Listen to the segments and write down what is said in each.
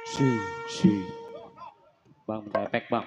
Si, bang, efek bang.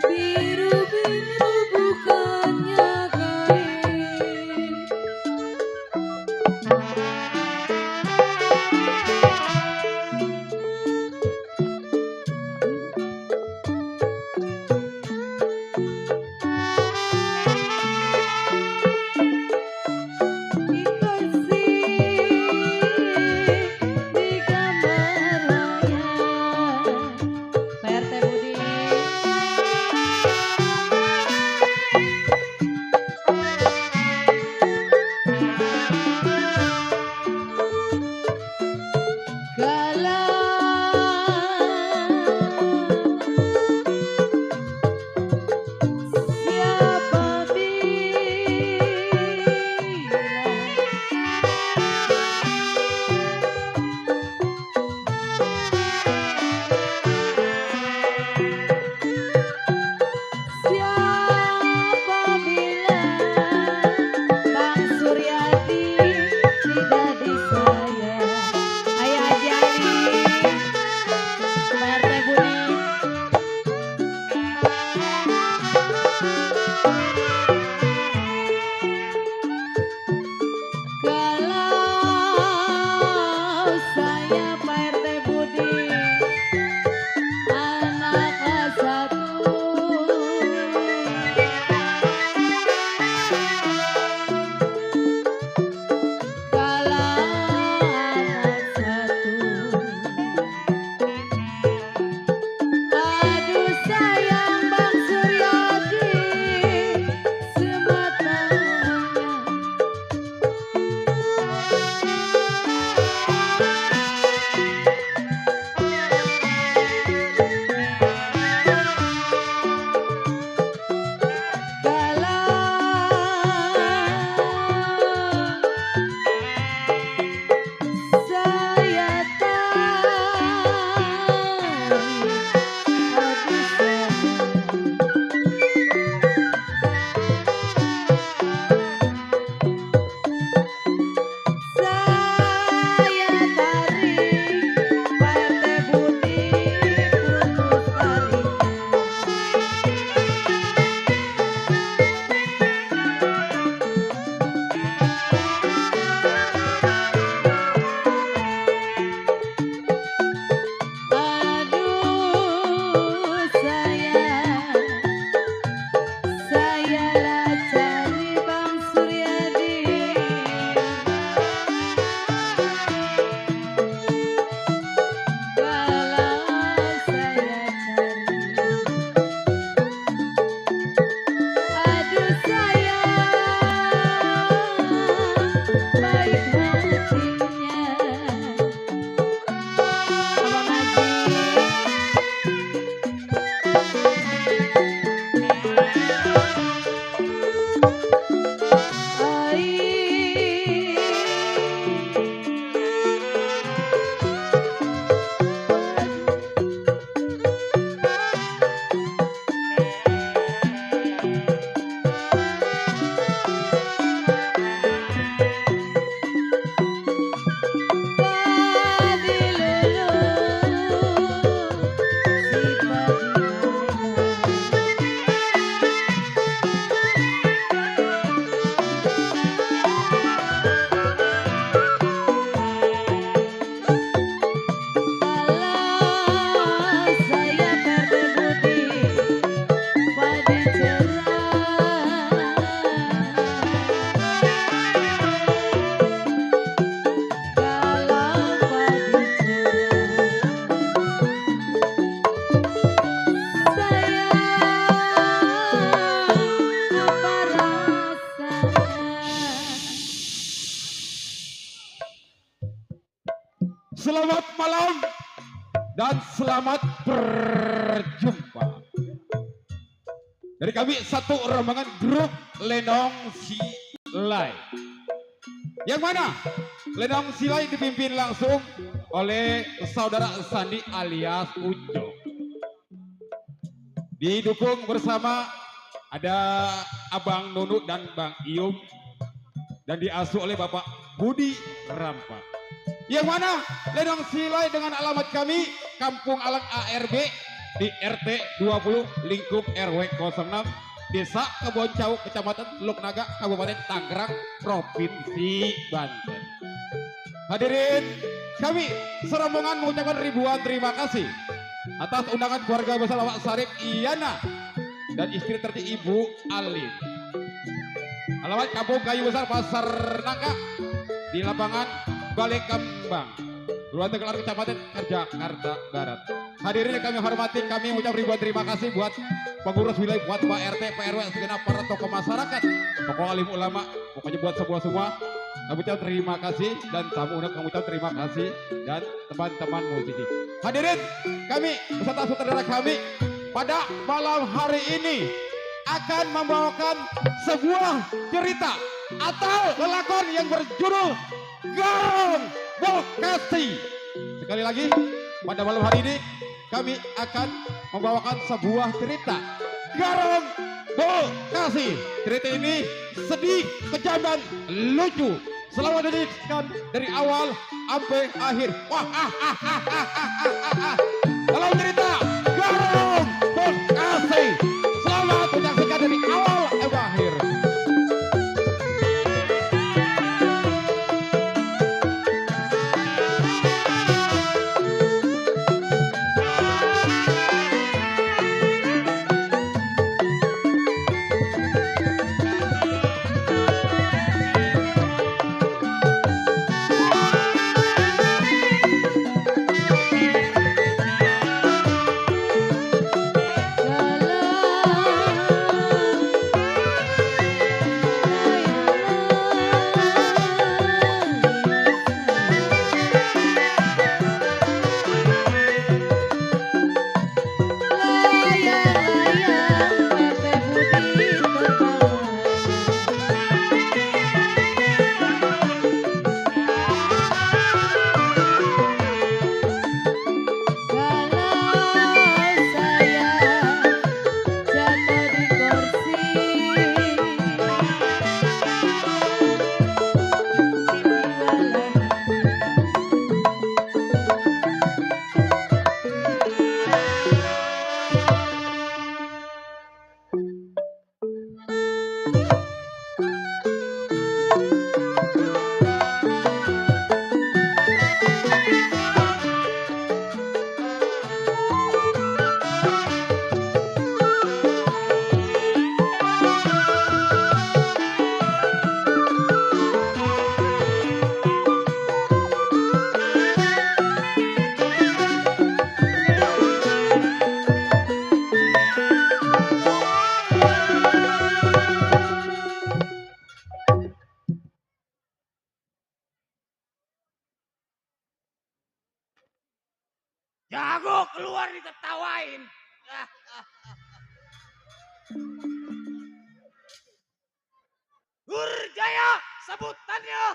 Biru-biru bukannya kain. Dikasih di kamar raya. PRT Budi. selamat malam dan selamat berjumpa. Dari kami satu rombongan grup Lenong Silai. Yang mana Lenong Silai dipimpin langsung oleh saudara Sandi alias Ujo. Didukung bersama ada Abang Nunu dan Bang Ium. Dan diasuh oleh Bapak Budi Rampa. Yang mana Lenong Silai dengan alamat kami Kampung Alang ARB di RT 20 lingkup RW 06 Desa Keboncau Kecamatan Teluk Naga Kabupaten Tangerang Provinsi Banten. Hadirin kami serombongan mengucapkan ribuan terima kasih atas undangan keluarga besar Bapak Sarip Iyana dan istri tercinta Ibu Alin. Alamat Kampung Kayu Besar Pasar Nangka di lapangan Balai Kembang Kelurahan Tegalan Kecamatan Jakarta Barat. Hadirin yang kami hormati, kami mengucap ribuan terima kasih buat pengurus wilayah, buat Pak RT, PRW, segenap para tokoh masyarakat, tokoh alim ulama, pokoknya buat semua kami ucap terima kasih, dan tamu undang kami ucap terima kasih, dan teman-teman musisi. Hadirin kami beserta saudara kami pada malam hari ini akan membawakan sebuah cerita atau lelakon yang berjudul Garong Bekasi. Sekali lagi pada malam hari ini kami akan membawakan sebuah cerita Garong Bekasi. Cerita ini sedih, kejam dan lucu. Selamat menyaksikan dari awal sampai akhir. Dalam cerita Garong Bekasi. Selamat menyaksikan dari awal sampai akhir. Jago keluar diketawain. Nurjaya sebutannya.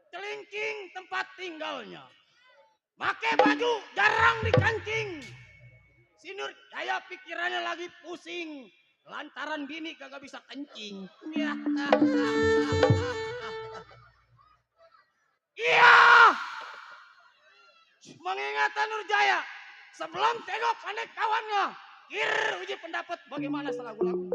Celingking tempat tinggalnya. Pakai baju jarang dikancing. Si Nurjaya pikirannya lagi pusing. Lantaran bini kagak bisa kencing. Iya. Mengingatkan Nurjaya sebelum tengok anek kawannya, uji pendapat bagaimana lagu-lagu.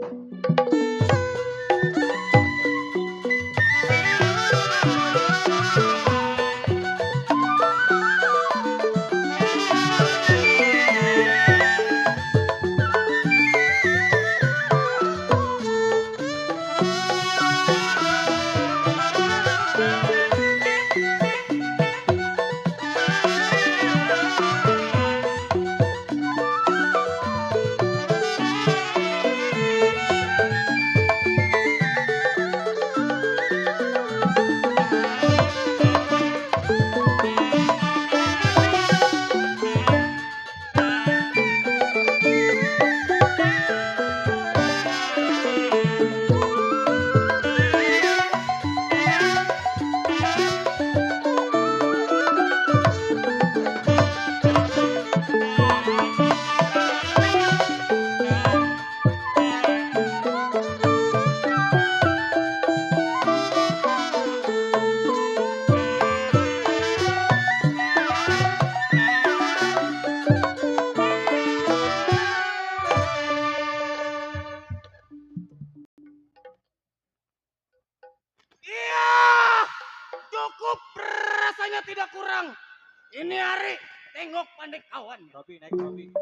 Cukup rasanya tidak kurang. Ini hari tengok pandai kawan. Robi naik Robi.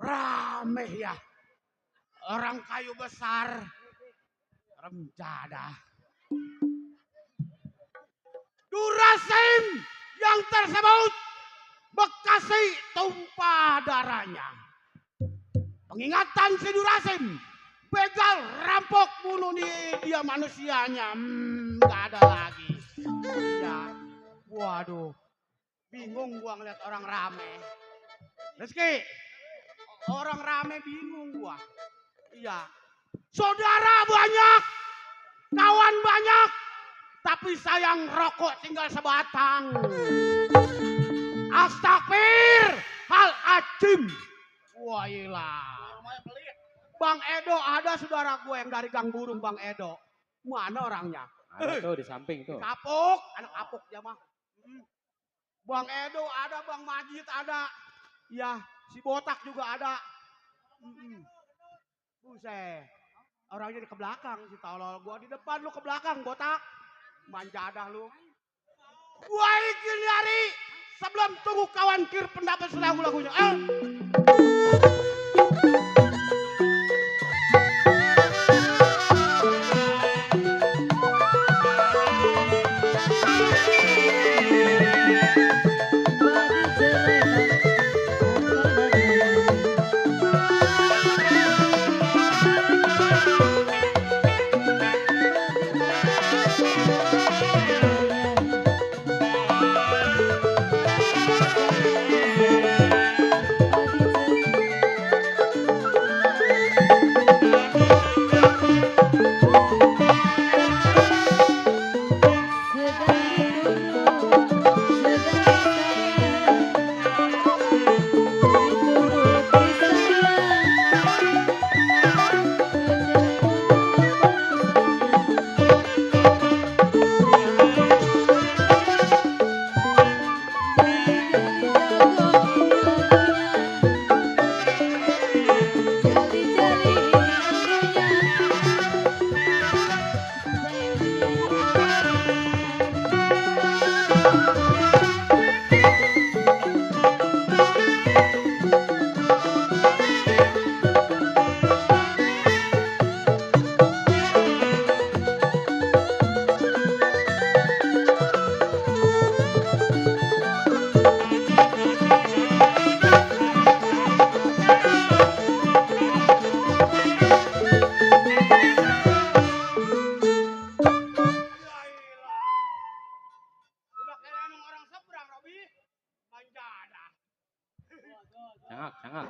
Rame ya. Orang kayu besar. Remjadah. Durasim yang tersebut Bekasi tumpah darahnya. Pengingatan si Durasim. Begal, rampok, bunuh dia manusianya. Gak ada lagi. Ya, waduh. Bingung gua ngeliat orang rame. Rizky, orang rame bingung gua. Iya. Saudara banyak, kawan banyak, tapi sayang rokok tinggal sebatang. Astagfir, hal acim. Wah ilah. Bang Edo ada saudara gue yang dari Gang Burung, Bang Edo. Mana orangnya? Ada tuh di samping tuh. Kapuk, anak kapuk ya mah. Bang Edo ada, Bang Majid ada. Ya, si Botak juga ada. Buset. Orangnya di ke belakang si tolol. Gua di depan, lu ke belakang, Botak. Manjadah lu. Gua ingin nyari sebelum tunggu kawan kir pendapat lagu-lagunya.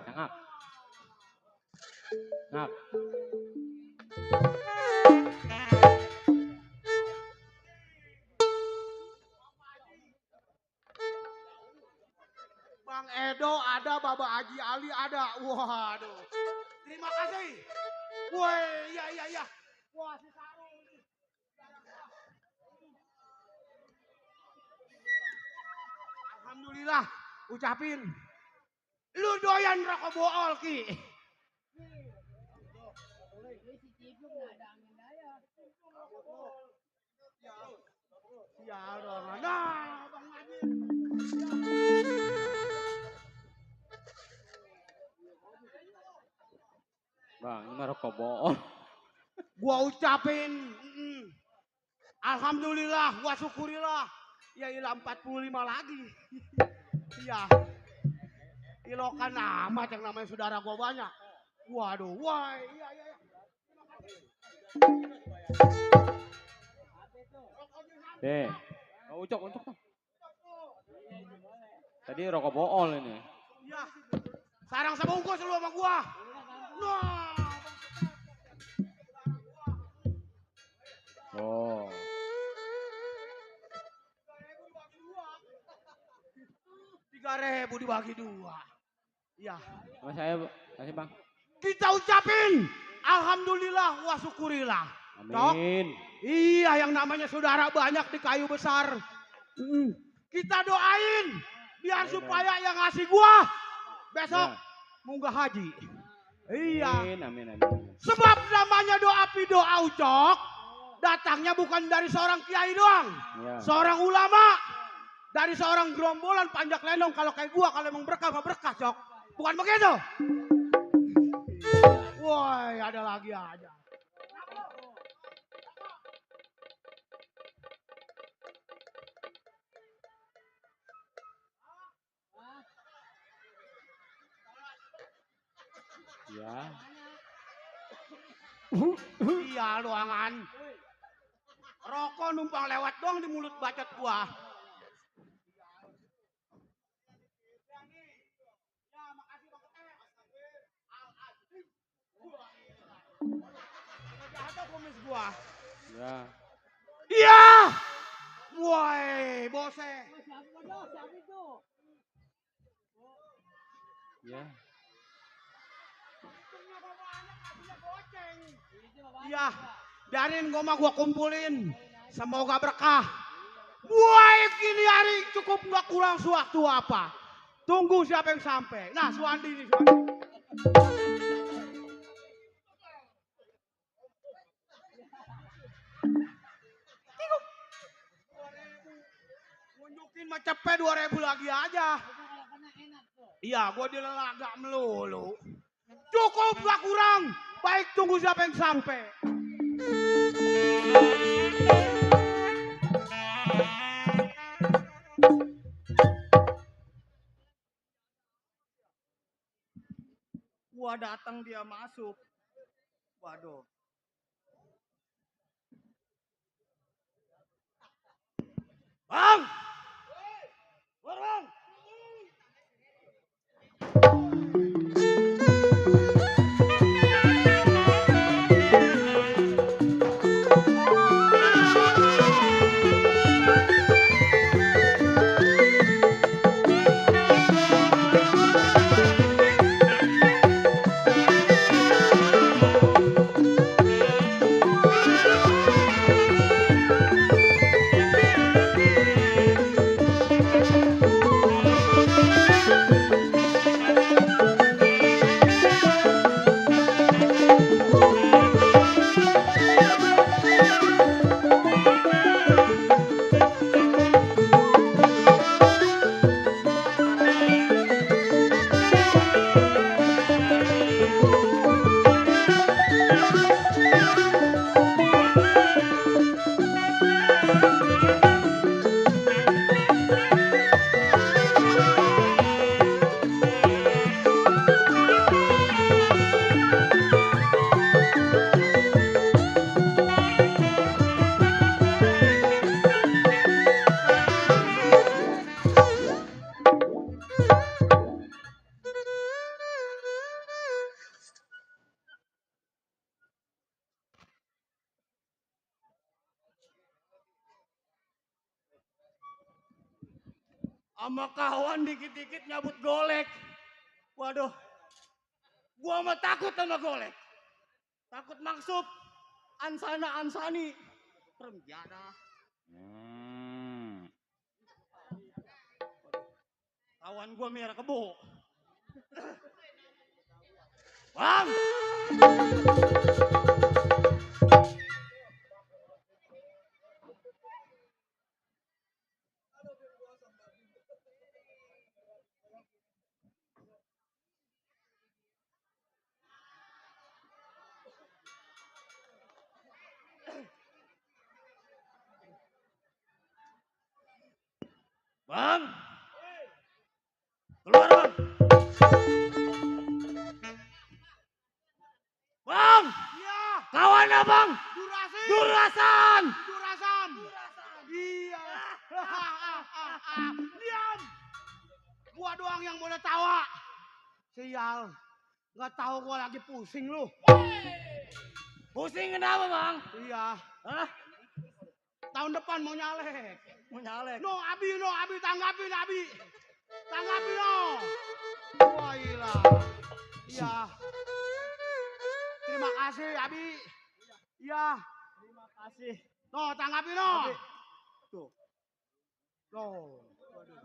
Cangak. Ngap. Bang Edo ada, Baba Haji Ali ada. Waduh. Terima kasih. Woi, iya. Wah, si Sarung ini. Alhamdulillah, ucapin. Lu doyan rokok bool, Ki. Ya, nah, Bang Majid. Bang, ini mah rokok bohong. Gua ucapin, alhamdulillah, gua syukurilah. Ya ilah 45 lagi. Iya. Ilokan amat yang namanya saudara gua banyak. Waduh, wah, iya. Deh, ucok tuh. Tadi rokok bool ini. Iya. Sarang sebungkus lu sama gua. Nah. Oh. 3.000 dibagi 2. Iya. Sama saya, Bu. Kasih, Bang. Kita ucapin alhamdulillah wa syukurillah. Cok. Amin. Iya, yang namanya saudara banyak di kayu besar. Kita doain biar Amin. supaya yang ngasih gua besok Ya. munggah haji. Iya. Amin, amin, amin. Sebab namanya doa doa Ucok datangnya bukan dari seorang kiai doang. Ya. Seorang ulama, dari seorang gerombolan panjak lenong. Kalau kayak gua kalau emang berkah mah berkah, Cok. Bukan begitu? Woi, ada lagi aja. Ya. Iya, doangan. Rokok numpang lewat doang di mulut bacot gua. Ada kumis gua. Ya. Iya. Woi, bose. Ya. Iya, biarin gua kumpulin. Semoga berkah. Woi, kini hari cukup nggak kurang sewaktu apa. Tunggu siapa yang sampai. Nah, Suandi nih, Suandi. Nunjukin mah cepet 2.000 lagi aja. Iya, gua dilelaga melulu. Cukup gak kurang. Baik, tunggu siapa yang sampai. Gua datang dia masuk. Waduh. Bang! Bang! Sama kawan dikit-dikit nyabut golek. Waduh. Gua mah takut sama golek. Takut maksud Ansana Ansani. Permjana. Kawan gua merah kebo. Bang! Bang! Keluar, Bang! Bang! Iya. Kawan abang! Durasan! Durasan! Iya. Diam! Gua doang yang boleh tawa. Sial. Nggak tahu gua lagi pusing lu. Pusing kenapa, Bang? Iya. Hah? Tahun depan mau nyalek. Mau nyalek. No Abi tanggapin Abi. Tanggapin no. Wah gila. Iya. Terima kasih Abi. Iya. Terima kasih. No tanggapin no. Abi. Tuh. No. Waduh.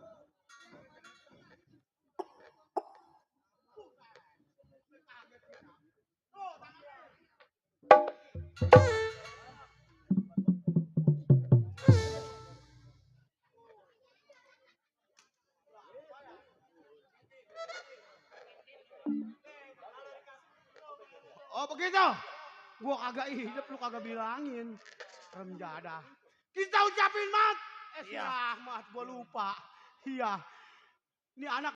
Oh begitu. Gua kagak hidup lu kagak bilangin. Rem jadah. Kita ucapin mat. Iya. Mat gua lupa. Iya. Ini anak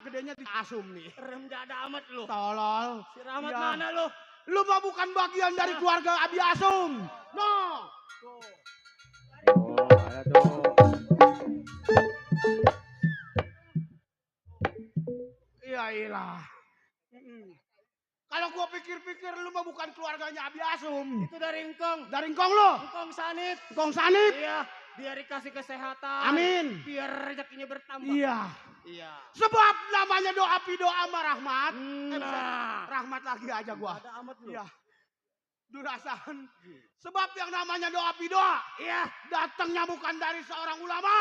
gedenya di Asum nih. Rem jadah amat lu. Tolol. Si Rahmat Iya. mana lu? Lu mah bukan bagian dari keluarga Abi Asum. No. Tuh. Oh, ada tuh. Iya iyalah. Kalau gua pikir-pikir lu mah bukan keluarganya Abi Asum. Itu dari engkong. Dari engkong lu. Engkong Sanit. Engkong Sanit. Iya. Biar dikasih kesehatan. Amin. Biar rezekinya bertambah. Iya. Iya. Sebab namanya doa pidoa sama Rahmat. Nah. Rahmat lagi aja gua. Ada amat lu. Iya. Durasan. Sebab yang namanya doa pidoa. Iya. Datangnya bukan dari seorang ulama.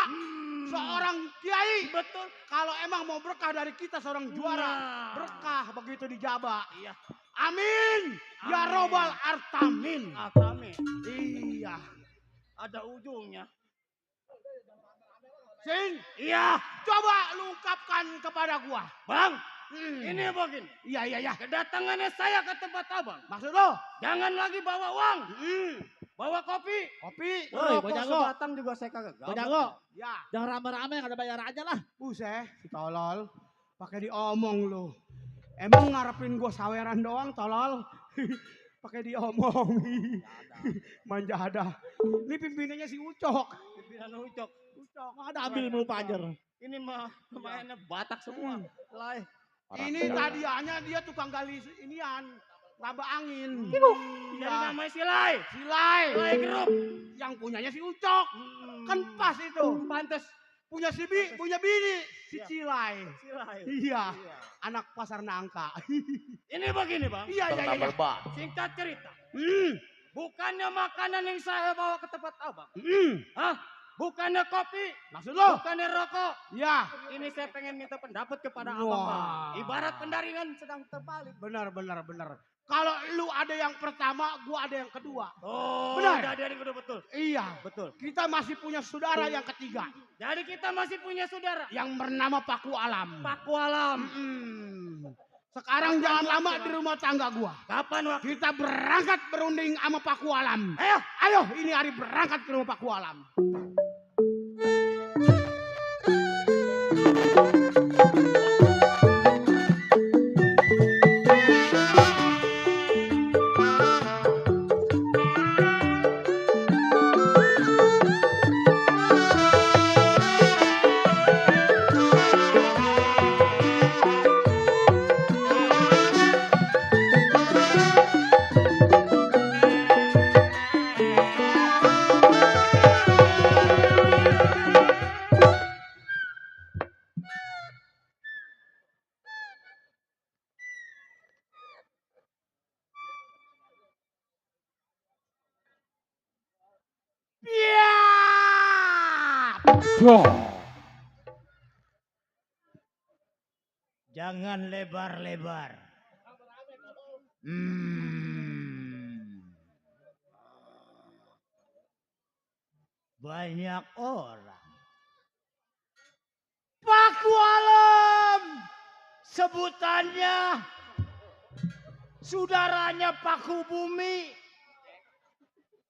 Seorang kiai. Betul. Kalau emang mau berkah dari kita seorang juara. Nah. Berkah begitu dijabah. Iya. Amin. Ya Amin. robbal artamin. Amin. Iya. Ada ujungnya. Sing. Iya. Coba lu ungkapkan kepada gua. Bang. Hmm. Ini begini. Iya. Kedatangannya saya ke tempat abang. Maksud lo? Jangan lagi bawa uang. Hmm. Bawa kopi. Kopi. Woi, Rokok Bojango. sebatang juga saya kagak gabung. Bojango, Ya. jangan rame-rame, ada bayar aja lah. Buset, si tolol. Pakai diomong lu. Emang ngarepin gua saweran doang, tolol. Pakai diomong. Manja ada. Ini pimpinannya si Ucok. Pimpinan Ucok. Ucok. Ada ambil mulu panjer. Ini mah pemainnya Batak semua. Lai. Ini tadiannya dia tukang gali inian. Raba angin. Jadi Iya. namanya si Lai. Silai. Lai Group. Yang punyanya si Ucok. Kan pas itu. Pantes. Punya si punya bini. Si Iya. Cilai. Si Lai. Iya. Anak pasar nangka. Ini begini bang. Iya. Singkat cerita. Hmm. Bukannya makanan yang saya bawa ke tempat abang. Hmm. Hah? Bukannya kopi. Maksud lo? Bukannya rokok. Ya. Ini saya pengen minta pendapat kepada Wah. abang bang. Ibarat pendaringan sedang terbalik. Benar. Kalau lu ada yang pertama, gua ada yang kedua. Oh, Benar. jadi yang kedua betul. Iya. Betul. Kita masih punya saudara yang ketiga. Jadi kita masih punya saudara. Yang bernama Paku Alam. Paku Alam. Sekarang jangan lama di rumah tangga gua. Kapan waktu? Kita berangkat berunding sama Paku Alam. Ayo, ini hari berangkat ke rumah Paku Alam. Jangan lebar-lebar. Banyak orang. Paku Alam. Sebutannya. Saudaranya Paku Bumi.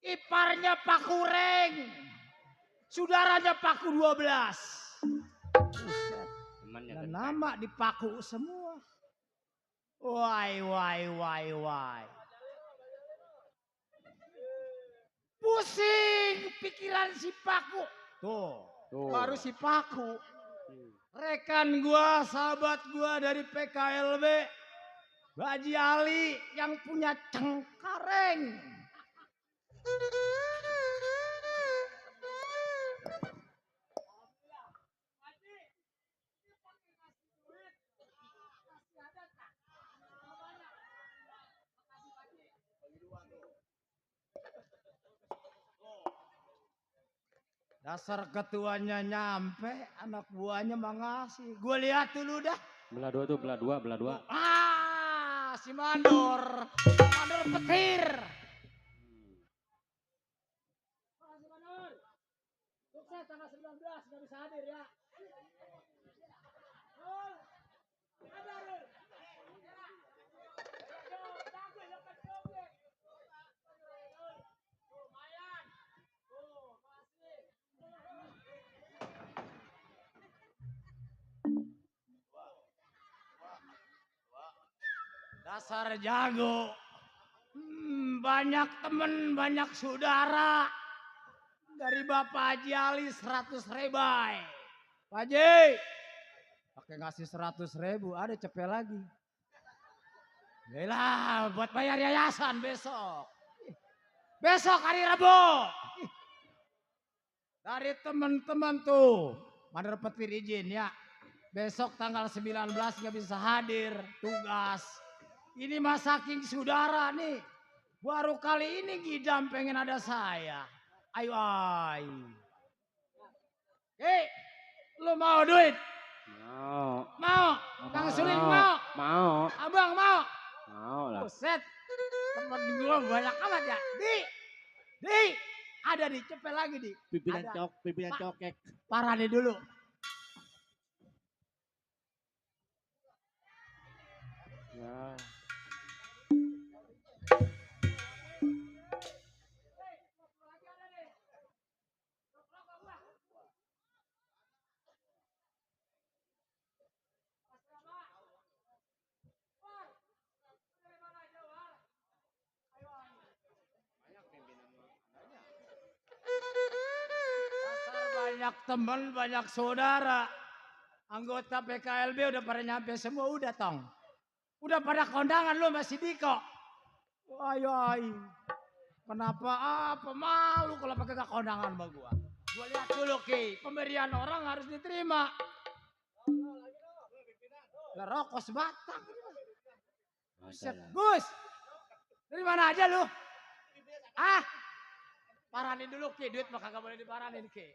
Iparnya Paku Reng. Saudaranya Paku 12. Dan nama dipaku semua. Wai. Pusing pikiran si Paku. Tuh. Baru si Paku. Rekan gua, sahabat gua dari PKLB. Haji Ali yang punya Cengkareng. Dasar ketuanya nyampe, anak buahnya mengasih. Gue lihat dulu dah. Belah dua tuh, belah dua, belah dua. Ah, si Mandor. Mandor petir. Makasih Mandor. Sukses tanggal 19 nggak bisa hadir ya. Dasar jago. Banyak temen, banyak saudara. Dari Bapak Haji Ali 100 rebai. Pak Haji, pakai ngasih 100.000, ada cepet lagi. Yalah, buat bayar yayasan besok. Besok hari Rabu. Dari teman-teman tuh, Mandor Petir izin ya. Besok tanggal 19 nggak bisa hadir, tugas. Ini mah saking saudara nih. Baru kali ini ngidam pengen ada saya. Ayo ay. Lu mau duit? Mau. Mau? Kang Suling mau? Mau. Abang mau? Mau lah. Buset. Temen gua banyak amat ya. Di. Ada di, cepet lagi di. Pimpinan Pak. cokek. Parah nih dulu. Ya. Banyak teman, banyak saudara. Anggota PKLB udah pada nyampe semua, udah tong. Udah pada kondangan lu masih Diko. Ayo. Kenapa apa malu kalau pakai gak kondangan sama gua. Gua lihat dulu Ki, pemberian orang harus diterima. Lah rokok sebatang. Buset, Gus. Dari mana aja lu? Ah? Paranin dulu Ki, duit mah kagak boleh diparanin Ki.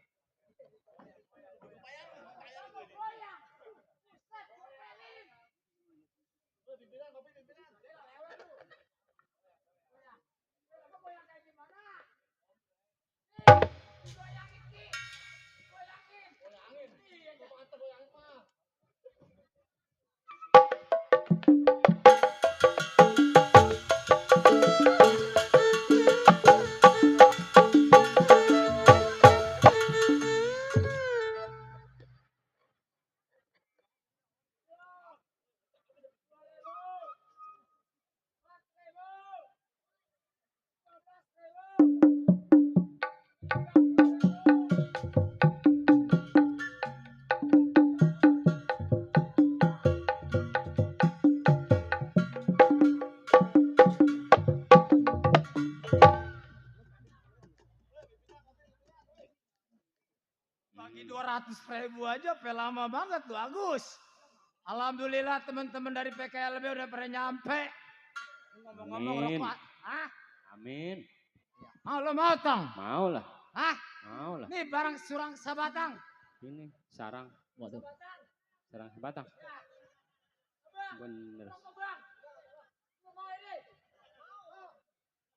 Bagi 200.000 aja lama banget tuh Agus. Alhamdulillah teman-teman dari PKLB udah pada nyampe. Ngomong-ngomong Amin. rokok. Hah? Amin. Mau lo mau tong? Mau lah. Hah? Mau lah. Nih barang surang sabatang. Ini sarang. Waduh. Sarang sebatang. Bener.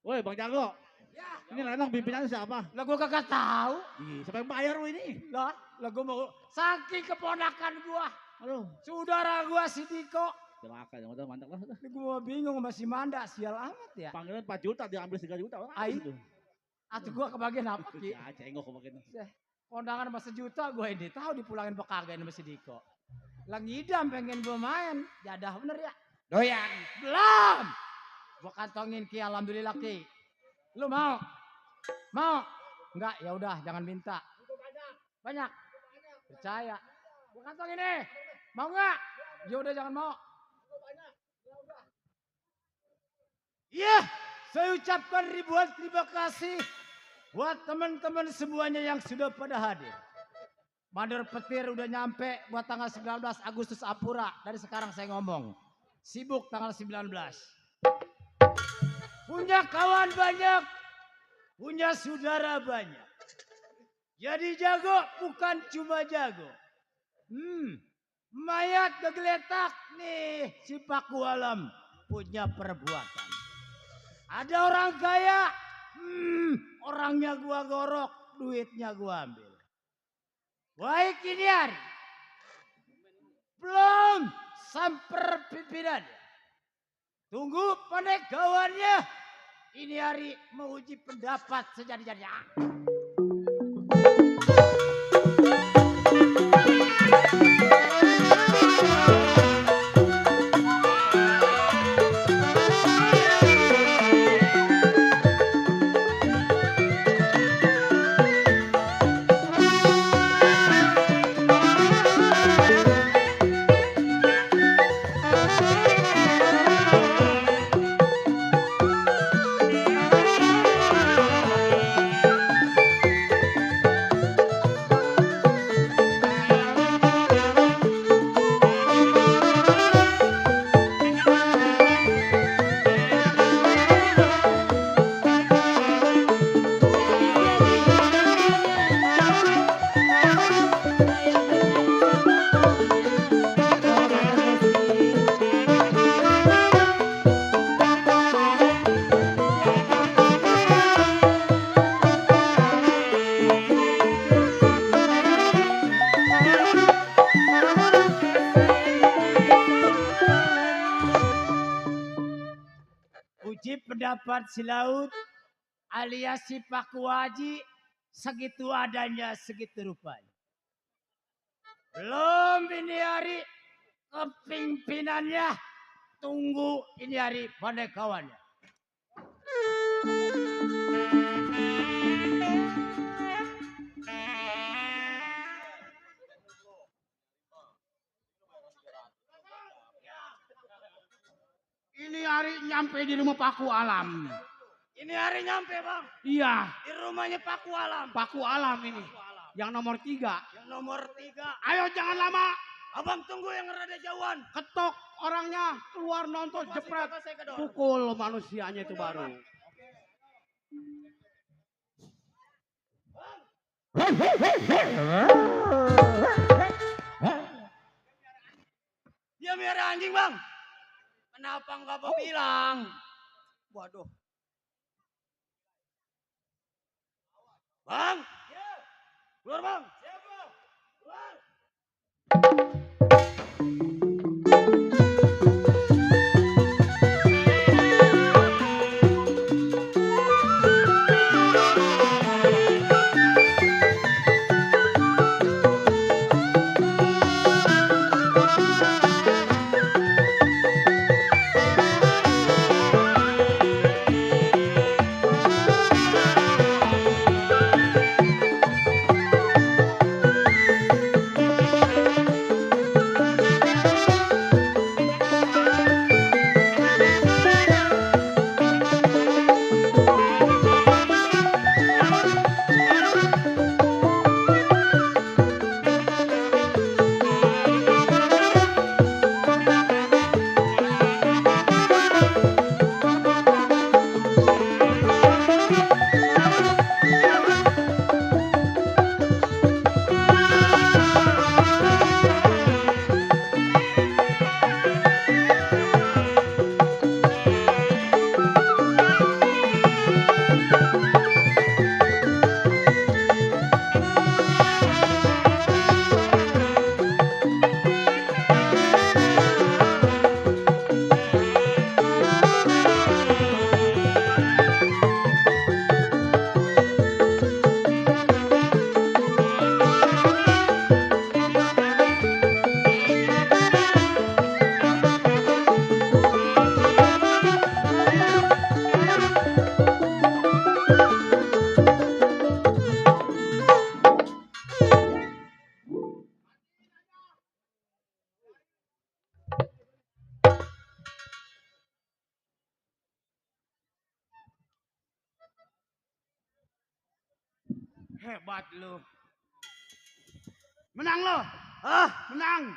Woi Bang Jago. Ya. Ini emang pimpinannya siapa? Lah gua kagak tahu. Ih, siapa yang bayar lu ini? Lah gua mau saking keponakan gua. Aduh. Saudara gua si Diko. Celaka, yang udah mantap lah. Ini gua bingung sama si Manda, sial amat ya. Panggilan 4 juta, diambil 3 juta. Ai. Atuh gua kebagian apa Ki? Ya, cengok kebagian. Kondangan sama sejuta gue ini tahu dipulangin bekagak sama si Diko. Lah ngidam pengen gue main. Jadah bener ya? Doyan. Belum. Gue kantongin Ki, alhamdulillah Ki. Lu mau? Mau? Enggak, ya udah jangan minta. Banyak. Percaya. Gue kantongin nih. Mau enggak? Ya udah jangan mau. Iya, saya ucapkan ribuan terima kasih buat teman-teman semuanya yang sudah pada hadir. Mandor Petir udah nyampe buat tanggal 19 Agustus Apura. Dari sekarang saya ngomong. Sibuk tanggal 19. Punya kawan banyak. Punya saudara banyak. Jadi jago bukan cuma jago. Mayat kegeletak nih si Paku Alam punya perbuatan. Ada orang kaya, orangnya gua gorok, duitnya gua ambil. Baik ini hari, belum samper pimpinannya. Tunggu penegawanya, ini hari menguji pendapat sejadi-jadinya. Uji pendapat si Laut alias si Paku Haji segitu adanya segitu rupanya. Belum ini hari kepimpinannya, tunggu ini hari penegawanya. Ini hari nyampe di rumah Paku Alam. Ini hari nyampe bang, Iya, di rumahnya Paku Alam. Paku Alam ini. Yang nomor 3. Yang nomor 3. Ayo jangan lama. Abang tunggu yang rada jauhan. Ketok orangnya keluar nonton jepret. Saya kedor. Pukul manusianya itu baru. Dia merah anjing bang. Kenapa enggak Bapak bilang? Waduh. Bang. Keluar bang. Keluar. Hebat lu. Menang lo. Ah, Menang.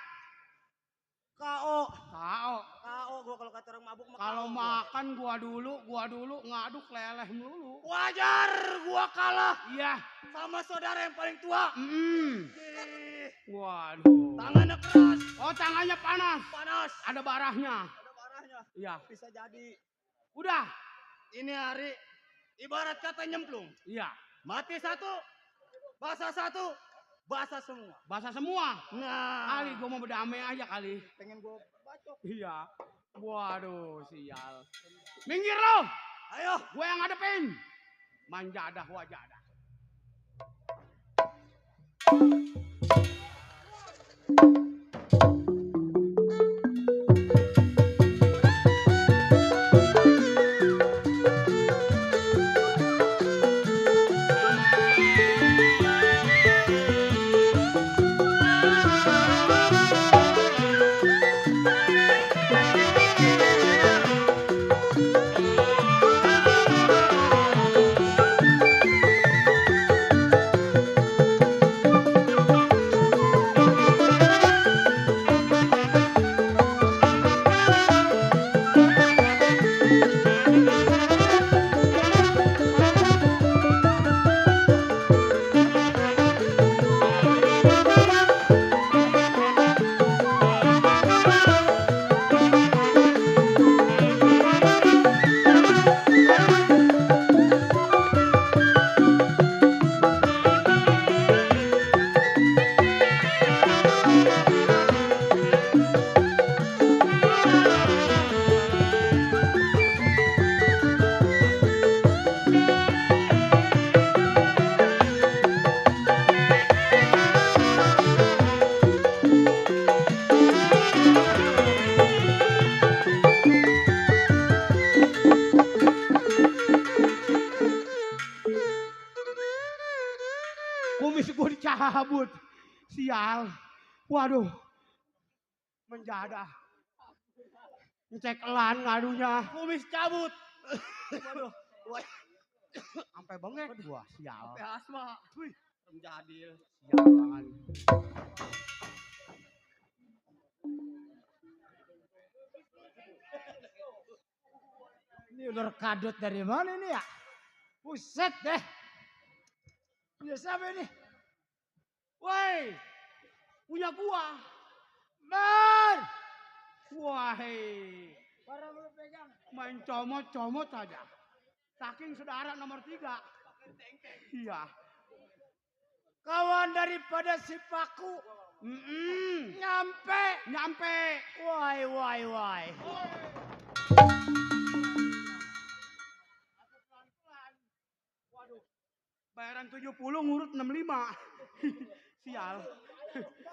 KO. Kau. KO gua kalau kata orang mabuk mah Kalau KO gua. makan gua dulu ngaduk leleh melulu. Wajar gua kalah Iya. sama saudara yang paling tua. Mm. Ih, Waduh. tangannya keras, Oh, tangannya panas. panas. Ada barahnya. Ada barahnya. Iya. Bisa jadi. Udah. Ini hari ibarat kata nyemplung. Iya. Mati satu, basah satu, basah semua. Basah semua. Nah, Kali gua mau berdamai aja kali. pengen gua bacok. Iya. Waduh, sial. Minggir lo. Ayo. Gue yang ngadepin. Manjadah wajadah. Kumis gue dicabut. Sial. Waduh. Menjadah. Cekelan ngadunya. Kumis cabut. Waduh. Sampai bengek gua. Sial. Sampai asma. Wih, menjadil. Sial banget. Ini ular kadut dari mana ini ya? Buset deh. Punya siapa ini? Woi, punya gua. Man. Wahai. Barang lu pegang. Main comot-comot aja. Saking saudara nomor 3. Iya. Kawan daripada si Paku. Nyampe. Wai. Waduh. Bayaran 70 ngurut 65. Sial.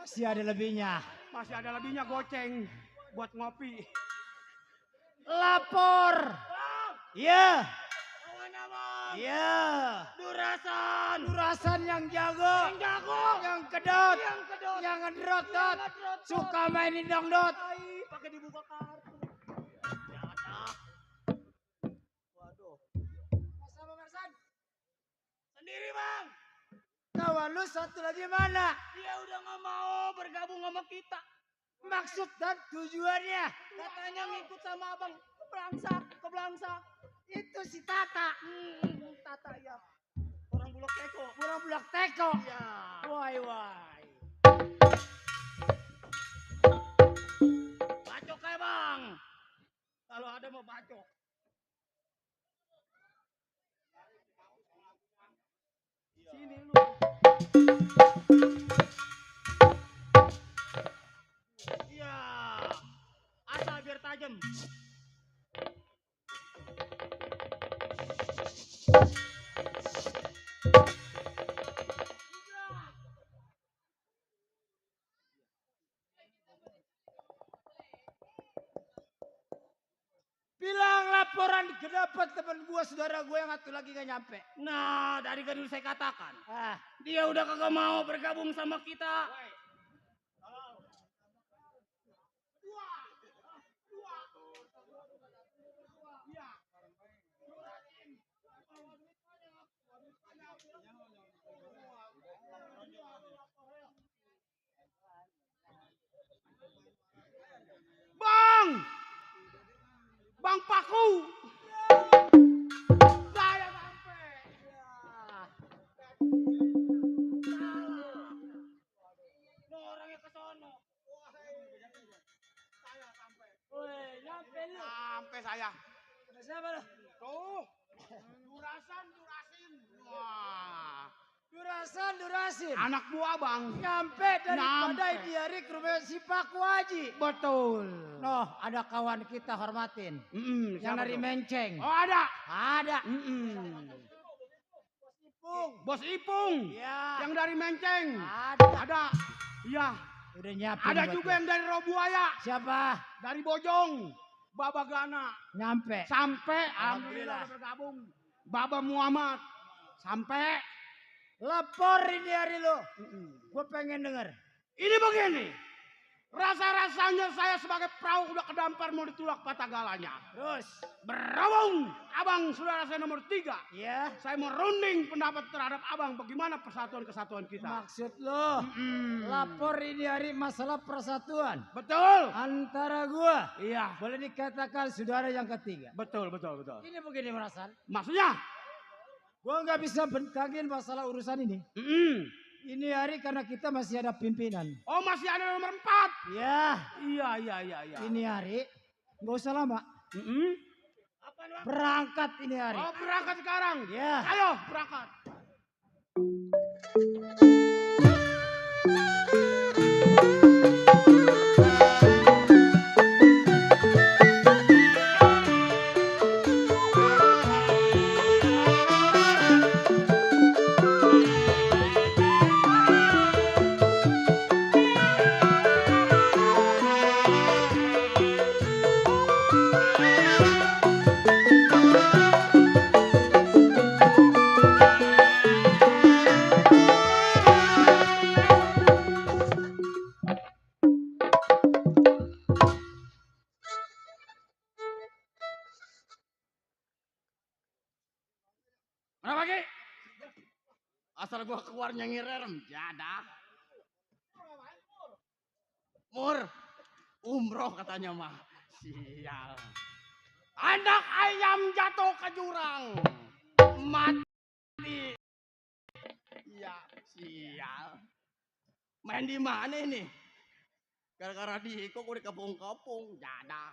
Masih ada lebihnya. Masih ada lebihnya goceng buat ngopi. Lapor. Iya. Iya. Durasan yang jago. Yang kedot. Yang ngedrot-dot. Suka mainin dangdut. Pakai dibuka kartu. Waduh. Sendiri bang. Kawan lu satu lagi mana? Dia udah nggak mau bergabung sama kita. Maksud dan tujuannya. Katanya ngikut sama abang ke Belangsa. Itu si Tata. Tata ya. Orang Bulak Teko. Burung bulak teko. Ya. Wai. Bacok kayak bang. Kalau ada mau bacok. Sini lu. Iya. Asal biar tajam. Bilang laporan kenapa teman gua saudara gua yang satu lagi gak nyampe. Nah, dari dulu saya katakan. Ah, Dia udah kagak mau bergabung sama kita. Bang Paku. Saya sampai. Lo orangnya ke sono. Saya sampai. Woi, nyampe lu. Sampai saya. Ada siapa lo? Tuh. Durasin. Wah. Durasin. Anak buah bang. Nyampe daripada Nyampe. ini hari ke rumah si Paku Haji. Betul. Noh, ada kawan kita hormatin. Yang Siapa dari tuh? Menceng. Oh ada. Ada. Bos Ipung. Ya. Yang dari Menceng. Ada. Ada. Iya. Udah nyiapin. Ada buat juga lu. yang dari Robuaya. Siapa? Dari Bojong. Baba Gana. Nyampe. Sampai. Alhamdulillah. Alhamdulillah udah bergabung. Baba Muhammad. Sampai. Lapor ini hari lo. Gue pengen denger. Ini begini. Rasa-rasanya saya sebagai perahu udah kedampar mau ditulak patah galanya. Terus. Berabung. Abang saudara saya nomor 3. Ya. Saya mau runding pendapat terhadap abang. Bagaimana persatuan-kesatuan kita. Maksud lo. Lapor ini hari masalah persatuan. Betul. Antara gua. Iya. Boleh dikatakan saudara yang ketiga. Betul. Ini begini merasan. Maksudnya? Gua nggak bisa bentangin masalah urusan ini. Ini hari karena kita masih ada pimpinan. Oh masih ada nomor 4. Ya. Iya. Ini hari nggak usah lama. Apa namanya? Berangkat ini hari. Oh berangkat sekarang. Ya. Ayo berangkat. Mana pagi? Asal gua keluar nyanyi rerem, jadah. Mur, umroh katanya mah. Sial. Anak ayam jatuh ke jurang. Mati. Iya, sial. Main di mana ini? Gara-gara diikut gua di kampung-kampung, jadah.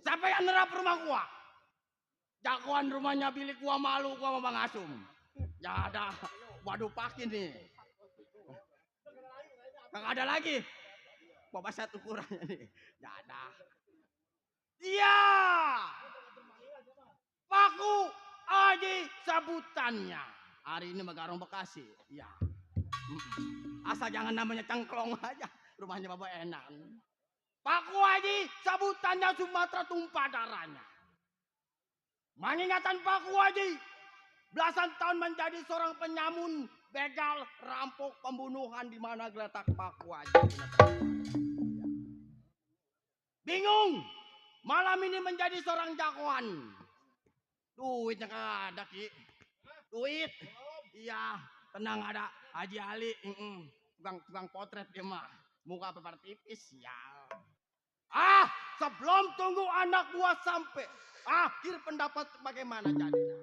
Siapa yang nerap rumah gua? Jagoan rumahnya bilik gua malu gua sama Bang Asum. Ya ada. Waduh pakin nih. Kagak ada lagi. Bapak satu ukurannya nih. Ya ada. Iya. Paku Haji sebutannya. Hari ini Megarong Bekasi. Iya. Asal jangan namanya cengklong aja. Rumahnya Bapak enak. Paku Haji sebutannya Sumatera tumpah darahnya. Mengingatan Paku Haji, belasan tahun menjadi seorang penyamun, begal, rampok, pembunuhan di mana geletak Paku Haji. Bingung, malam ini menjadi seorang jagoan. Duitnya kagak ada Ki, duit, iya, tenang ada Haji Ali, tukang potret dia mah, muka pepar tipis, ya. Sebelum tunggu anak buah sampai. Akhir pendapat bagaimana jadinya?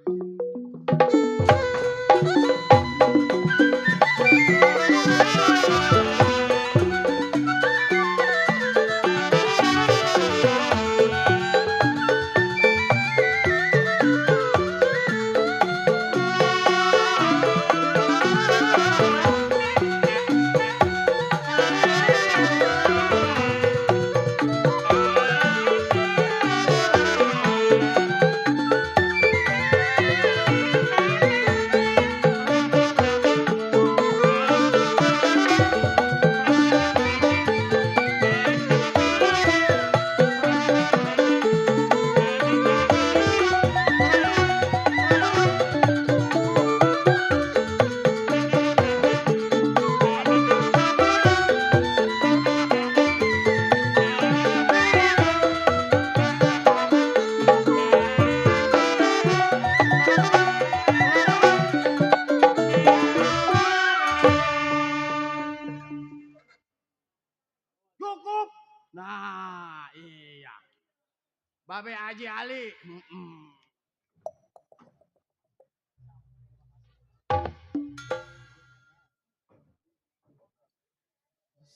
Babe Haji Ali.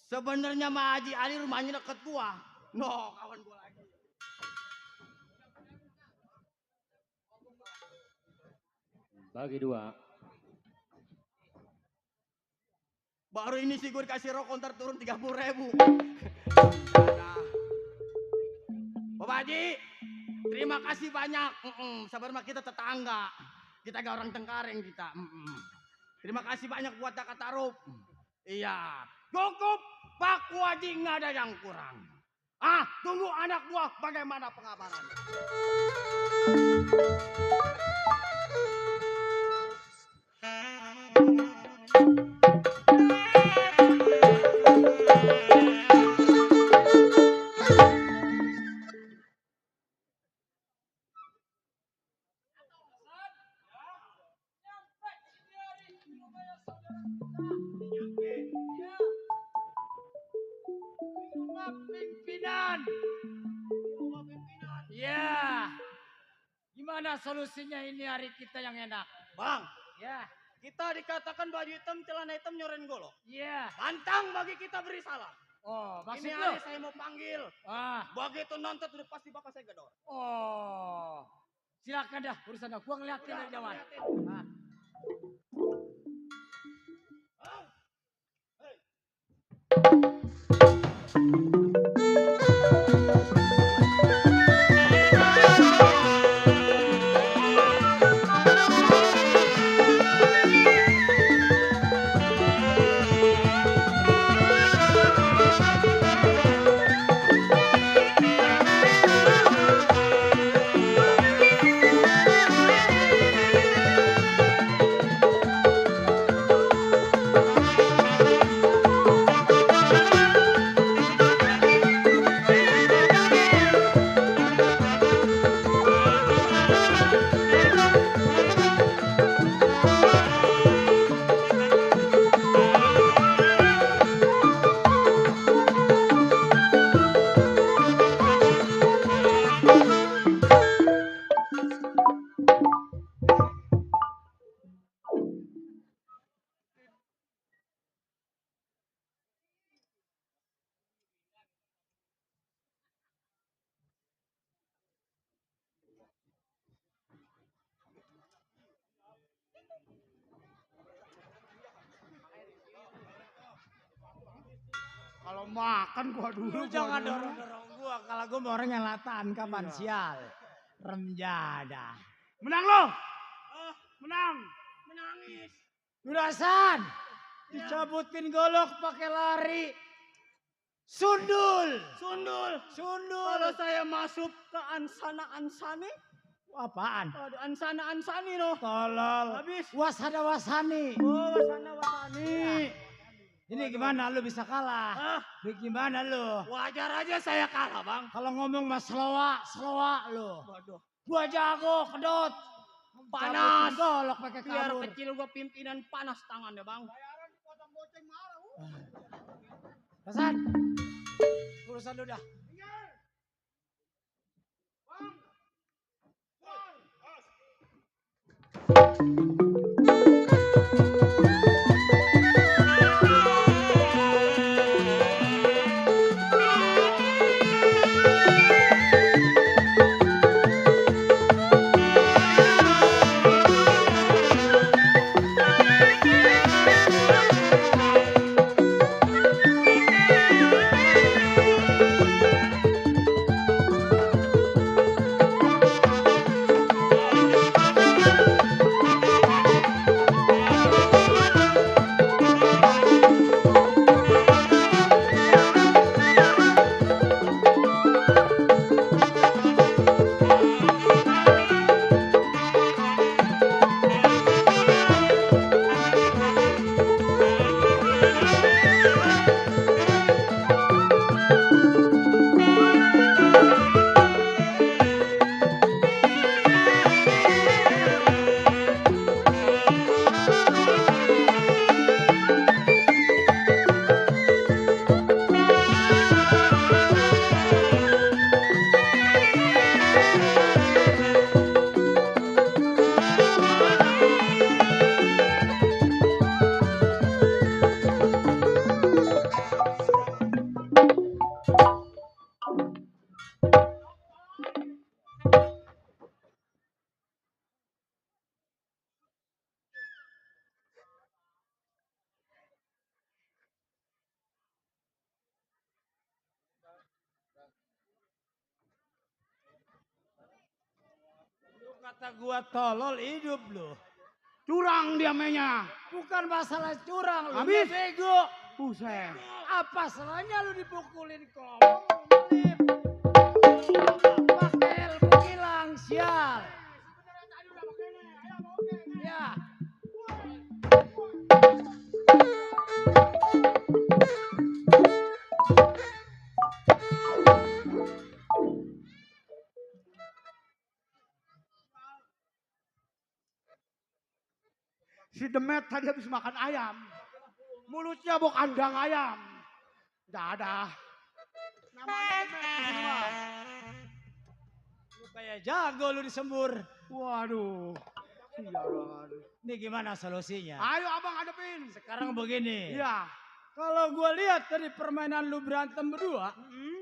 Sebenarnya mah Haji Ali rumahnya deket gua. No, kawan gua lagi. Bagi 2. Baru ini sih gue dikasih rokok ntar turun 30.000. Bapak Haji, terima kasih banyak. Sabar mah kita tetangga. Kita gak orang Tengkareng kita. Terima kasih banyak buat Taka Tarup. Iya, cukup Pak Haji nggak ada yang kurang. Tunggu anak buah bagaimana pengabaran. Pimpinan. Ya. Gimana solusinya ini hari kita yang enak? Bang, Ya. kita dikatakan baju hitam, celana hitam nyoren golok. Iya. Pantang bagi kita beri salah. Oh, maksud Ini lu? hari saya mau panggil. Begitu nonton udah pasti bakal saya gedor. Oh. Silakan dah urusan gua ngeliatin dari jauhan. Kalau makan gua dulu. Lu jangan dorong-dorong gua kalau gua mau orang yang latan kapan sial. Remjada. Menang lo. Menang. Menangis. Durasan. Dicabutin golok pakai lari. Sundul. Sundul. Sundul. Kalau saya masuk ke Ansana-Ansani. Apaan? Aduh, Ansana-Ansani no. Tolol. Habis. Wasada wasani. Oh, Wasana-Wasani. Ini gimana lu bisa kalah? Ini gimana lu? Wajar aja saya kalah, Bang. Kalau ngomong mas selowa lu. Waduh. Gua jago, kedot. Panas. Cabutin golok pakai Biar kabur. kecil gua pimpinan panas tangannya, Bang. Hasan. Urusan lu dah. kata gua tolol hidup lu. Curang dia mainnya. Bukan masalah curang lu. Habis. Lu bego. Buset. Apa salahnya lu dipukulin kok? Pakai ilmu hilang sial. Ya. Si Demet tadi habis makan ayam. Mulutnya bau kandang ayam. Nggak ada. Namanya Demet di sini mah. Lu kayak jago lu disembur. Waduh. Sialan. Ini gimana solusinya? Ayo abang hadapin. Sekarang begini. Iya. Kalau gua lihat dari permainan lu berantem berdua,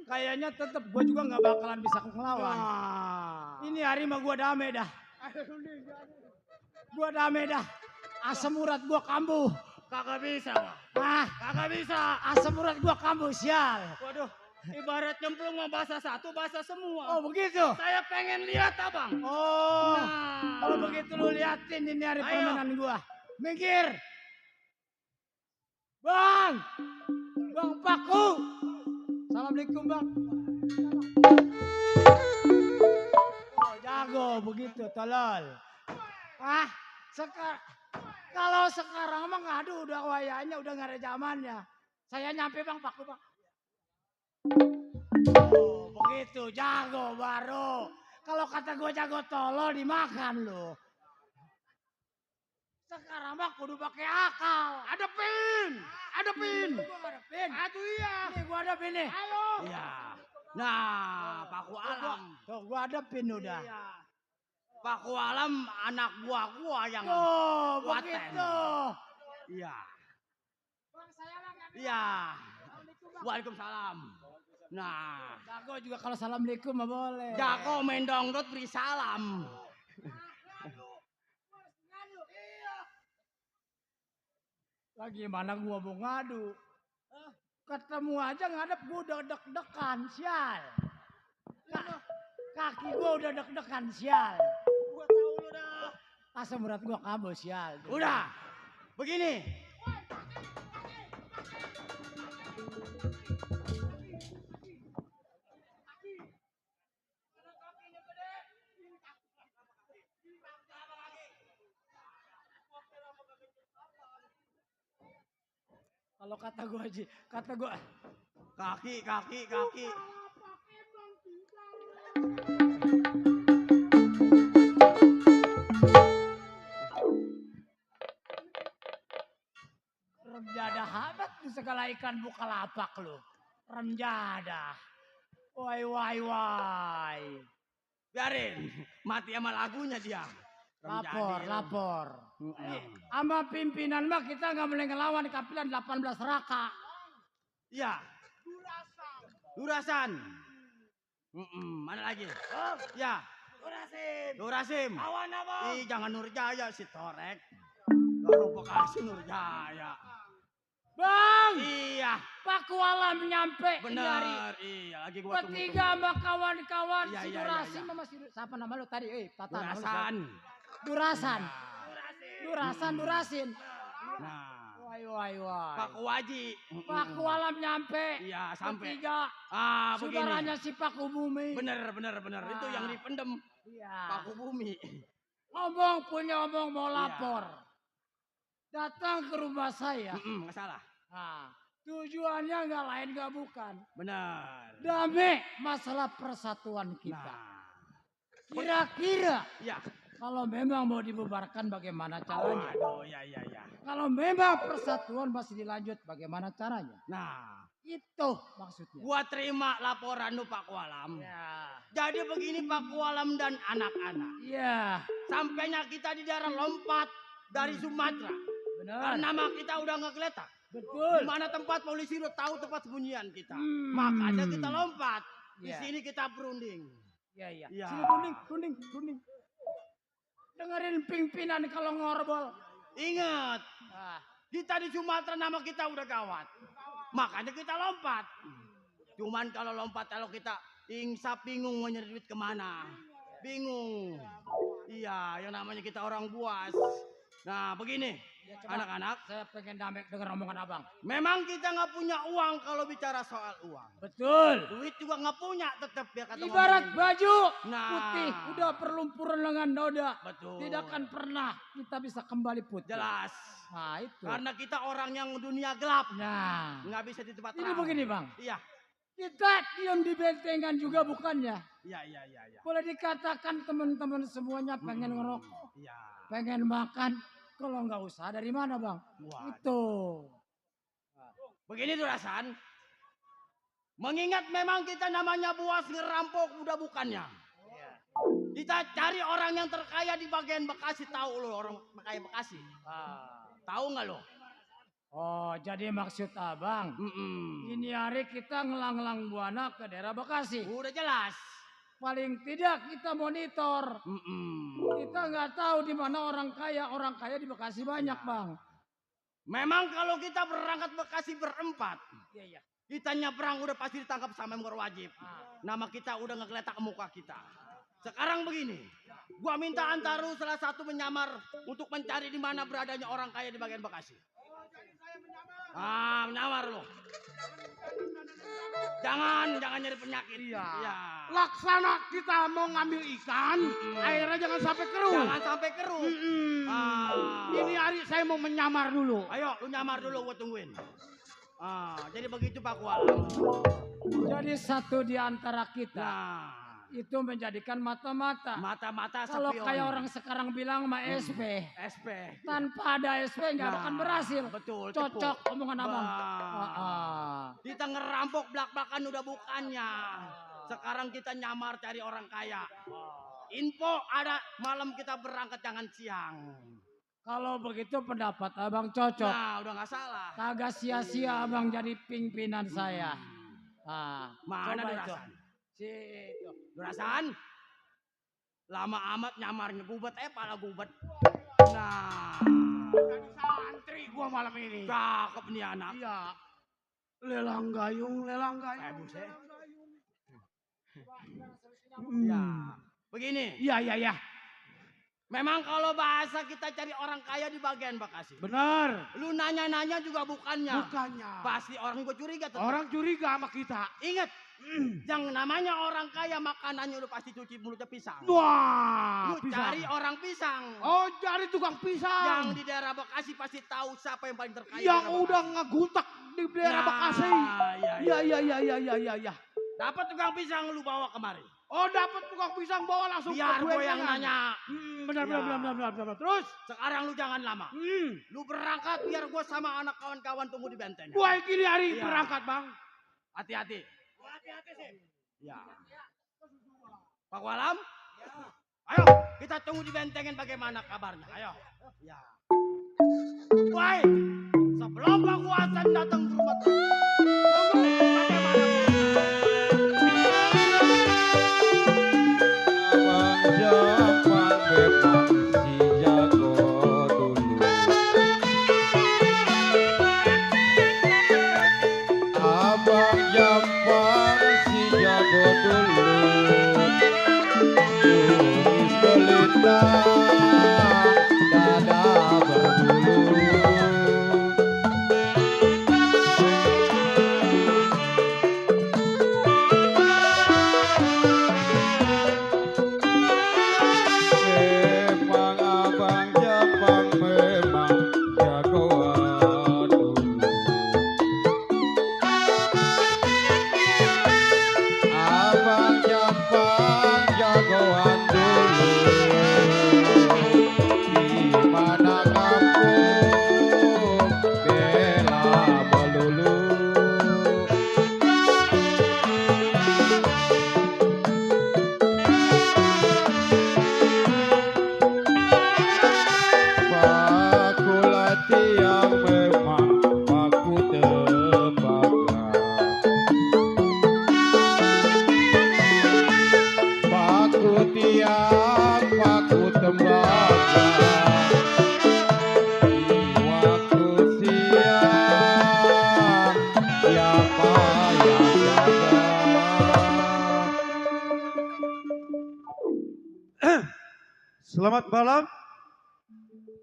kayaknya tetep gua juga nggak bakalan bisa ngelawan. Nah. Ini hari mah gua damai dah. Gua damai dah. Asam urat gua kambuh. Kagak bisa, Bang. Kagak bisa. Asam urat gua kambuh sial. Waduh, ibarat nyemplung mah basah satu, basah semua. Oh begitu. Saya pengen lihat, Abang. Oh, Nah. kalau begitu lu liatin ini hari Ayo. permainan gua. Minggir. Bang. Bang Paku. Assalamualaikum, Bang. Oh, jago begitu, tolol. Kalau sekarang mah ngadu udah wayanya, udah nggak ada zamannya. Saya nyampe Bang Paku, Bang. Oh, begitu, jago baru. Kalau kata gue jago tolol dimakan lo. Sekarang mah kudu pakai akal. Hadapin. Hadapin. Gua ngadepin. Aduh iya. Nih gua hadapin nih. Ayo. Iya. Nah, Paku Alam. Tuh gua hadapin udah. Iya. Paku Alam anak buah gua yang Tuh, kuaten. begitu. Iya. Bang, saya Bang. Iya. Waalaikumsalam. Nah, Jago juga kalau assalamualaikum mah boleh. jago main dangdut beri salam. Lagi mana gua mau ngadu? Ketemu aja ngadep gua udah deg-degan sial. Kaki gua udah deg-degan sial. Gua tahu lu dah. Asam urat gua kabur sial. Udah. Begini. Kalau kata gua Ji, kata gua Kaki. remjadah amat di segala ikan bukalapak lu. Remjadah. Wai. Biarin. Mati sama lagunya dia. Lapor. Sama pimpinan mah kita nggak boleh ngelawan kapilan 18 raka. Iya. Durasan. Mana lagi? Ya. Durasim. Awan abang. Ih, jangan Nurjaya si Torek. Baru Bekasi Nurjaya. Bang, Iya, Paku Alam nyampe. bener. Iya, lagi gua tunggu. Bertiga sama kawan-kawan Iya, si iya, Durasim iya. sama si siapa nama lu tadi? Tata nama lu siapa? Durasan. Durasin. Nah, Wai. Pak Waji. Paku Alam nyampe. Iya, sampai. Bertiga. Begini. Saudaranya si Paku Bumi. Bener. Itu yang dipendem. Iya. Paku Bumi. Punya omong mau Iya. lapor. Datang ke rumah saya. Nggak salah. Nah, tujuannya nggak lain nggak bukan. Bener. Damai masalah persatuan kita. Nah, Kira-kira iya. kalau memang mau dibubarkan bagaimana caranya? Aduh, iya. Kalau memang persatuan masih dilanjut bagaimana caranya? Nah, Itu maksudnya. gua terima laporan lu Pak Kualam. Ya. Jadi begini Pak Kualam dan anak-anak. Iya. Sampainya kita di daerah Lompat dari Sumatera. Benar. Karena nama kita udah nggak geletak. Betul. Di mana tempat polisi udah tahu tempat sembunyian kita. Hmm. Makanya kita lompat. Di Iya. sini kita berunding. Iya. Iya. Sini kuning. Dengerin pimpinan kalau ngorbol. Ingat, Nah, kita di Sumatera nama kita udah gawat. Makanya kita lompat. Cuman kalau lompat kalau kita insap bingung mau nyari duit kemana. Bingung. Iya, yang namanya kita orang buas. Nah, begini, Ya, coba. anak-anak. Saya pengen dengar omongan abang. Memang kita nggak punya uang kalau bicara soal uang. Betul. Duit juga nggak punya, tetap biar kata Ibarat ngomongin. baju Nah. putih udah perlumpuran dengan noda. Betul. Tidak akan pernah kita bisa kembali putih. Jelas. Nah itu. Karena kita orang yang dunia gelap. Nah. Nggak bisa di tempat Ini terang. begini bang. Iya. Kita diam di bentengan juga bukannya. Iya. Boleh dikatakan teman-teman semuanya pengen ngerokok. Iya. Pengen makan. Kalau nggak usah dari mana bang? Wah. Itu. Begini tuh Rasan. Mengingat memang kita namanya buas ngerampok udah bukannya. Kita cari orang yang terkaya di bagian Bekasi. Tahu lo orang kaya Bekasi? Tahu nggak lo? Oh jadi maksud abang. Ini hari kita ngelang-lang buana ke daerah Bekasi. Udah jelas. Paling tidak kita monitor. Kita nggak tahu di mana orang kaya di Bekasi banyak bang. Memang kalau kita berangkat Bekasi berempat, Iya. kita nyebrang udah pasti ditangkap sama yang berwajib. Nama kita udah ngegeletak ke muka kita. Sekarang begini, gua minta Antaru salah satu menyamar untuk mencari di mana beradanya orang kaya di bagian Bekasi. Menyamar lo. Jangan nyari penyakit. Iya. Iya. Laksana kita mau ngambil ikan, airnya jangan sampai keruh. Jangan sampai keruh. Ini hari saya mau menyamar dulu. Ayo, lu nyamar dulu, gua tungguin. Jadi begitu Pak Kualang. Jadi satu di antara kita Nah, itu menjadikan mata-mata. mata-mata Kalau spion. kayak orang sekarang bilang mah SP. SP. Tanpa ada SP nggak akan berhasil. Betul. Cocok omongan abang. Kita ngerampok belak-belakan udah bukannya. Sekarang kita nyamar cari orang kaya. Info ada malam kita berangkat jangan siang. Kalau begitu pendapat abang cocok. Nah, udah nggak salah. Kagak sia-sia abang jadi pimpinan saya. Mana coba itu. Durasan? Situ. Durasan? Lama amat nyamar ngegubet, pala gubet. Nah, Jadi santri gua malam ini. cakep nih anak. Iya. Lelang gayung. Buset. Ya, begini. Iya. Memang kalau bahasa kita cari orang kaya di bagian Bekasi. Benar. Lu nanya-nanya juga bukannya. Bukannya. Pasti orang gue curiga tetap. Orang curiga sama kita. Ingat, yang namanya orang kaya makanannya udah pasti cuci mulutnya pisang. Wah, Lu cari orang pisang. Oh, cari tukang pisang. Yang di daerah Bekasi pasti tahu siapa yang paling terkaya. Yang di daerah udah Bekasi. ngeguntak di daerah Nah, Bekasi. Iya. Dapat tukang pisang lu bawa kemari. Oh, dapat tukang pisang bawa langsung Biar ke gue gue yang nanya. Benar. Terus? Sekarang lu jangan lama. Lu berangkat biar gue sama anak kawan-kawan tunggu di benteng. Gue gini hari Iya. berangkat, Bang. Hati-hati. Ya. Pak Walam? Ayo, kita tunggu di bentengin bagaimana kabarnya. Ayo. Ya. Woi, sebelum Pak Wasan datang ke rumah tunggu bagaimana. Abang Jampang memang si jago dulu. Abang Jampang si jago dulu. Kumis belintang, dada berbulu. Memang abang Jampang memang jagoan dulu. Abang Jampang jagoan dulu. Di mana kampung bela melulu. Paku latihan memang paku tembaga. Paku tiang, paku tembaga. Di waktu siang, siapa yang jaga? Selamat malam.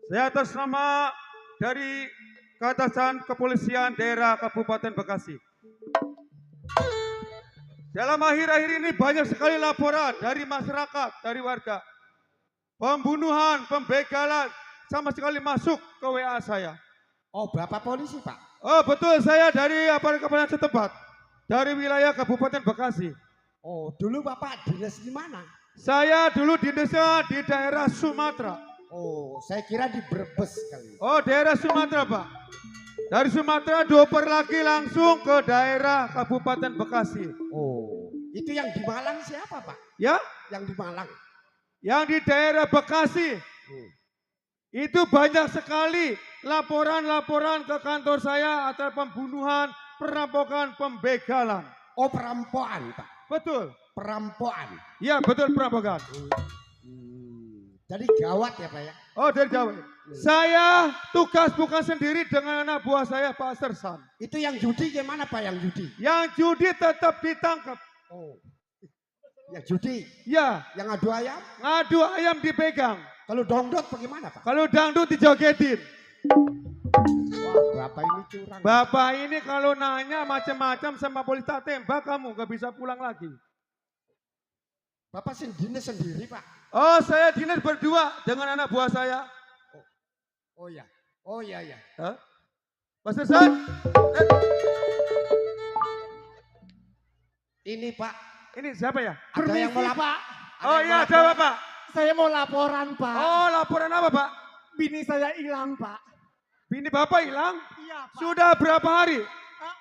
Saya atas nama dari Keatasan Kepolisian Daerah Kabupaten Bekasi. Dalam akhir-akhir ini banyak sekali laporan dari masyarakat, dari warga. Pembunuhan, pembegalan, sama sekali masuk ke WA saya. Oh, Bapak polisi, Pak? Oh betul, saya dari aparat kepolisian setempat. Dari wilayah Kabupaten Bekasi. Oh, dulu Bapak dinas di mana? Saya dulu dinasnya di daerah Sumatera. Oh, saya kira di Brebes kali. Oh, daerah Sumatera, Pak. Dari Sumatera dioper lagi langsung ke daerah Kabupaten Bekasi. Oh, itu yang di Malang siapa, Pak? Ya, Yang di Malang. yang di daerah Bekasi. Itu banyak sekali laporan-laporan ke kantor saya atas pembunuhan, perampokan, pembegalan. Oh, perampokan, Pak. Betul. Perampokan. Ya, betul perampokan. Jadi gawat ya, Pak ya? Oh, dari Jawa. Saya tugas bukan sendiri dengan anak buah saya, Pak Sersan. Itu yang judi gimana, Pak, yang judi? Yang judi tetap ditangkap. Oh. Yang judi, Ya, yang adu ayam? ngadu ayam dipegang. Kalau dongdot bagaimana, Pak? Kalau dangdut dijogetin. Wah, Bapak ini curang. Bapak ini kalau nanya macam-macam sama polisi tak tembak kamu, gak bisa pulang lagi. Bapak dinas sendiri, Pak? Oh, saya dinas berdua dengan anak buah saya. Oh ya, oh ya ya. Hah? Pak Sersan? Ini Pak, Ini siapa ya? ada yang mau lapor. Pak. Oh iya, siapa Pak? Saya mau laporan, Pak. Oh, laporan apa Pak? Bini saya hilang, Pak. Bini Bapak hilang? Iya, Pak. Sudah berapa hari?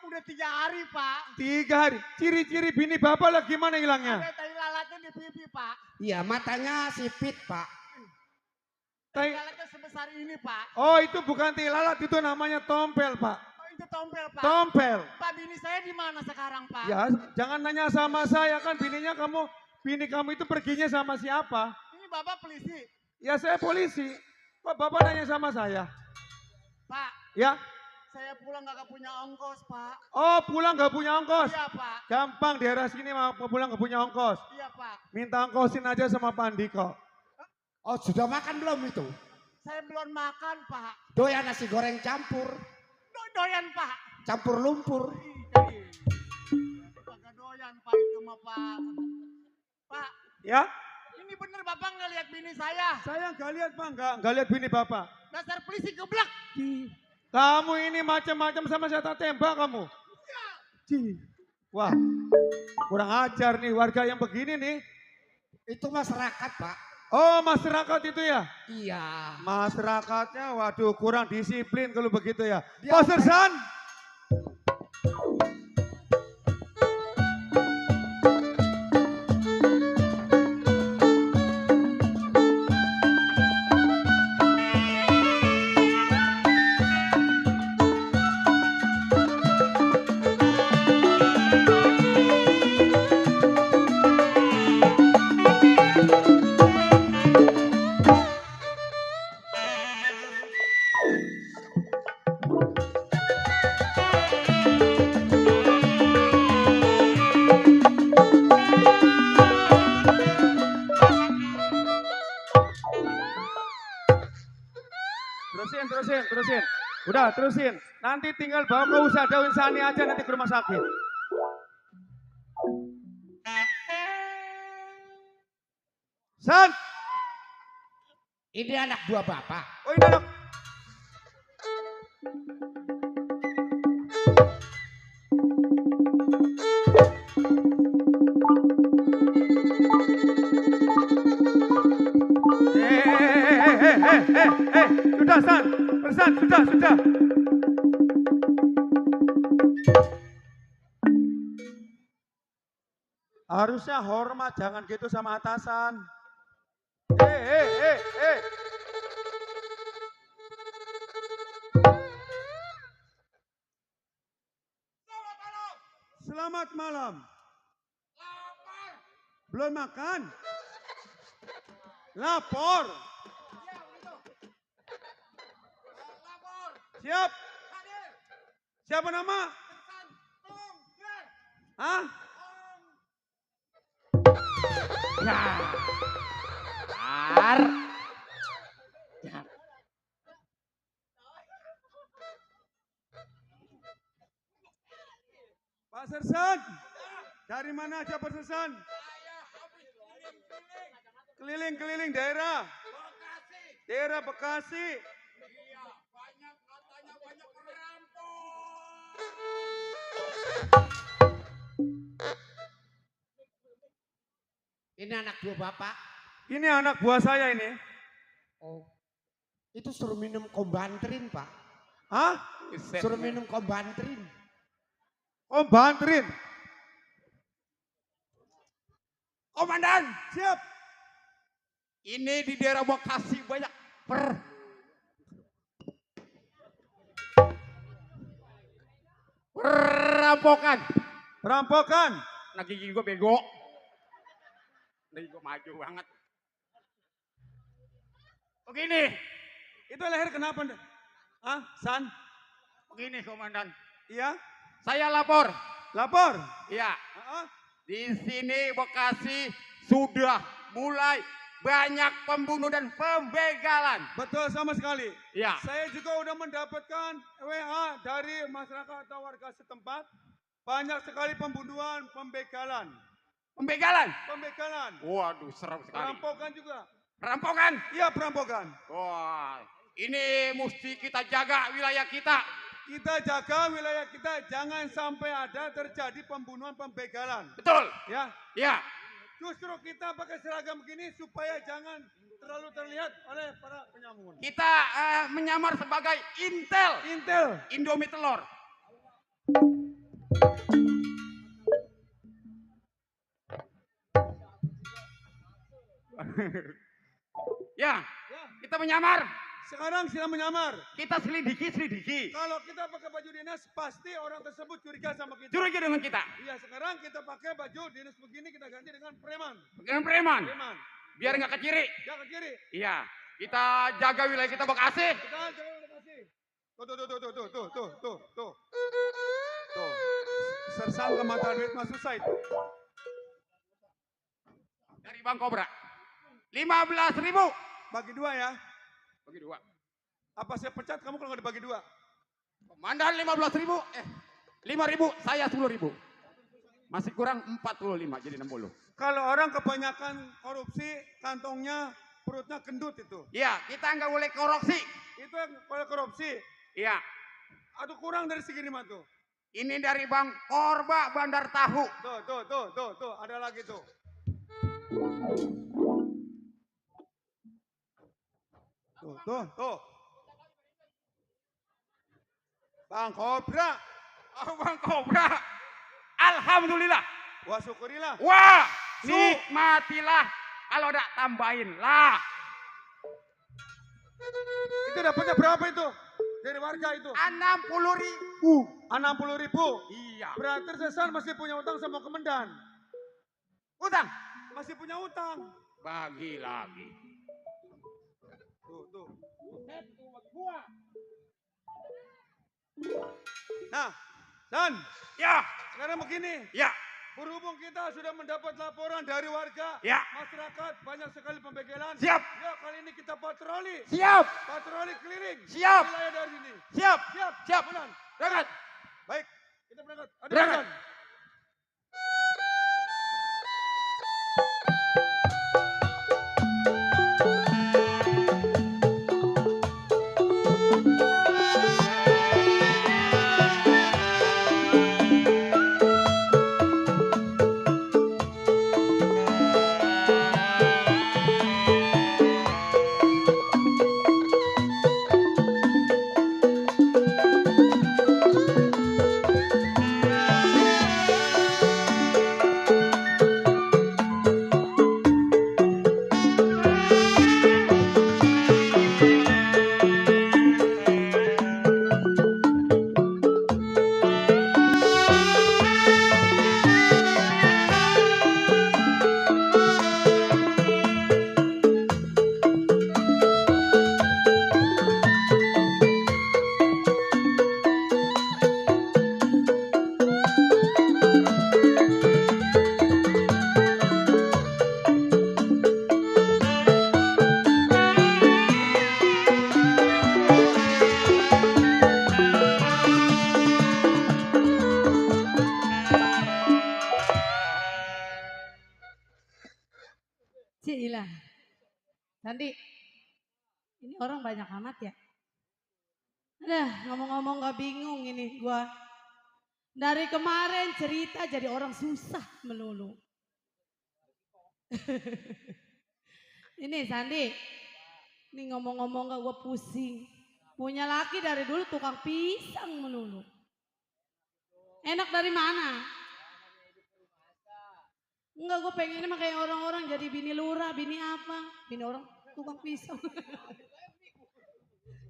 Udah 3 hari, Pak. 3 hari. Ciri-ciri bini Bapak lah gimana hilangnya? Ada tai lalatnya di pipi, Pak. Iya, matanya sipit, Pak. Tai Tai- lalatnya sebesar ini, Pak. Oh, itu bukan tilalat, itu namanya tompel Pak. Oh, itu tompel, Pak. Tompel. Pak, bini saya di mana sekarang, Pak? Ya, jangan nanya sama saya kan bini kamu itu perginya sama siapa? Ini Bapak polisi. Ya saya polisi. Kok Bapak nanya sama saya? Pak, Ya. saya pulang gak punya ongkos, Pak. Oh, pulang gak punya ongkos. Iya, Pak. Gampang daerah sini mau pulang gak punya ongkos. Iya, Pak. Minta ongkosin aja sama Pak Andiko. Oh, sudah makan belum itu? Saya belum makan, Pak. Doyan nasi goreng campur, Doyan, Pak. campur lumpur. Kagak doyan, Pak, itu mah, Pak. Pak, Ya, ini bener Bapak nggak lihat bini saya. saya nggak lihat Pak, nggak lihat bini Bapak. Dasar polisi geblek. Kamu ini macam-macam sama saya tak tembak kamu. Cih. Wah, kurang ajar nih warga yang begini nih. Itu masyarakat, Pak. Oh, masyarakat itu ya? Iya. Masyarakatnya, waduh kurang disiplin kalau begitu ya. Dia Pak Sersan. Terusin. Udah, terusin. Nanti tinggal bawa ke usaha daun sani aja nanti ke rumah sakit. San. Ini anak buah Bapak. Oh ini anak. Sudah San. San, sudah. Harusnya hormat, jangan gitu sama atasan. Selamat malam. Belum makan? Lapor. Siap. Siapa nama? Hah? Ar, Pak Sersan, dari mana aja Pak Sersan? Keliling-keliling daerah. Daerah Bekasi. Ini anak buah bapak. Ini anak buah saya ini. Oh, itu suruh minum kombantrin Pak. Hah? Suruh minum kombantrin. Om Bantrin. Komandan, Siap. ini di daerah Bekasi banyak perampokan. Perampokan. Nah gigi gue bego. Gigi gue maju banget. Begini, Itu leher kenapa? Hah? San? begini komandan. Iya? Saya lapor. Lapor. Iya, Heeh. di sini Bekasi sudah mulai banyak pembunuh dan pembegalan. Betul sama sekali. Iya. Saya juga udah mendapatkan WA dari masyarakat atau warga setempat. Banyak sekali pembunuhan, pembegalan. Pembegalan. Pembegalan. Waduh, serem sekali. Perampokan juga. Perampokan. Iya perampokan. Wah, ini mesti kita jaga wilayah kita. Kita jaga wilayah kita. Jangan sampai ada terjadi pembunuhan, pembegalan. Betul. Ya. Ya. Justru kita pakai seragam begini supaya jangan terlalu terlihat oleh para penyamun. Kita menyamar sebagai Intel. Intel. Indomie telur. Ya, kita menyamar. Sekarang sedang menyamar. Kita selidiki. Kalau kita pakai baju dinas, pasti orang tersebut curiga sama kita. Curiga dengan kita. Iya, sekarang kita pakai baju dinas begini, kita ganti dengan preman. Dengan preman. Preman. Biar nggak ke kiri. Ya ke kiri. Iya. Kita jaga wilayah kita Bekasi. Kita jangan kasih. Tuh. Tuh. Sersan ke mata duit masuk site. Dari Bang Kobra. 15.000. Bagi dua ya. Bagi dua. Apa saya pecat kamu kalau nggak dibagi dua? Komandan 15.000. 5.000. Saya 10.000. Masih kurang 45 jadi 60. Kalau orang kebanyakan korupsi, kantongnya, perutnya gendut itu. Iya, kita nggak boleh korupsi. Itu yang kalau korupsi. Iya. Atau kurang dari segini mah tuh. Ini dari Bang Korba Bandar Tahu. Tuh. Ada lagi tuh. Tuh. Bang Kobra. Oh, Bang Kobra. Alhamdulillah. Wah syukurilah. Wah, nikmatilah. Kalau udah tambahin lah. Itu dapatnya berapa itu? Dari warga itu? 60.000. 60.000. Iya. Berarti Sersan masih punya utang sama Kemendan. Utang. Masih punya utang. Bagi lagi. Tuh. Nah, Dan, Ya, sekarang begini. ya, Berhubung kita sudah mendapat laporan dari warga, ya. masyarakat banyak sekali pembegalan. Siap. Yuk kali ini kita patroli. Siap. Patroli keliling. Siap. Wilayah dari sini. Siap. Siap. Benar. Berangkat. Baik, kita berangkat. Ada Berangkat. jalan. Sandi, ini orang banyak amat ya. Aduh, ngomong-ngomong gak bingung ini gua. Dari kemarin cerita jadi orang susah melulu. Ini Sandi, ini ngomong-ngomong gak gua pusing. Punya laki dari dulu tukang pisang melulu. Enak dari mana? Enggak, gue pengennya mah kayak orang-orang jadi bini lurah, bini apa? Bini orang tukang pisang.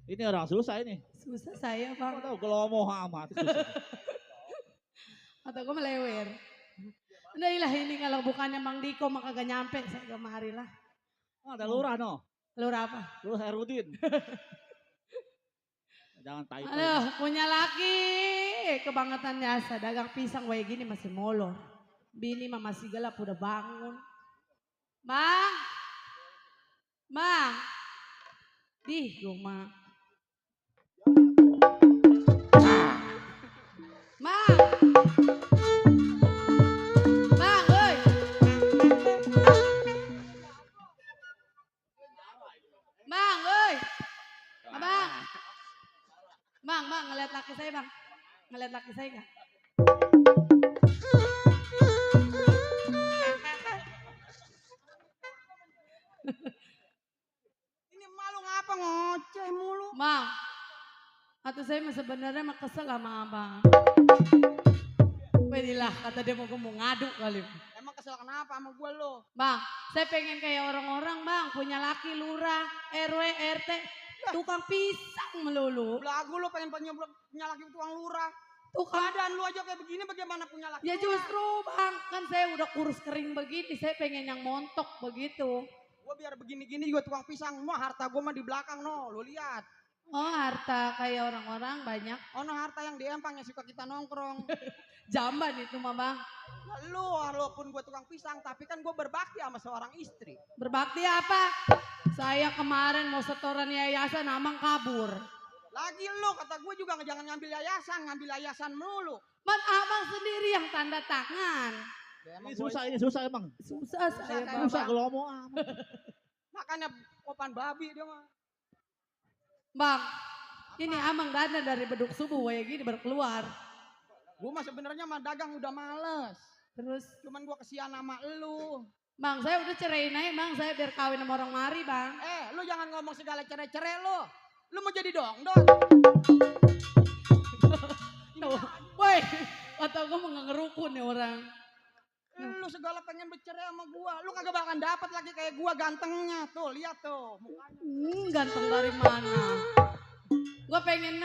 Ini orang susah ini. Susah saya bang. Kau tahu kalau ngomong amat susah. Atau gue melewer. Udah ilah ini kalau bukannya Mang Diko maka gak nyampe saya kemari lah. Ada lurah no. Lurah apa? Lurah Herudin. Jangan tai. Aduh, punya laki kebangetan biasa. Dagang pisang kayak gini masih molor. Bini mah masih gelap udah bangun. Bang. Bang. Di rumah. Bang. Bang, oi. Bang, oi. Abang. Bang, ngeliat laki saya bang. Ngeliat laki saya gak? Ini malu ngapa ngoceh mulu? Bang, atau saya mah sebenarnya mah kesel sama abang. Bedilah, kata dia mau ngadu kali. Emang kesel kenapa sama gue lo? Bang, saya pengen kayak orang-orang bang, punya laki lurah, RW, RT, tukang pisang melulu. Belagu lo pengen punya laki tukang lurah. Tukang. Badan lu aja kayak begini bagaimana punya laki Ya lurah? justru bang, kan saya udah kurus kering begini, saya pengen yang montok begitu. Gue biar begini-gini juga tukang pisang. Mau harta gue mah di belakang no, lu lihat. Oh harta kayak orang-orang banyak. Oh no harta yang di empang yang suka kita nongkrong. Jamban itu mah bang. Nah, lu walaupun gue tukang pisang tapi kan gue berbakti sama seorang istri. Berbakti apa? Saya kemarin mau setoran yayasan, amang kabur. Lagi lu kata gue juga jangan ngambil yayasan melulu. Man abang sendiri yang tanda tangan. Ya, Ini susah emang. Susah saya bang. Susah kalau ngomong amat. Makanya kopan babi dia mah. Bang, ini amang dana dari beduk subuh kayak gini berkeluar. Gue mah sebenarnya mah dagang udah males. Terus, Cuman gue kesian sama lu. bang saya udah ceraiin aja bang, saya biar kawin sama orang mari bang. Lu jangan ngomong segala cerai-cerai lu. Lu mau jadi dong. Woi, atau gue mau ngerukun nih orang. Lu segala pengen bercerai sama gua. Lu kagak bakalan dapat lagi kayak gua gantengnya. Tuh, lihat tuh mukanya. Ganteng dari mana? Gue pengen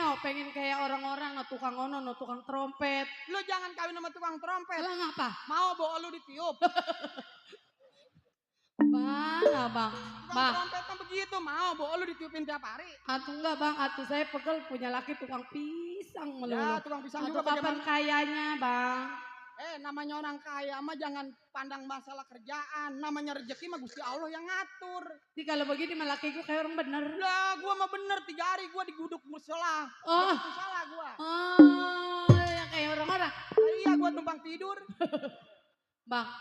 kayak orang-orang tukang tukang trompet. Lu jangan kawin sama tukang trompet. Lah ngapa? Mau bawa lu ditiup. Bang, abang. Tukang Bang, trompet kan begitu, mau bawa lu ditiupin tiap hari. atuh enggak bang, atuh saya pegel punya laki tukang pisang melulu. Ya, tukang pisang Atuh juga kapan bagaimana? kayanya bang? Namanya orang kaya mah jangan pandang masalah kerjaan. Namanya rezeki mah Gusti Allah yang ngatur. Jadi kalau begini mah laki gue kayak orang bener. Lah, gua mah bener 3 hari gua diguduk musola. Oh. Musola gua. Oh, yang kayak orang-orang. Iya, gua numpang tidur. Bang,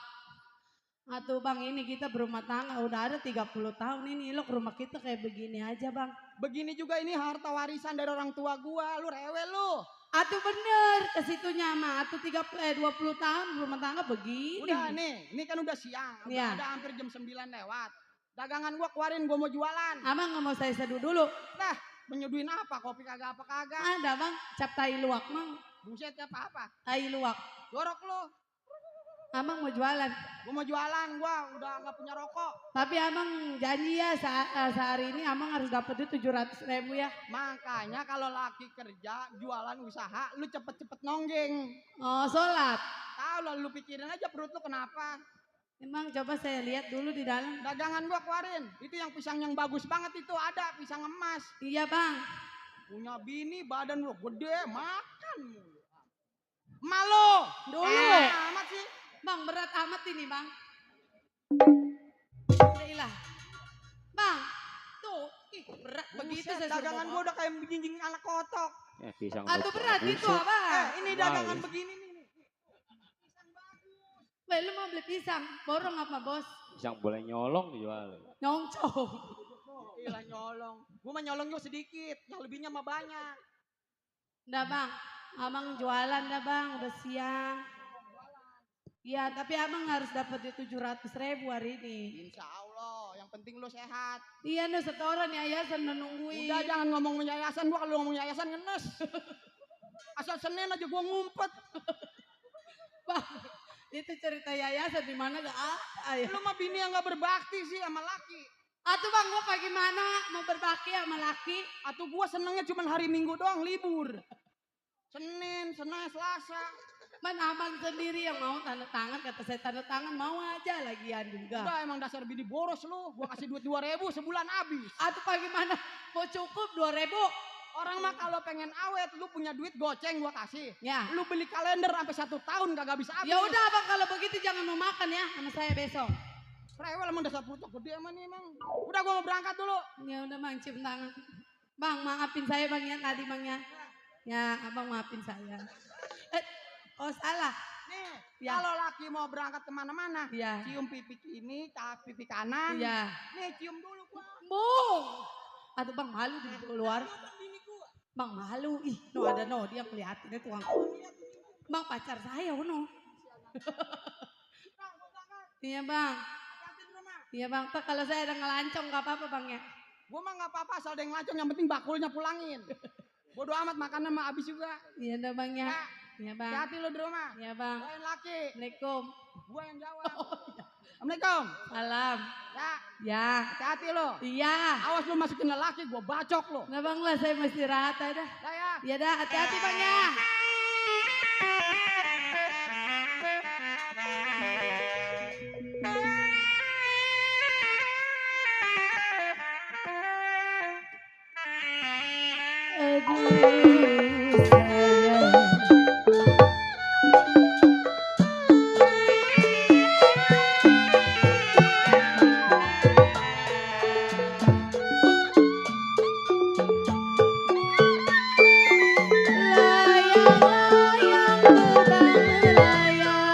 atuh bang ini kita berumah tangga udah ada 30 tahun ini. Lo ke rumah kita kayak begini aja bang. Begini juga ini harta warisan dari orang tua gua. Lu rewel lu. Atuh bener ke situnya mah. Atuh 20 tahun berumah tangga begini. Udah nih, ini kan udah siang. Iya. Udah hampir jam 9 lewat. Dagangan gua keluarin, gua mau jualan. Abang nggak mau saya seduh dulu. Nah, menyeduhin apa? Kopi kagak apa kagak. Ada bang, cap tai luwak mang. Buset apa-apa. Tai luwak. Jorok lu. Abang mau jualan. Gua mau jualan, gua udah nggak punya rokok. Tapi abang janji ya sehari ini abang harus dapat duit 700.000 ya. Makanya kalau laki kerja, jualan usaha, lu cepet-cepet nonggeng. Oh sholat. Tahu lah, lu pikirin aja perut lu kenapa. Emang coba saya lihat dulu di dalam. Dagangan gua keluarin. Itu yang pisang yang bagus banget itu ada, pisang emas. Iya bang. Punya bini badan lu gede, makan mulu. Malu. Dulu. Amat sih. Bang berat amat ini bang. Ilah. Bang, tuh, ih berat begitu Buset, saya dagangan suruh gua udah kayak jinjing anak kotok. Pisang Aduh berat itu abang. Ini dagangan begini nih. Weh lu mau beli pisang, borong apa bos? Pisang boleh nyolong dijual. Nyongcong. Gila nyolong. Gue mah nyolong juga sedikit, yang lebihnya mah banyak. Nggak bang, abang jualan dah bang, udah siang. Iya, tapi abang harus dapat di 700.000 hari ini. Insya Allah, yang penting lo sehat. Iya nih setoran yayasan udah nungguin. Udah jangan ngomong yayasan, gua kalau ngomong yayasan ngenes. Asal Senin aja gua ngumpet. Bang, itu cerita yayasan di mana gak ada ya. Lu mah bini yang gak berbakti sih sama laki. Atau bang, gua bagaimana mau berbakti sama laki? Atau gua senengnya cuma hari Minggu doang libur. Senin, Selasa. Mana abang sendiri yang mau tanda tangan, kata saya tanda tangan mau aja lagian juga. Udah emang dasar bini boros lu. Gua kasih duit 2.000 sebulan habis. Atau bagaimana mau cukup 2.000? Orang mah kalau pengen awet, lu punya duit goceng gua kasih. Ya. Lu beli kalender sampai 1 tahun kagak bisa habis. Ya udah abang kalau begitu jangan mau makan ya sama saya besok. Rewel emang dasar pucuk gede emang nih emang. Udah gua mau berangkat dulu. Ya udah bang, cium tangan. Bang maafin saya bang ya tadi bang ya. Ya abang maafin saya. Oh salah. Nih, Ya. kalau laki mau berangkat kemana-mana, Iya. cium pipi ini, pipi kanan. Iya. Nih, cium dulu gua. Bung. Atau bang malu di luar. Bang malu. Ih, no ada no dia kelihatan itu tukang. Bang pacar saya no. Iya bang. Iya bang. Pak kalau saya ada ngelancong gak apa-apa bang ya. Gua mah nggak apa-apa asal ada yang ngacung, yang penting bakulnya pulangin. Bodo amat makanan mah habis juga. Iya dah bang ya. Ya, Iya bang. hati-hati lo di rumah. Iya bang. Lain laki, Assalamualaikum. gua yang jawab. Assalamualaikum. Salam. Ya, Ya. hati-hati lo. Iya. Awas lu masukin lelaki, gua bacok lo. Nah bang lah saya mesti rata dah. Dah ya. Ya dah hati-hati bang ya. Aduh sayang. Layang-layang terbang melayang.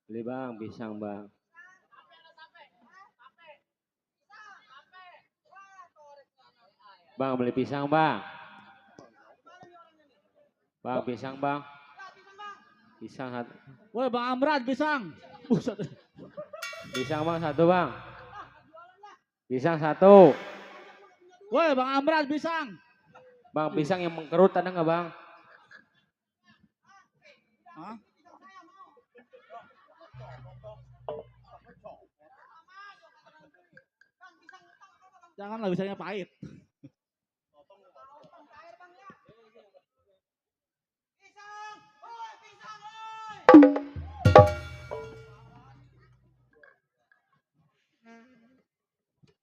Beli bang, pisang bang. Bang, beli pisang bang. Bang, pisang bang. Pisang satu. Woi Bang Amran pisang. Buset. Pisang bang satu bang. Pisang satu. Woi Bang Amran pisang. Bang, pisang yang mengkerut ada nggak bang? Hah? Janganlah bisanya pahit.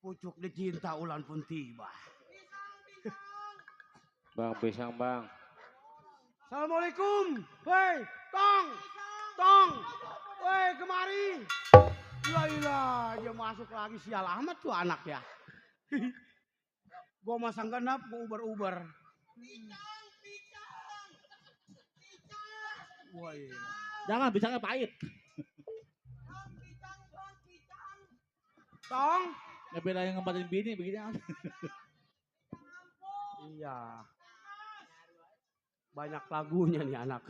Pucuk dicinta ulan pun tiba. Bang, pisang bang. Assalamualaikum. Woi, Tong. Tong. Woi, kemari. Ilah, dia masuk lagi, sial amat tuh anak ya. Gua masang genap, gua uber-uber. Woi. Jangan bisanya pahit. Tong. Ngebela yang ngempatin bini begini. Iya. Banyak lagunya nih anak.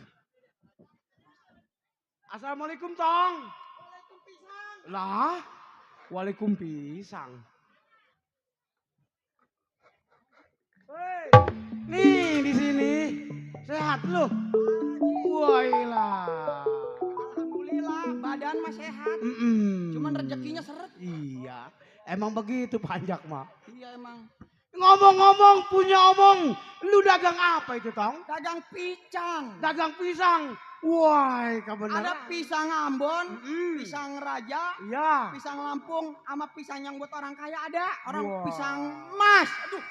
Assalamualaikum Tong. Lah, waalaikum pisang. Hei, nih di sini sehat lu. Wailah. Alhamdulillah, badan mah sehat. Cuman rezekinya seret. Iya, emang begitu panjak mah. Iya emang. Ngomong-ngomong punya omong, lu dagang apa itu Tong? Dagang pisang. Dagang pisang. Wah, kebenaran. Ada pisang Ambon, pisang Raja, Iya. pisang Lampung, sama pisang yang buat orang kaya ada. Orang Wah. pisang emas. Aduh,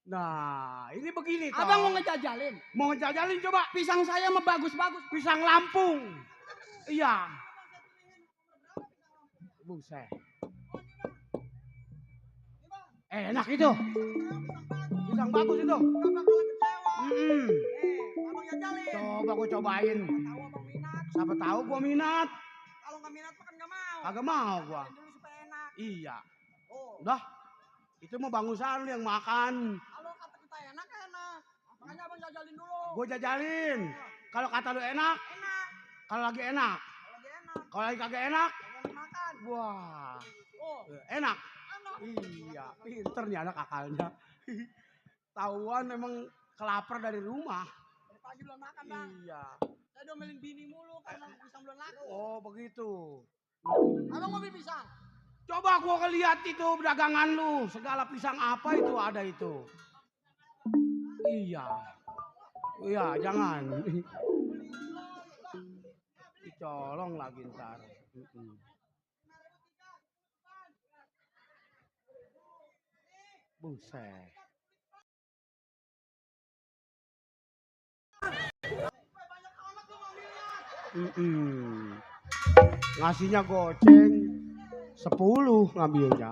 Nah, ini begini Tong. abang mau ngejajalin. Mau ngejajalin coba. Pisang saya mah bagus-bagus. Pisang Lampung. Iya. Buset. Enak itu. Pisang bagus itu. Gak bakalan kecewa. Abang jajalin. Coba gua cobain. Tahu abang minat. Siapa tahu gua minat. Kalau nggak minat mah kan nggak mau. Kagak mau gua. Cobain dulu supaya enak. Iya. Oh, Udah. Itu mah bangusan lu yang makan. kalau kata kita enak enak. Makanya abang jajalin dulu. Gua jajalin. Kalau kata lu enak, Enak. kalau lagi enak. Kalau lagi enak, Kalau lagi kagak enak, jangan dimakan. wah. Oh, Enak. enak. Iya, pinter nih anak akalnya. Tahuan memang kelapar dari rumah. Dari pagi belum makan bang. Iya. Saya domelin bini mulu karena pisang belum laku. Oh, begitu. Abang mau beli pisang? Coba gua lihat itu dagangan lu. Segala pisang apa itu ada itu. Iya. Iya, jangan. Dicolong lagi ntar. Buset. Ngasihnya goceng 10 ngambilnya.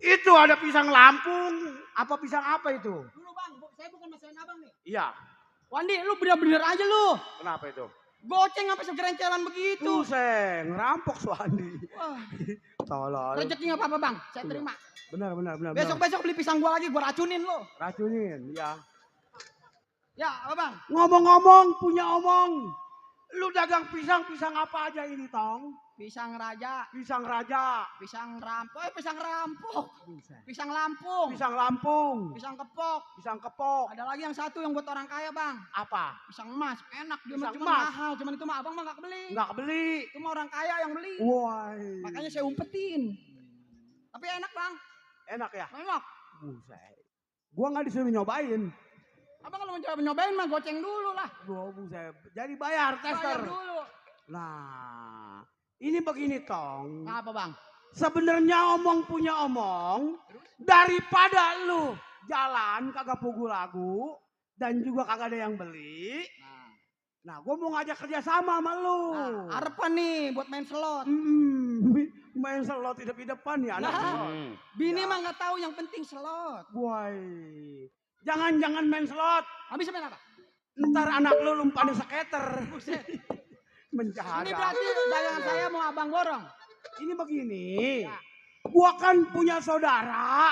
Itu ada pisang Lampung. Apa pisang apa itu? Dulu bang, saya bukan masalah abang nih. Iya. Wandi, lu bener-bener aja lu. Kenapa itu? Goceng sampai segerencelan begitu. Tuh, ngerampok Suandi. Wah, Tolol. rezeki nggak apa-apa bang, saya Iya. terima. Benar. Besok-besok beli pisang gua lagi, gua racunin lu. Racunin, ya. Ya, apa bang? Ngomong-ngomong, punya omong. Lu dagang pisang apa aja ini, Tong? Pisang Raja, Pisang Raja. pisang rampok, pisang rampok, Buset. pisang Lampung, Pisang Lampung. pisang kepok. Pisang kepok. Ada lagi yang satu yang buat orang kaya bang, Apa? pisang emas, enak dia mah Pisang cuma emas. mahal, cuman itu mah abang mah nggak kebeli. Nggak kebeli. Itu mah orang kaya yang beli. Wah. Makanya saya umpetin. Tapi enak bang, Enak ya? enak. Buset. Gua nggak disuruh nyobain. Abang kalau mau nyobain mah goceng dulu lah. Gua buset. Jadi bayar Bayar tester. dulu. Nah, ini begini Tong. Apa bang? Sebenarnya omong punya omong, daripada lu jalan kagak pugu lagu dan juga kagak ada yang beli. Nah, gue mau ngajak kerja sama sama lu. Nah, arepan nih buat main slot. Main slot hidup-hidupan ya anak. Nah. Bini mah nggak tahu yang penting slot. Woi, Jangan main slot. Habis main apa? Ntar anak lu lumpanin skater. Buset. Menjaga. Ini berarti dagangan saya mau abang borong. Ini begini. Gua kan punya saudara.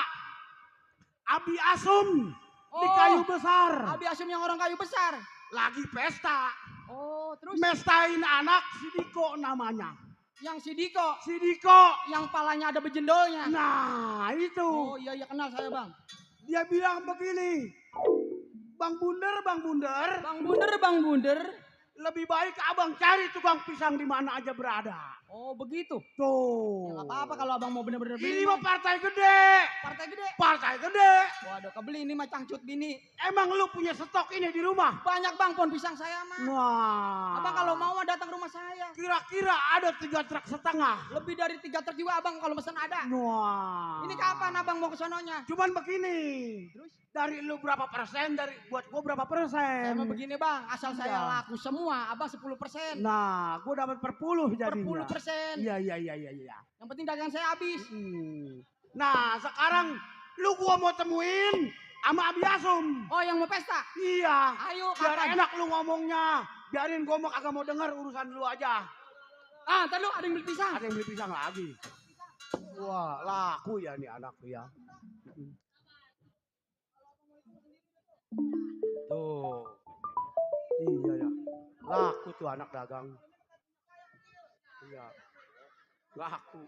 Abi Asum. Di Oh. kayu besar. Abi Asum yang orang kayu besar. Lagi pesta. Oh, terus Mestain anak si Diko namanya. yang si Diko, Si Diko. yang palanya ada bejendolnya. Nah itu. Oh iya kenal saya bang. Dia bilang begini. Bang Bunder. Bang Bunder. Lebih baik abang cari tukang pisang di mana aja berada. Oh begitu. Tuh. Ya, apa-apa kalau abang mau bener-bener beli. Ini mah partai gede. Partai gede. Partai gede. Waduh kebeli ini mah cangcut bini. Emang lu punya stok ini di rumah? Banyak bang pohon pisang saya mah. Wah. Abang kalau mau mah datang rumah saya. Kira-kira ada 3 truk setengah. Lebih dari 3 truk juga abang kalau pesan ada. Wah. Ini kapan abang mau ke sononya? Cuman begini. Terus? Dari lu berapa persen, dari buat gua berapa Saya persen? mah begini bang, asal saya Iya. laku semua, abang 10%. Nah, gua dapat per puluh Per jadinya. 10%. Iya. Yang penting dagangan saya habis. Nah, sekarang lu gua mau temuin sama Abi Asum. Oh yang mau pesta? Iya. Ayo Biar kapan? enak lu ngomongnya. Biarin gua mau kagak mau denger urusan lu aja. Ah, ntar lu ada yang beli pisang. Ada yang beli pisang lagi. Wah, laku ya nih anak ya. Tuh. Iya ya. Laku tuh anak dagang. Iya. Laku.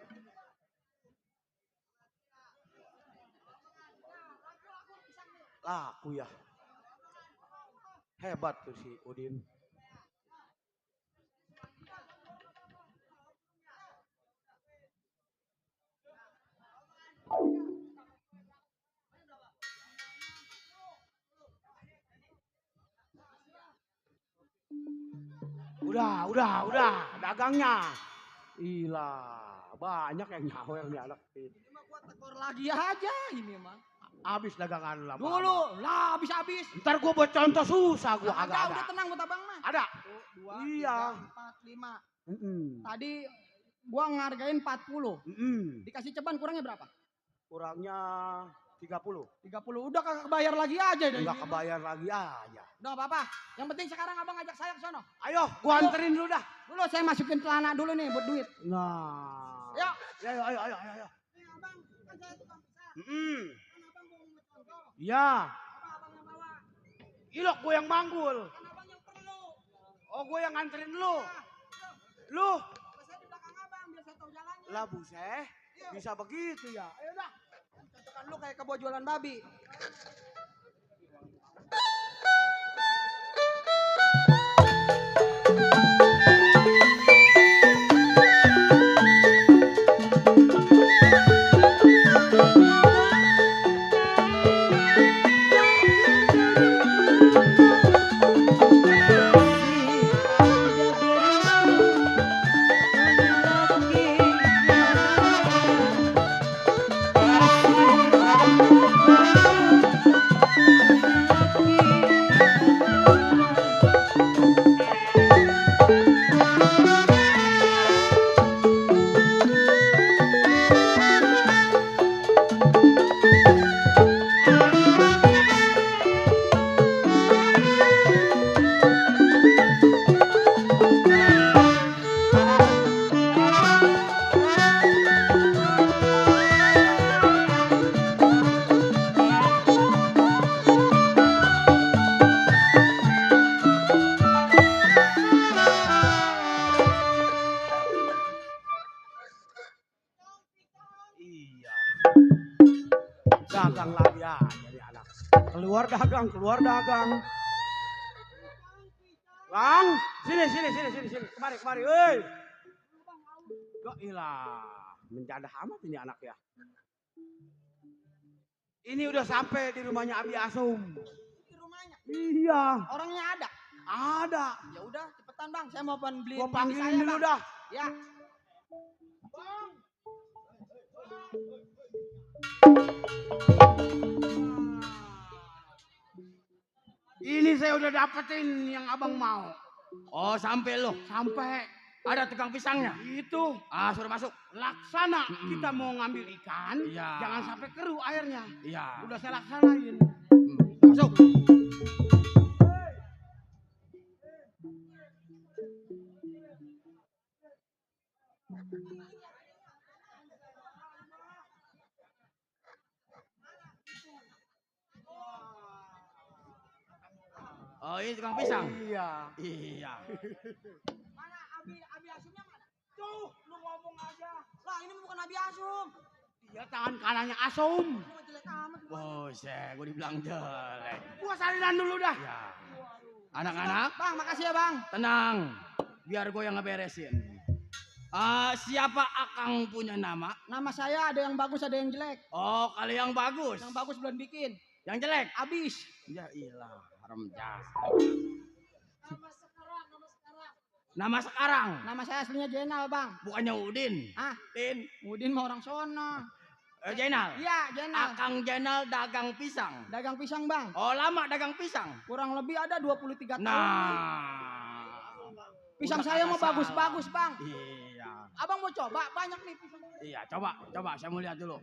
Laku ya. Hebat tuh si Udin. Udah, dagangnya. Gila, banyak yang nyawer nih anak. Cuma gua tekor lagi aja ini mah. Habis dagangan lah. Dulu lah habis. Ntar gua buat contoh susah gua agak Ada, ada. udah tenang buat abang mah. Ada. 2, Iya. 3, 4, 5. Mm-mm. Tadi gua ngargain 40. Mm-mm. Dikasih ceban kurangnya berapa? Kurangnya 30. 30. Udah kagak kebayar lagi aja deh. Enggak ini mah. kebayar lagi aja. Udah gak apa-apa. Yang penting sekarang abang ajak saya ke sono. Ayo, gua anterin dulu dah. Dulu saya masukin celana dulu nih buat duit. Nah. Yuk. Ayo. Nih abang, kan saya tukang pisang. Mm-mm. Kan abang mau contoh. Iya. Apa abang yang bawa? Ilok gua yang manggul. Kan abang yang perlu. Oh, gua yang nganterin lu. Lu. Saya di belakang abang biar saya tahu jalannya. Lah buset. Bisa begitu ya. Ayo dah. Contohkan lu kayak kebo jualan babi. Iya. Dagang lagi ya jadi anak. Keluar dagang. Bang, sini. Kemari. Woi. Kok ilah. Menjadah amat ini anak ya. Ini udah sampai di rumahnya Abi Asum. Di rumahnya. Iya, Orangnya ada. ada. Ya udah, cepetan bang. Saya mau beli. Gua panggilin saya, dulu Bang. dah. Ya. Ini saya udah dapetin yang abang mau. Oh sampai lo. Sampai Ada tukang pisangnya. itu Ah suruh masuk. laksana kita mau ngambil ikan, Iya. jangan sampai keruh airnya. Iya. Udah saya laksanain. Masuk. Oh, ini tukang pisang. Iya. Iya. Mana Abi Asumnya mana? Tuh, lu ngomong aja. Lah, ini bukan Abi Asum. Dia tangan kanannya Asum. Lu mah jelek amat. Buset, gue dibilang jelek. Gua salinan dulu dah. Ya. Anak-anak, Bang, makasih ya, Bang. tenang. Biar gue yang ngeberesin. Siapa Akang punya nama? Nama saya ada yang bagus, ada yang jelek. Oh, kalau yang bagus. Yang bagus belum bikin. Yang jelek? Abis. Ya ilah, haram jasad. Nama sekarang. Nama saya aslinya Jenal, Bang. Bukannya Udin. Ah, Udin. Udin mah orang sono. Jenal. Iya, Jenal. Akang Jenal dagang pisang. Dagang pisang, Bang. Oh, lama dagang pisang. Kurang lebih ada 23 tahun. Nah. Pisang udah saya kagak mah bagus-bagus, salah. Bang. Iya. Abang mau coba? Banyak nih pisang. Iya, coba saya mau lihat dulu.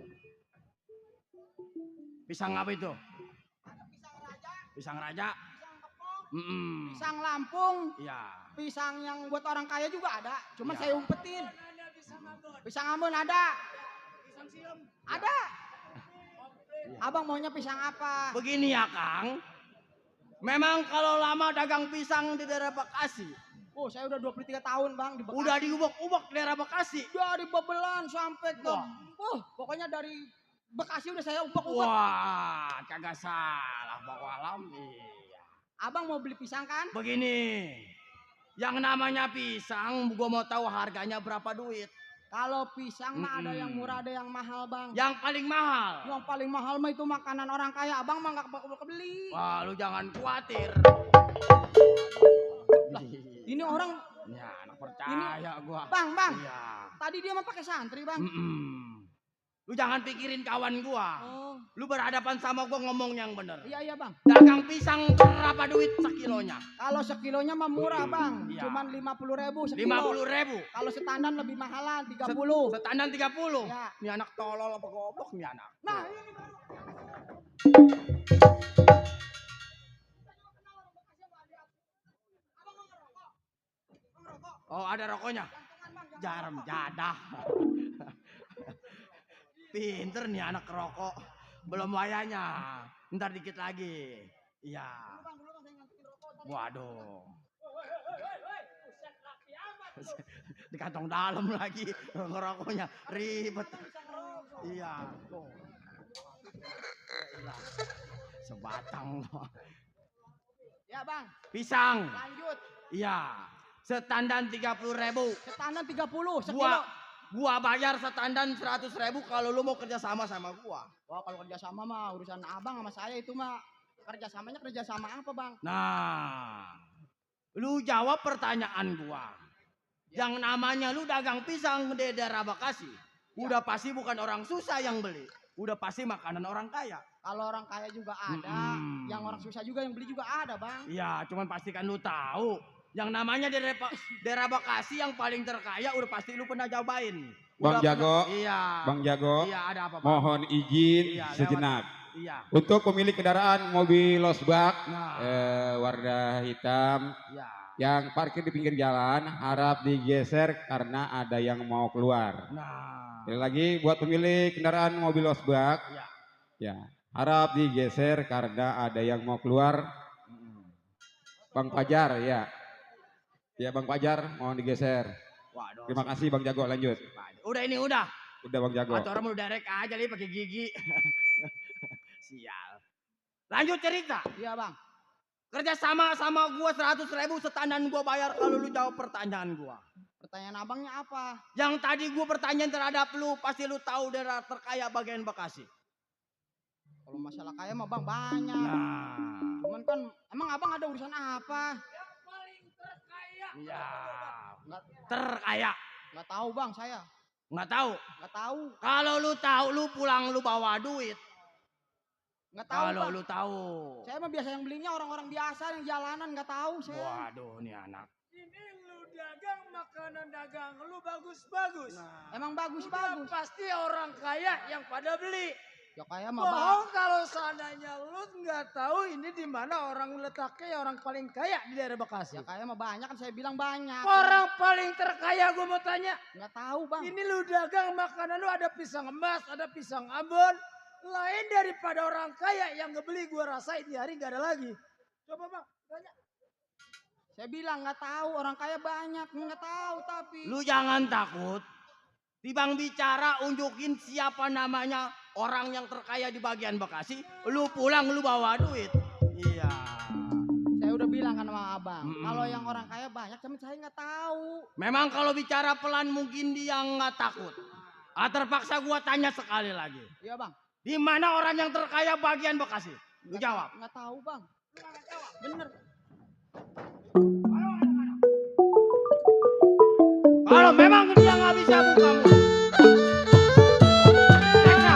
Pisang apa itu? Pisang raja, Pisang raja. pisang kepok, Mm-mm. pisang Lampung, Iya. pisang yang buat orang kaya juga ada. Cuman Iya. saya umpetin. Pisang Ambon ada. Ada. Abang maunya pisang apa? Begini ya, Kang. Memang kalau lama dagang pisang di daerah Bekasi, Oh, saya udah 23 tahun, Bang, di Bekasi. udah diubek-ubek daerah Bekasi. Dari Babelan sampai ke pokoknya dari Bekasi udah saya ubek-ubek. Wah, kagak salah Pak Walam. Iya. Abang mau beli pisang kan? Begini, yang namanya pisang, gua mau tahu harganya berapa duit. Kalau pisang mah ada yang Mm-mm. murah, ada yang mahal, Bang. Yang paling mahal. Yang paling mahal mah itu makanan orang kaya. Abang mah nggak bakal kebeli. Wah, lu jangan khawatir. Ini orang, Ya, anak percaya gua. Bang, Iya. tadi dia mah pakai santri, Bang. Mm-mm. Lu jangan pikirin kawan gua. Oh, Lu berhadapan sama gua ngomong yang bener. iya, Bang. Dagang pisang berapa duit sekilonya? Kalau sekilonya mah murah, Bang. Iya. Cuman 50.000 sekilo. 50.000. Kalau standar lebih mahalan, 30. Standar 30. Ya. Ini anak tolol apa goblok nih anak. Nah, ini Bang. Oh, ada rokoknya. Jarum jadah. Pinter nih anak rokok. Belum wayanya. Ntar dikit lagi. Iya. Waduh. Di kantong dalam lagi ngerokoknya. Ribet. Iya. Tuh. Gila. Sebatang loh. Ya, Bang. Pisang. Lanjut. Iya. Standar 30.000. Standar 30 sekilo. Gua bayar standar 100.000 kalau lu mau kerja sama sama gua. Wah, kalau kerja sama mah urusan Abang sama saya itu mah kerjasamanya kerjasama apa, Bang? Nah, lu jawab pertanyaan gua. Yang namanya lu dagang pisang di daerah Bekasi, udah pasti bukan orang susah yang beli. Udah pasti makanan orang kaya. Kalau orang kaya juga ada, yang orang susah juga yang beli juga ada, Bang. Iya, cuman pastikan lu tahu. Yang namanya daerah Bekasi yang paling terkaya udah pasti lu pernah cobain. Bang Jago, Iya. Bang Jago, Iya, ada apa, Bang? mohon izin Iya, lewat. sejenak. Iya. Untuk pemilik kendaraan mobil losbak Nah, warna hitam iya. yang parkir di pinggir jalan harap digeser karena ada yang mau keluar. Nah. Sekali lagi buat pemilik kendaraan mobil losbak, Iya. ya harap digeser karena ada yang mau keluar. Bang Fajar, ya. Ya Bang Fajar, mohon digeser. Waduh. Terima kasih Bang Jago, lanjut. Udah ini udah. Udah Bang Jago. Atau orang mau direct aja nih pakai gigi. Sial. Lanjut cerita. Iya, Bang. Kerja sama gua 100.000 standar gua bayar kalau lu jawab pertanyaan gua. Pertanyaan Abangnya apa? Yang tadi gua pertanyaan terhadap lu pasti lu tahu daerah terkaya bagian Bekasi. Kalau masalah kaya mah, Bang, banyak. Nah. Cuman kan emang Abang ada urusan apa? Iya. Terkaya. Nggak tahu, Bang, saya. Nggak tahu. Nggak tahu. Kalau lu tahu lu pulang lu bawa duit. Nggak tahu, Kalau Bang. lu tahu. Saya mah biasa yang belinya orang-orang biasa yang jalanan, nggak tahu saya. Waduh nih anak. Ini lu dagang makanan dagang lu bagus-bagus. Emang Udah bagus-bagus. pasti orang kaya yang pada beli. Ya kayak mah bang. Bohong kalau seandainya lu nggak tahu ini di mana orang letaknya orang paling kaya di daerah Bekasi. Ya kayak mah banyak kan saya bilang banyak. Orang paling terkaya gue mau tanya. Nggak tahu bang. Ini lu dagang makanan lu ada pisang emas, ada pisang Ambon. Lain daripada orang kaya yang ngebeli gue rasain di hari nggak ada lagi. Coba bang, tanya. Saya bilang nggak tahu orang kaya banyak nggak tahu tapi. Lu jangan takut. Tibang bicara unjukin siapa namanya orang yang terkaya di bagian Bekasi. Lu pulang lu bawa duit. Iya. Saya udah bilang kan sama abang. Kalau yang orang kaya banyak tapi saya nggak tahu. Memang kalau bicara pelan mungkin dia nggak takut. Terpaksa gua tanya sekali lagi. Iya bang. Di mana orang yang terkaya bagian Bekasi? Lu jawab. Nggak tahu bang. Bener. Kalau memang dia nggak bisa buka mulut. Periksa.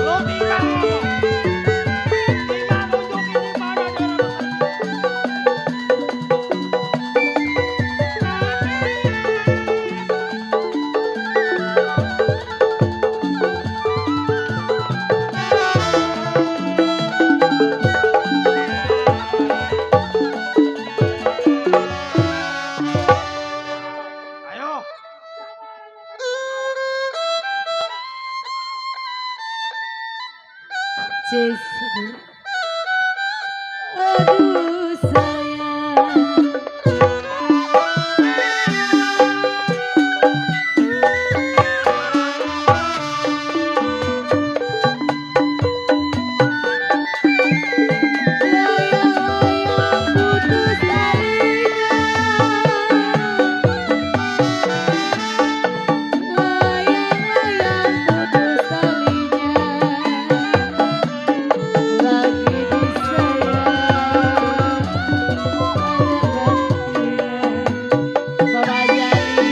Lu tinggal ngomong. Tinggal nunjukin di mana daerah Bekasi. Ayo. Jason. Aduh sayang. Layang-layang putus talinya. Layang-layang putus talinya. Lagi disayang ada gantian Bapak Jali.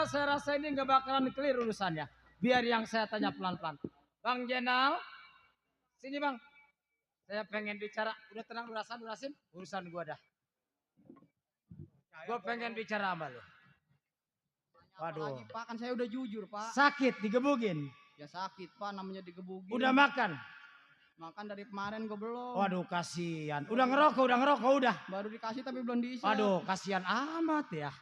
saya rasa ini nggak bakalan clear urusannya. Biar yang saya tanya pelan-pelan. Bang Jenal, sini bang. Saya pengen bicara. Udah tenang Durasin. Urusan gua dah. Gua pengen bicara sama lu. Waduh. Lagi, Pak, kan saya udah jujur, Pak. Sakit digebugin. Ya sakit, Pak, namanya digebugin. Udah makan. Makan dari kemarin gue belum. Waduh kasihan. Udah ngerokok udah. Baru dikasih tapi belum diisi. Waduh kasihan amat ya.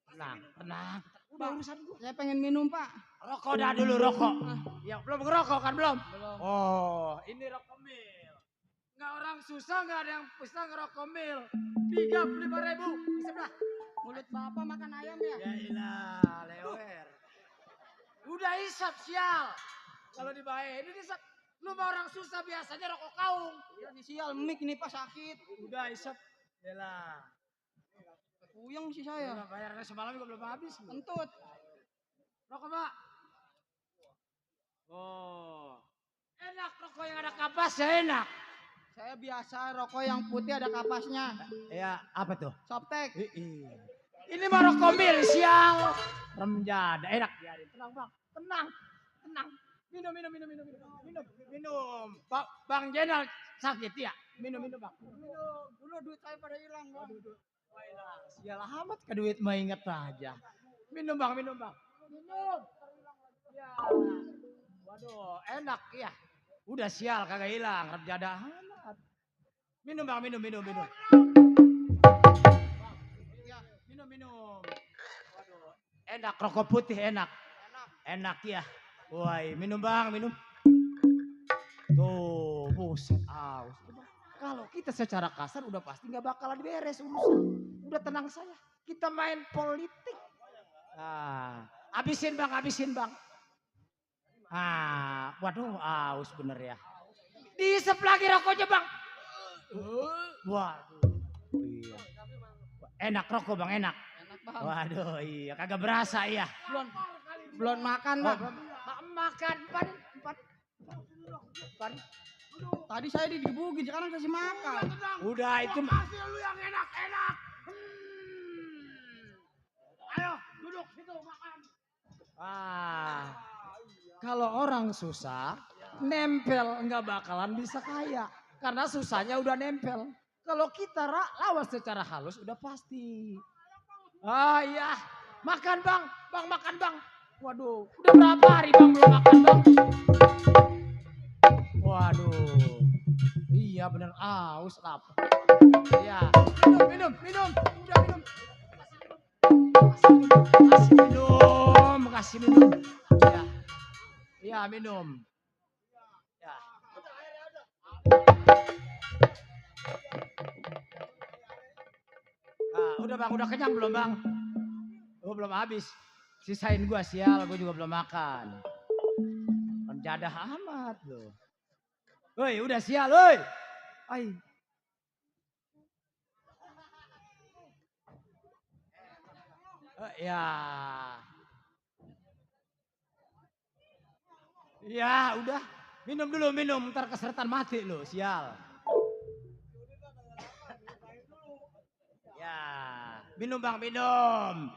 Tenang. Udah urusan gua. Saya pengen minum, Pak. Rokok dah dulu rokok. Ya belum ngerokok kan belum? Belum. Oh ini rokok mil. Nggak orang susah nggak ada yang bisa ngerokok mil. 35.000 di sebelah. Mulut Bapak makan ayam ya? Ya ilah lewer. Udah isap sial. Kalau dibayar ini isap. Lu mah orang susah biasanya rokok kaung. Ya sial, mik nih Pak sakit. Udah isap. Yalah. Puyeng sih saya. Udah bayarnya semalam juga belum habis. Kentut. Rokok Pak. Oh. Enak rokok yang ada kapasnya enak. Saya biasa rokok yang putih ada kapasnya. Ya apa tuh? Softtek. Ini mah rokok mil sial. Remjada enak. Tenang Bang. Tenang. Minum. Bang Jenal sakit ya? Minum Bang. Minum. Dulu duit saya pada hilang, Bang. Sial amat ke duit mah inget aja. Minum Bang. Minum. Ya. Waduh, enak ya. Udah sial kagak hilang, remjada amat. Minum Bang. Ya, minum. Waduh, enak rokok putih enak. Enak ya. Woi, minum Bang. Tuh, buset aus. Kalau kita secara kasar udah pasti nggak bakalan beres urusan. Udah tenang saya. Kita main politik. Habisin Bang. Waduh, aus bener ya. Diisep lagi rokoknya Bang. Waduh. Iya. Enak rokok Bang, enak. Enak, Bang. Waduh, iya kagak berasa ya. Belum makan, Bang. Makan empat. Tadi saya digebugin, sekarang kasih makan. Udah itu Kasih lu yang enak-enak. Ayo duduk situ makan. Kalau orang susah, nempel nggak bakalan bisa kaya. Karena susahnya udah nempel. Kalau kita lawan secara halus udah pasti. Iya. Makan Bang, makan Bang. Waduh, udah berapa hari Bang belum makan Bang? Waduh. Iya bener aus lapar. Iya. Minum. Udah minum. Kasih minum. Ya. Iya minum. Ya. Udah Bang, udah kenyang belum Bang? Oh belum habis. Sisain gua sial, gua juga belum makan. Menjadah amat loh. Woi, udah sial, woi. Ya. Ya, udah. Minum dulu, ntar keseretan mati lo, sial. Ya, minum Bang, minum.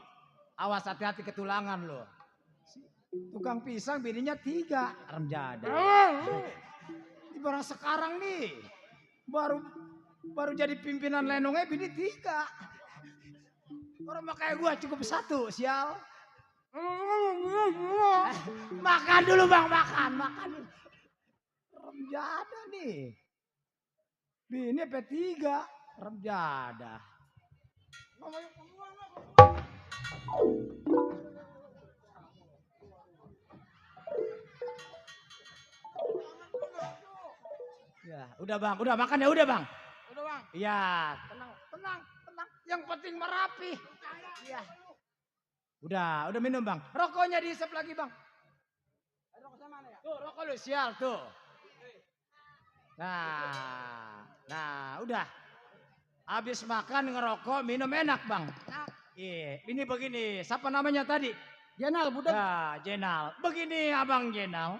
Awas hati-hati ketulangan lo. Tukang pisang bininya 3, remjada. Ibarat sekarang nih, baru jadi pimpinan lenongnya bini 3. Orang kayak gua cukup 1, sial. Makan dulu Bang, makan. Remjada nih. Bini P3, remjada. Ya, udah Bang, udah makan ya udah Bang. Udah, Bang. Iya, tenang. Yang penting merapi. Iya. Udah minum Bang. Rokoknya diisep lagi Bang. Rokok saya mana ya? Tuh rokok lu sial tuh. Nah, udah. Habis makan ngerokok, minum enak Bang. Iya, ini begini. Siapa namanya tadi? Jenal, budak. Ya, Jenal. Begini Abang Jenal.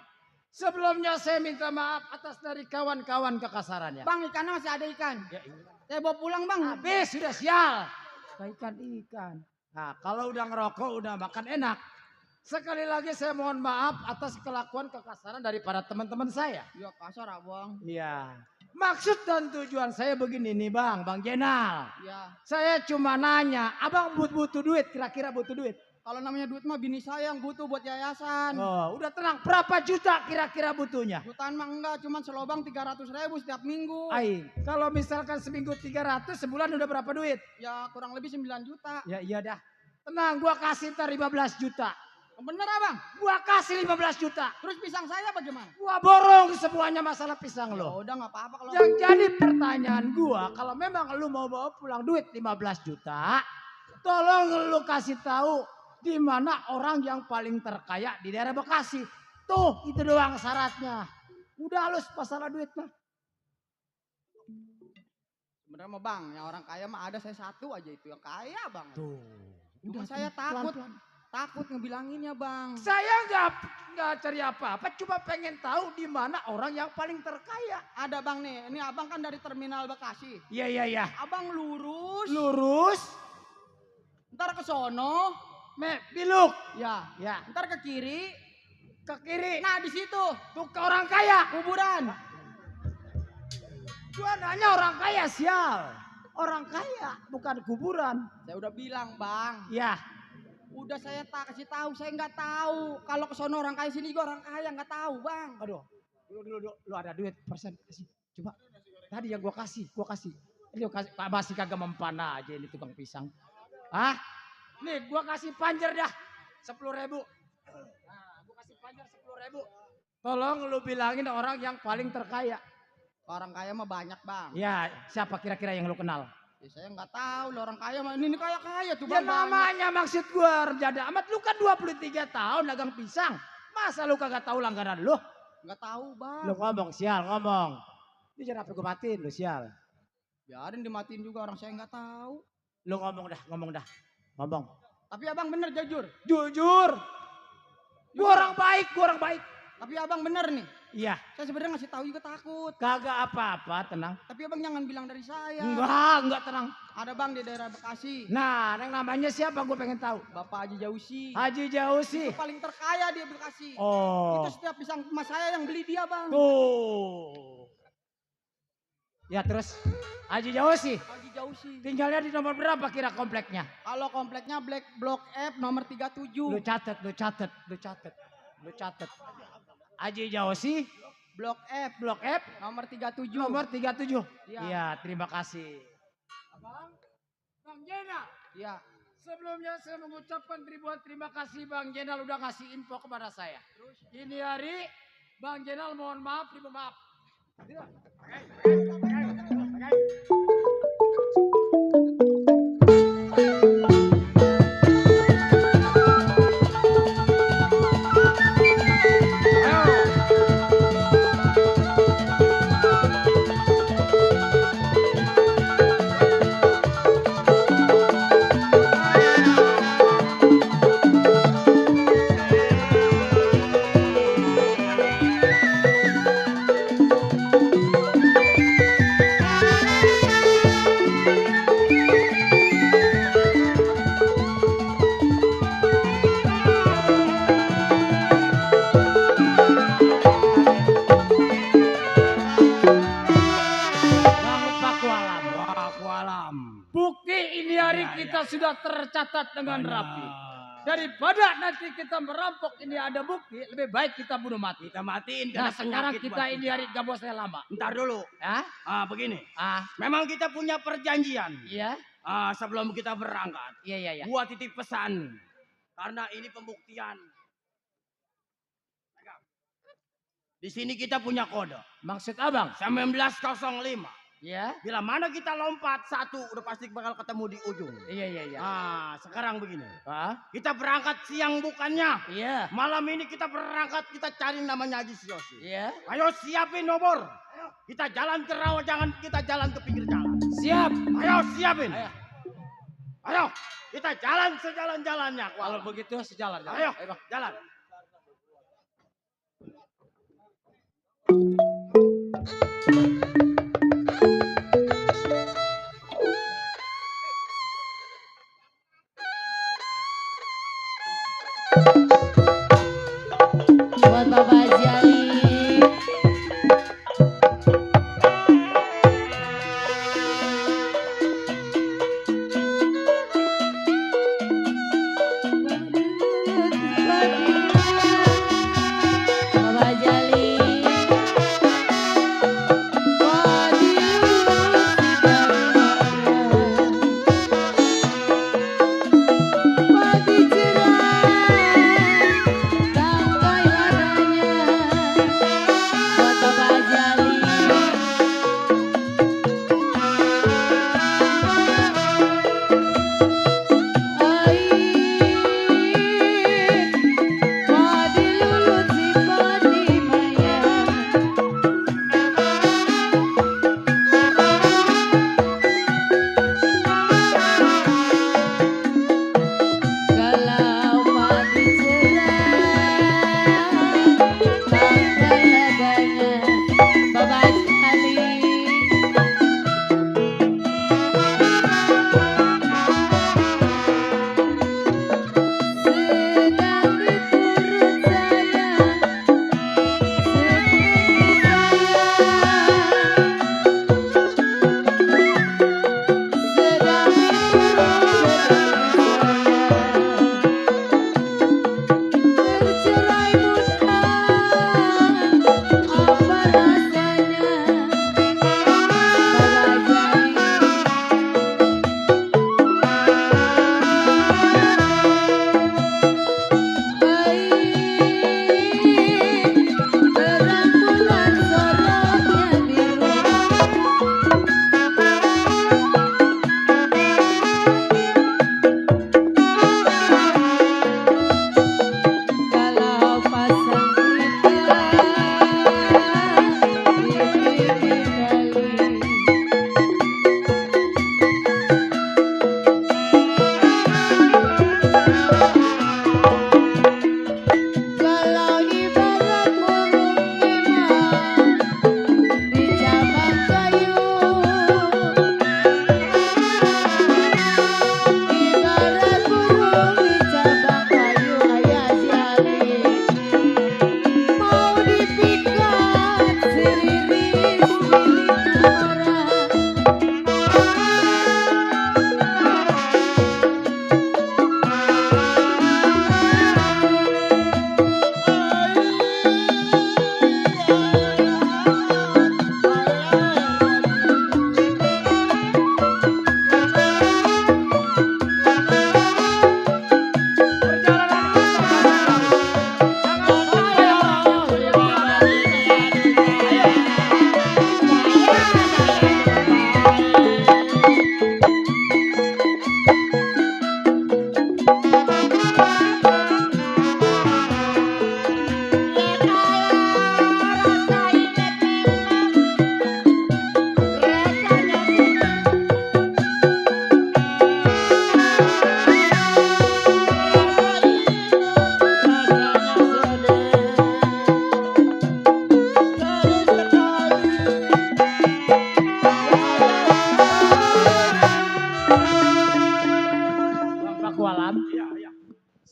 Sebelumnya saya minta maaf atas dari kawan-kawan kekasarannya. Bang, ikannya masih ada ikan. Ya, iya. Saya bawa pulang, Bang. Habis sudah sial. Ikan. Nah, kalau udah ngerokok, udah makan enak. Sekali lagi saya mohon maaf atas kelakuan kekasaran dari para teman-teman saya. Ya kasar abang. Iya. Maksud dan tujuan saya begini nih Bang Jenal. Ya. Saya cuma nanya, abang butuh duit, kira-kira butuh duit? Kalau namanya duit mah bini saya yang butuh buat yayasan. Oh, udah tenang. Berapa juta kira-kira butuhnya? Jutaan mah enggak, cuman selobang 300.000 setiap minggu. Ai, kalau misalkan seminggu 300, sebulan udah berapa duit? Ya kurang lebih 9 juta. Ya iya dah. Tenang, gua kasih ntar 15 juta. Bener abang? Gua kasih 15 juta. Terus pisang saya bagaimana? Gua borong semuanya masalah pisang Ya lo. udah nggak apa-apa kalau. Yang jadi pertanyaan gua, kalau memang lu mau bawa pulang duit 15 juta, tolong lu kasih tahu di mana orang yang paling terkaya di daerah Bekasi. Tuh, itu doang syaratnya. Udah halus masalah duit mah. Sebenarnya mah bang, yang orang kaya mah ada saya satu aja itu yang kaya bang. Tuh. Cuma Udah saya pelan-pelan. takut ngebilanginnya bang. Saya nggak cari apa-apa, cuma pengen tahu di mana orang yang paling terkaya. Ada bang nih, ini abang kan dari terminal Bekasi. Iya. Abang lurus, Lurus, ntar ke sono, belok. ya, ntar ke kiri. Ke kiri. Nah di situ Tuh ke orang kaya. kuburan. Gua nanya orang kaya sial. Orang kaya bukan kuburan. Saya udah bilang bang, Ya. udah saya tak kasih tahu, saya nggak tahu. Kalau ke sono orang kaya, sini juga orang kaya nggak tahu bang. Aduh. Lu ada duit persen kasih. Coba. Tadi yang gua kasih. Ini gua kasih masih kagak mempan aja ini tukang pisang. Hah? Nih gua kasih panjer dah 10.000. Nah, gua kasih panjer 10.000. Tolong lu bilangin orang yang paling terkaya. Orang kaya mah banyak bang. Ya, siapa kira-kira yang lu kenal? Ya, saya nggak tahu lah orang kaya mah ini kaya tuh Ya bang. banyak. namanya maksud gua Rejada Amat, lu kan 23 tahun dagang pisang. Masa lu kagak tahu langganan lu? Nggak tahu bang. Lu ngomong sial, ngomong. Ini jangan apa gua matiin lu sial. Biarin dimatiin juga orang saya nggak tahu. Lu ngomong dah. Ngomong. Tapi abang bener jujur. Jujur. Gua orang baik. Tapi abang bener nih. Iya, Saya sebenarnya ngasih tahu juga takut. kagak apa-apa, tenang. Tapi abang jangan bilang dari saya. Enggak tenang. Ada bang di daerah Bekasi. Nah, yang namanya siapa gua pengen tahu. Bapak Haji Jausi. Haji Jausi. Itu paling terkaya di Bekasi. Oh. Itu setiap pisang emas saya yang beli dia bang. Tuh. Ya terus Haji Jausi Haji Jausi. tinggalnya di nomor berapa kira kompleknya? Kalau kompleknya Black Block F nomor 37. Lu catet. Haji Jausi, Blok F Blok F, nomor 37. nomor 37. Iya. Iya, terima kasih. Bang Jenal, Iya. sebelumnya saya mengucapkan ribuan terima kasih Bang Jenal udah ngasih info kepada saya. Ini hari Bang Jenal mohon maaf, ribu maaf. Bukti ini hari kita sudah tercatat dengan rapi. Daripada nanti kita merampok ini ada bukti, lebih baik kita bunuh mati. Kita matiin Nah karena sekarang penyakit kita buat ini hari gak boleh lama. Ntar dulu. Hah? Begini. Ah, Memang kita punya perjanjian. iya, Sebelum kita berangkat. iya. Gua titip pesan. Karena ini pembuktian. Di sini kita punya kode. Maksud abang? 1905. Iya, Bila mana kita lompat satu, udah pasti bakal ketemu di ujung. iya. Sekarang begini. Ah, Kita berangkat siang bukannya. iya, Malam ini kita berangkat, kita cari namanya Haji Siosi. iya. Ayo siapin nomor. Kita jalan ke rawa, jangan kita jalan ke pinggir jalan. Siap. Ayo siapin. Ayo. Ayo, kita jalan sejalan-jalannya. Kalau begitu sejalan. Ayo, Bang. jalan.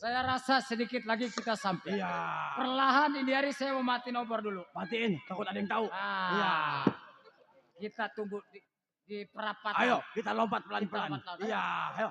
Saya rasa sedikit lagi kita sampai. Iya. Perlahan ini hari saya mau matiin obor dulu. Matiin, takut ada yang tahu. Iya. Kita tunggu di perapatan. Ayo, kita lompat pelan-pelan. Kita lompat, Iya, ayo.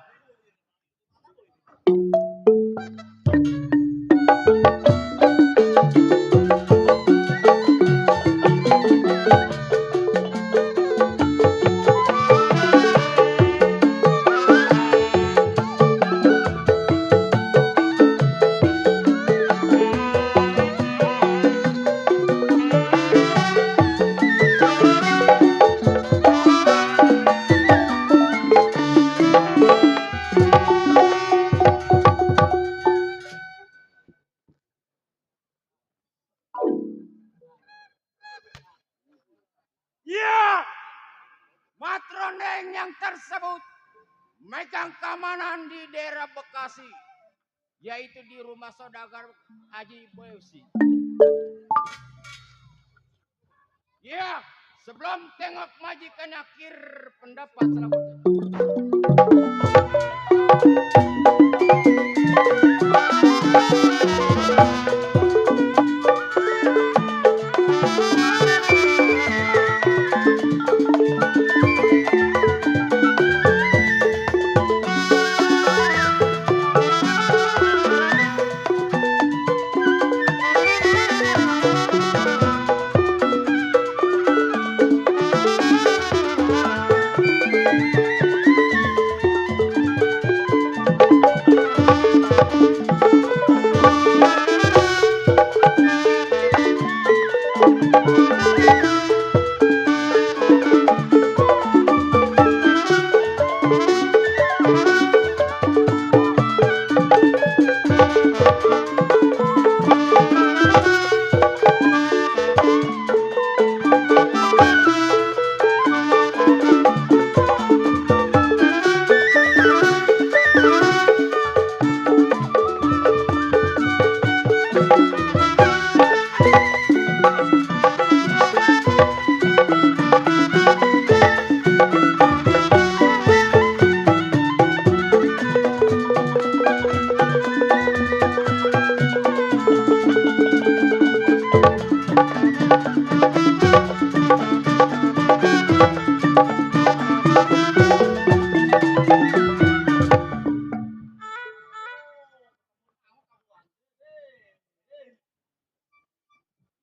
Ya, matrondeng yang tersebut megang keamanan di daerah Bekasi, yaitu di rumah saudagar Haji Boyusi. Ya, sebelum tengok majikan akhir pendapat selanjutnya.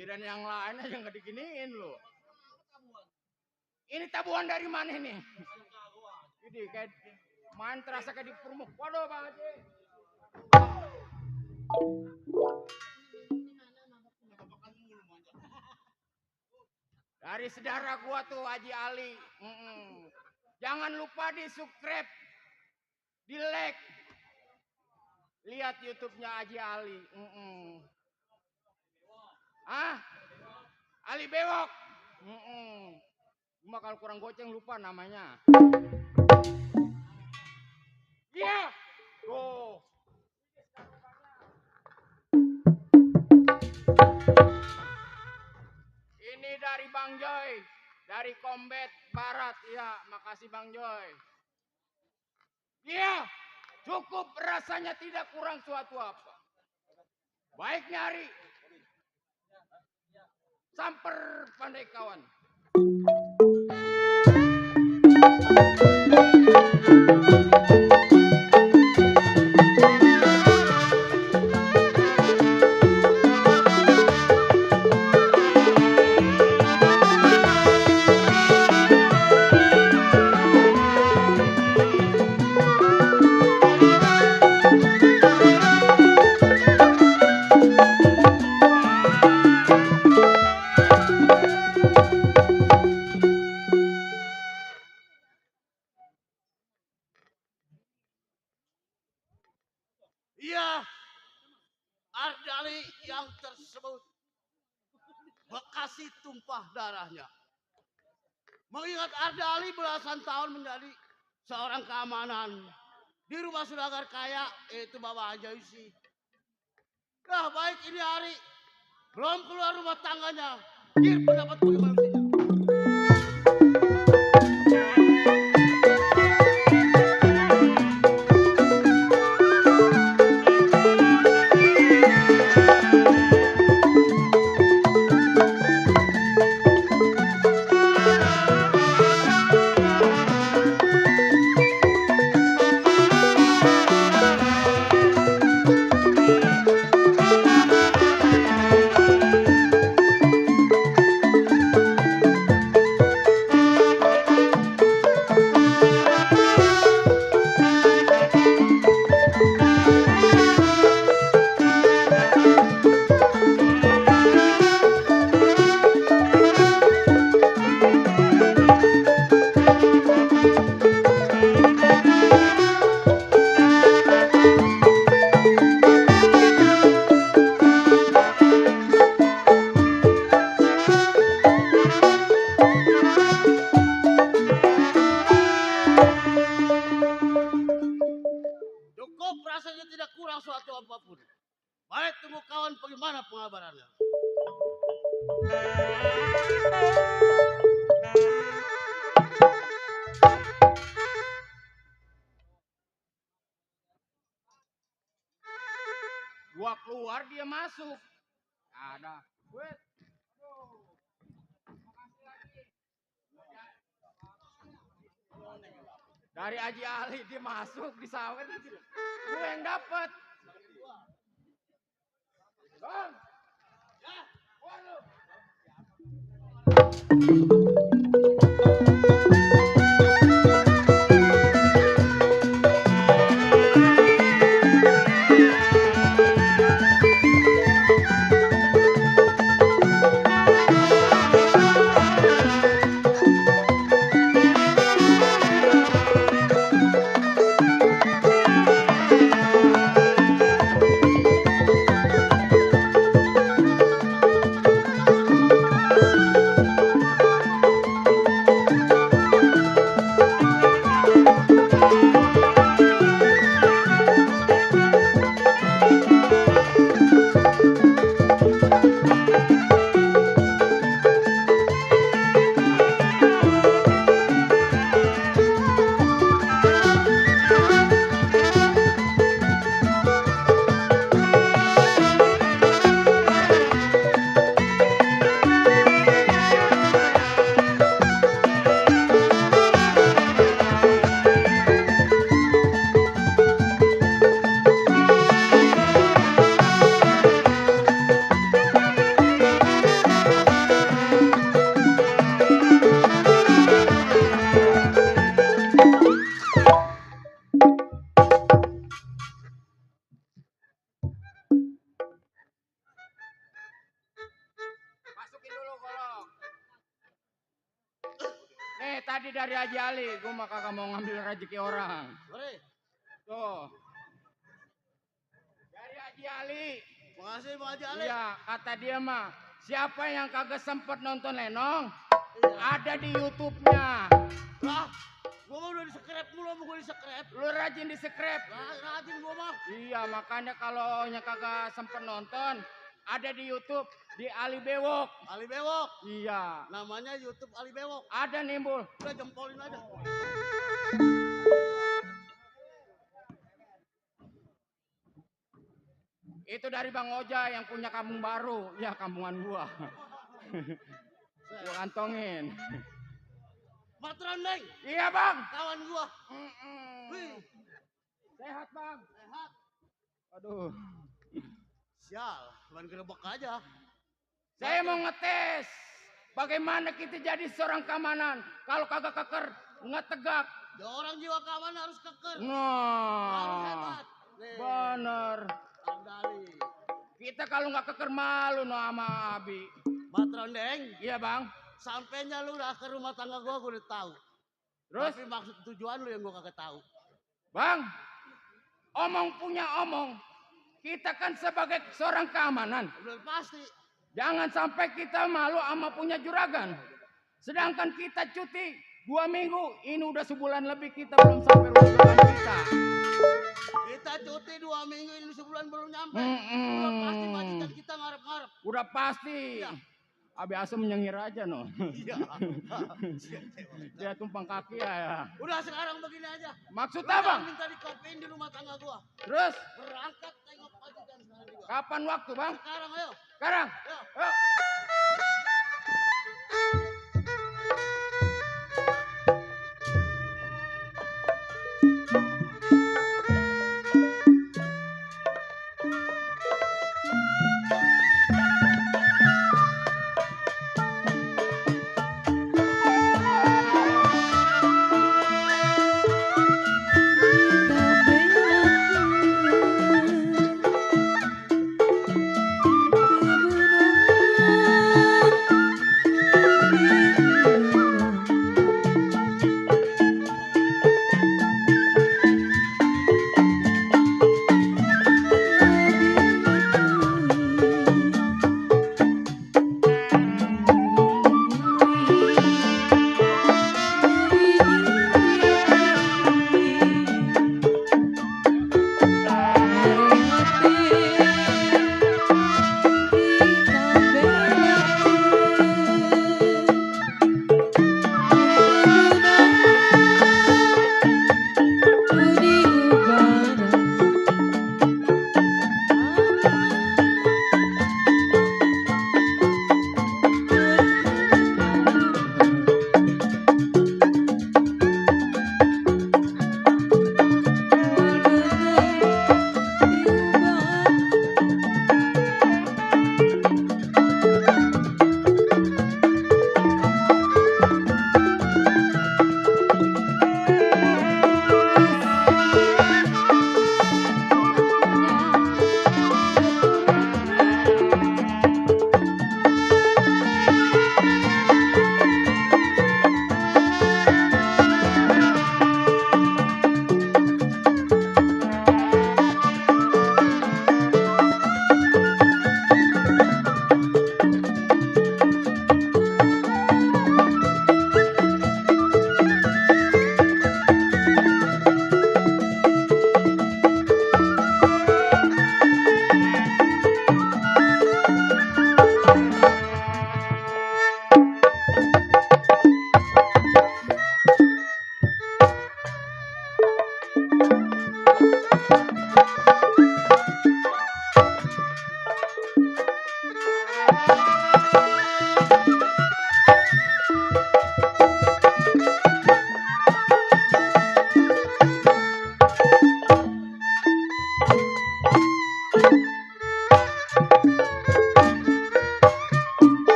Giliran yang lain aja nggak diginiin lo. Ini tabuhan dari mana nih? Ini kayak main terasa kayak di Purmuk. Waduh Bang Haji. Dari saudara gua tuh Haji Ali. Jangan lupa di subscribe, di like. Lihat YouTube-nya Haji Ali. Ali Bewok. Cuma kalau kurang goceng lupa namanya. Iya. Tuh. Ini dari Bang Joy. Dari Combat Barat. Ya, makasih Bang Joy. Iya. Cukup rasanya tidak kurang suatu apa. Baik nyari. Samper pandai kawan. Iya, Ardali yang tersebut Bekasi tumpah darahnya. Mengingat Ardali belasan tahun menjadi seorang keamanan di rumah saudagar kaya yaitu Bapak Haji. Nah baik ini hari belum keluar rumah tangganya, kir pendapat bagaimana saja. rasanya tidak kurang suatu apapun. Baik, tunggu kawan bagaimana pengabarannya. Gua keluar dia masuk. Ada. Wait. Dari Haji Ali dia masuk di sawit. Gue yang dapat. Bang. Ya. Waduh. Masukin dulu golok. Nih tadi dari Haji Ali, gue mah kagak mau ngambil rezeki orang. Mari. Tuh. Dari Haji Ali. Makasih Bang Haji Ali. Iya, kata dia mah, siapa yang kagak sempet nonton Lenong, ada di YouTube-nya. Lah, gua mah udah di-subscribe mulu sama gua di-subscribe. Lu rajin di subscribe. Rajin gua mah. Iya, makanya kalau nya kagak sempet nonton, ada di YouTube di Ali Bewok. Ali Bewok. Iya. Namanya YouTube Ali Bewok. Ada nih, Bul. Udah jempolin aja. Itu dari Bang Oja yang punya kampung baru. Ya, kampungan gua. Gua kantongin. Matron Neng. Iya, Bang. Kawan gua. Wih. Sehat, Bang. Sehat. Aduh. Sial, cuman gerebek aja. Saya mau ngetes. Bagaimana kita jadi seorang keamanan kalau kagak keker, nggak tegak. Ya, orang jiwa kawan harus keker. Harus Nah, hebat. Nih, bener. Ardali. Kita kalau nggak keker malu no sama Abi. Matron Neng. Iya, Bang. Sampainya lu udah ke rumah tangga gua udah tahu. Terus, Tapi maksud tujuan lu yang gua kagak tahu. Bang, omong punya omong. Kita kan sebagai seorang keamanan. Udah pasti. Jangan sampai kita malu sama punya juragan. Sedangkan kita cuti 2 minggu. Ini udah sebulan lebih kita belum sampai rumah juragan kita. Kita cuti 2 minggu ini sebulan belum nyampe. Udah pasti majikan kita ngarep-ngarep. Udah pasti. Iya. Abi Asem nyengir aja no. Iya. Dia tumpang kaki ya. Udah sekarang begini aja. Maksud Lu apa? jangan minta dikopiin di rumah tangga gua. Terus Berangkat tengok majikan sekarang juga. kapan waktu, Bang? Sekarang ayo. Sekarang. Ayo. Yuk. Kebenaran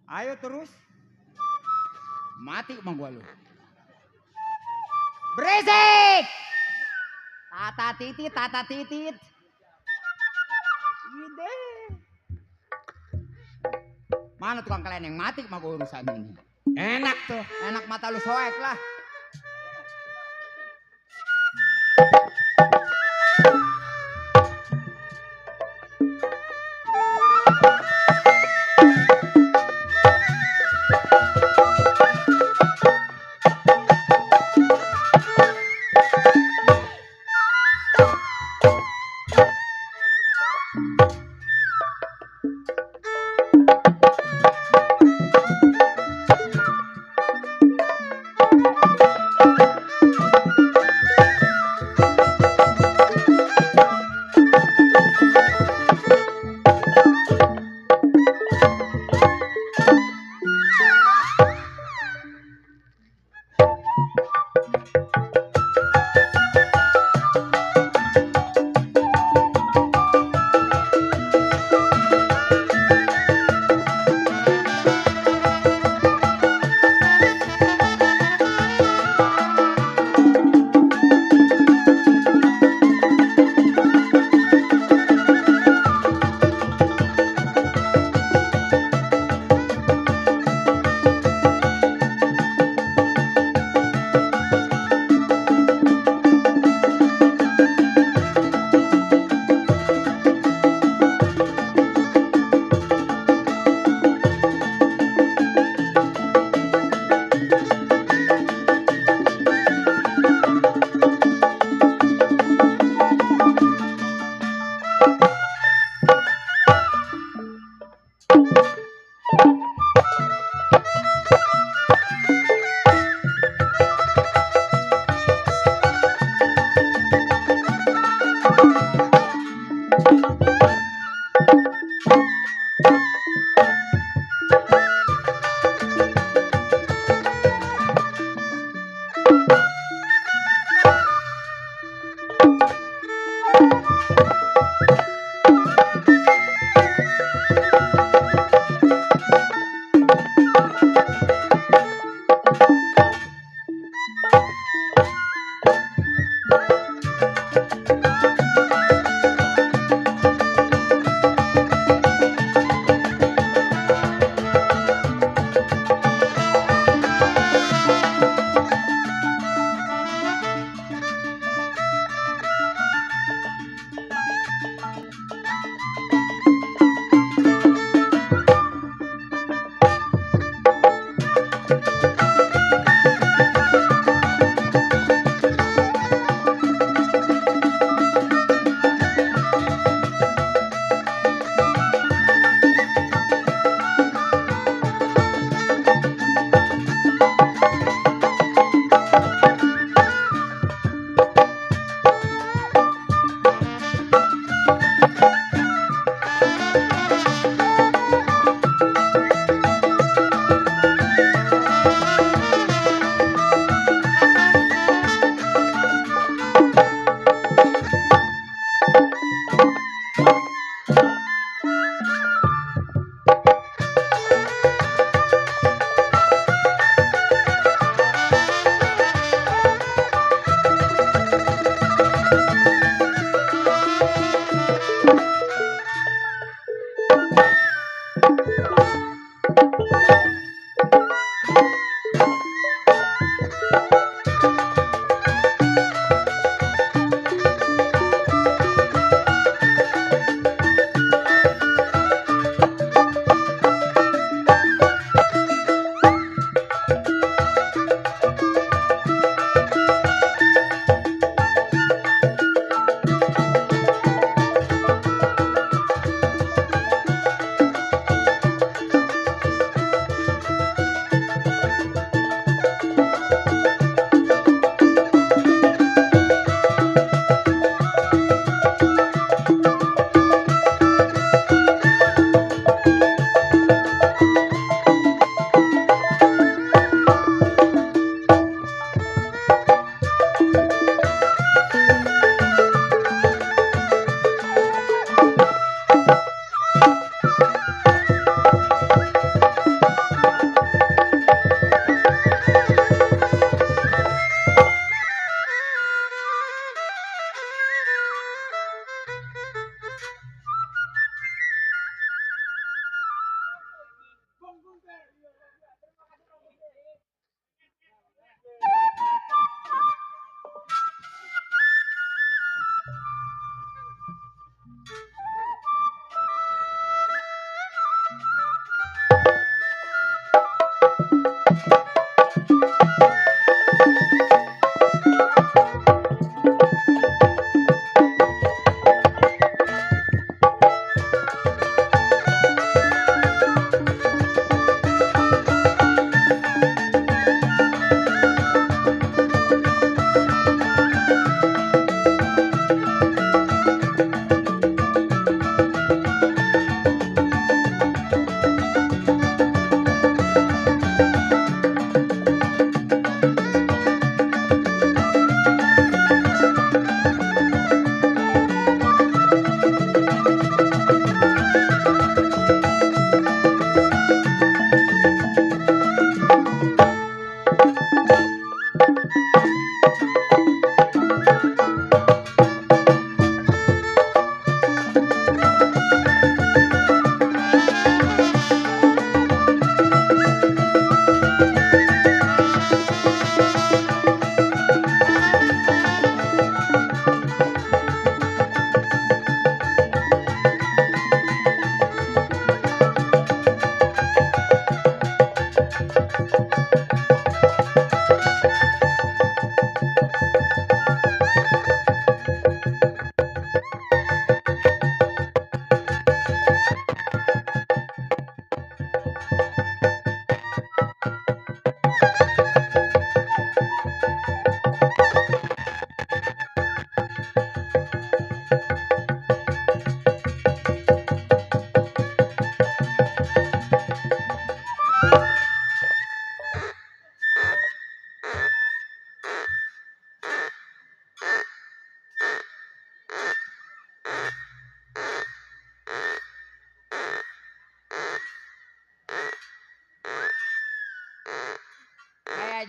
Ayo terus. Mati emang gua lu. Berisik! Tata titit, tata titit. Ide. Mana tukang kalian yang mati sama gua urusan ini? Enak tuh, enak mata lu soek lah.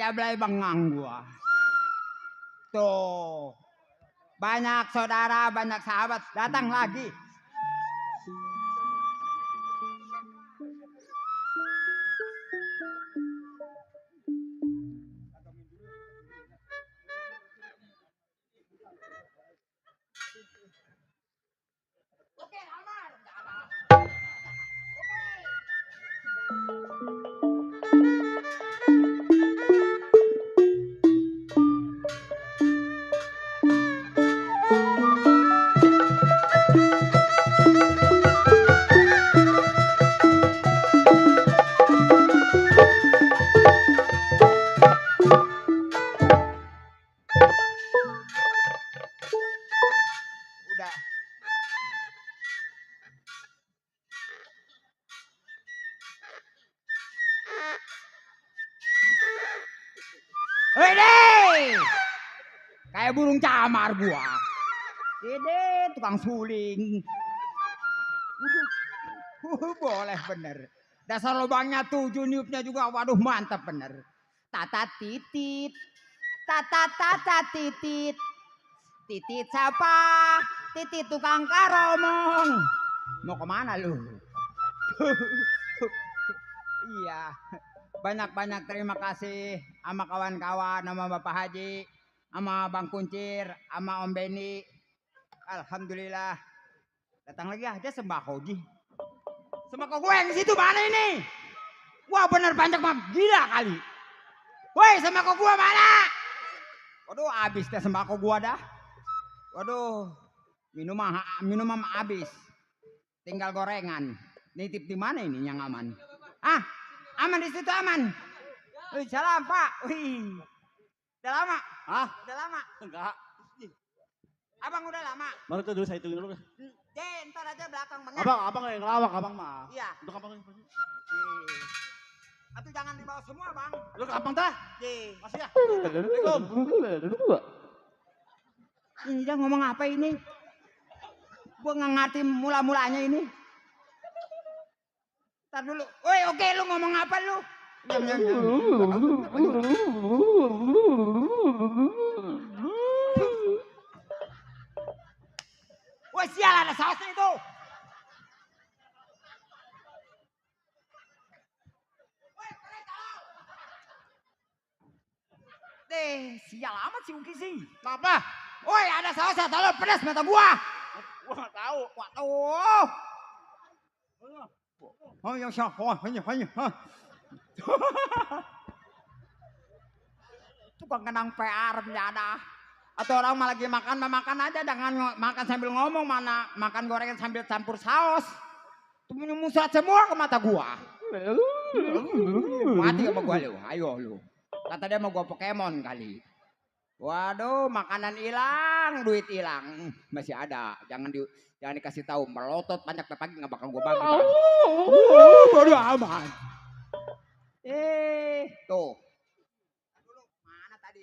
jablay bengang gua. Tuh. Banyak saudara, banyak sahabat datang lagi. Udah. Hei, kayak burung camar gua. Ini tukang suling. Boleh bener. Dasar lubangnya 7, niupnya juga, waduh mantap bener. Tata titit, tata titit, titit siapa? Titit tukang karomong. Mau kemana lu? Iya. Banyak-banyak terima kasih sama kawan-kawan, sama Bapak Haji, sama Bang Kuncir, sama Om Beni. Alhamdulillah. Datang lagi aja sembako, Ji. Sembako gue yang di situ mana ini? Wah bener banyak mah, gila kali. Woi sembako gue mana? Waduh habis deh sembako gue dah. Waduh minuman habis. Tinggal gorengan. Nitip di mana ini yang aman? Ah, aman di situ aman. Wih, salam Pak. Wih. Udah lama? Hah? Udah lama? Enggak. Abang udah lama? Baru itu dulu saya hitungin dulu. Ntar aja belakang Bang. Abang yang ngelawak abang mah. Iya. Untuk abang. Atau jangan dibawa semua Bang. Lu ke abang dah? Masih ya? Ini dia ngomong apa ini? Gua nggak ngerti mula-mulanya ini. Ntar dulu. Woi, oke lu ngomong apa lu? Woi, sial ada sausnya itu. Sial amat si Uki sih. Kenapa? Woi, ada sausnya, tolong pedas mata gua. Gua nggak tahu. Waduh. Oh ya hanya. Tukang kenang PR menjadah. Atau orang mah lagi makan aja, jangan makan sambil ngomong, mana makan gorengan sambil campur saus. Itu musat semua ke mata gua. Mati sama gua lu, ayo lu. Kata dia mau gua Pokemon kali. Waduh, makanan hilang, duit hilang. Masih ada, jangan dikasih tahu. Melotot banyak pagi nggak bakal gua bagi. Bodoh amat. Tuh. Dulu mana tadi?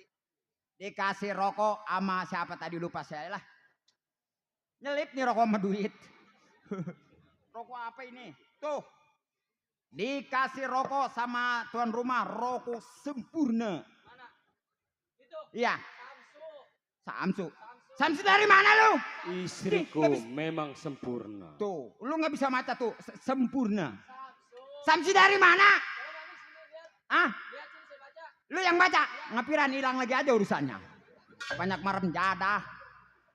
Dikasih rokok sama siapa tadi lupa saya lah. Nyelip nih rokok sama duit. Rokok apa ini? Tuh. Dikasih rokok sama tuan rumah, rokok sempurna. Mana? Itu. Iya. Samsu dari mana lu? Istriku memang sempurna. Tuh, lu nggak bisa mata tuh, sempurna. Samsu dari mana? Ah? Lu yang baca? Ngapiran hilang lagi aja urusannya. Banyak merem jadah.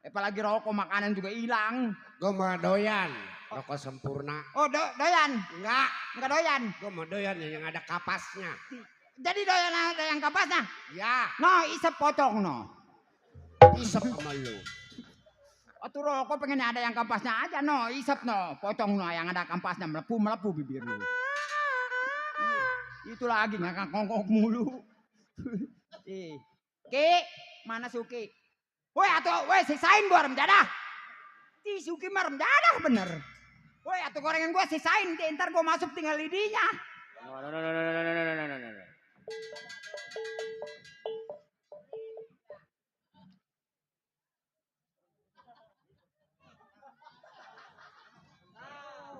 Apalagi rokok makanan juga hilang. Gue mau doyan rokok sempurna. Oh, doyan? Enggak doyan. Gue mau doyan yang ada kapasnya. Jadi doyan ada yang kapasnya? Ya. No, isep pocong no. Isep sama lu. Atau rokok pengen ada yang kampasnya aja no, isep no, pocong no yang ada kampasnya melepuh bibir lu. Itu lagi ngakak-ngokok mulu. Ki, mana Suki? Woi sisain gua rem jadah. Si Suki mah rem jadah bener. Woi atuh gorengan gua sisain, ntar gua masuk tinggal lidinya.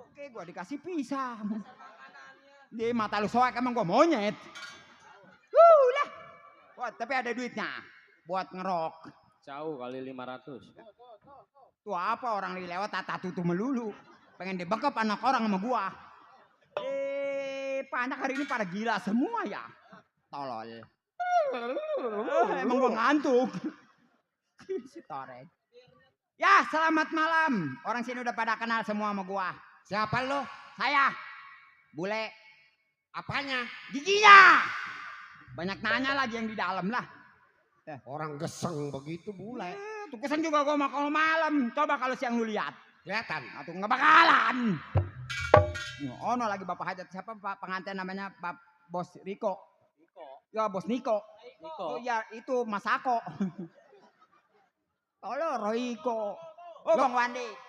Oke, gua dikasih pisang. Di mata lu soek emang gua monyet. Lah, Wah, tapi ada duitnya buat ngerok. Jauh kali 500. Tuh apa orang lewat tata tutu melulu. Pengen dibekap anak orang sama gua. Anak hari ini pada gila semua ya. Tolol. Emang gua ngantuk. Si Torek. Ya, selamat malam. Orang sini udah pada kenal semua sama gua. Siapa lo? Saya. Bule. Apanya? Giginya. Banyak nanya lagi yang di dalam lah. Orang geseng begitu bule. Tuh kesan juga gua kalau malam. Coba kalau siang lu lihat. Kelihatan. Atau nggak bakalan. Oh, no lagi Bapak Hajat. Siapa Pak pengantin namanya Pak Bos Riko? Ya Bos Niko. Oh ya itu Mas Ako. Tolong Royko. Oh Bang Wandi.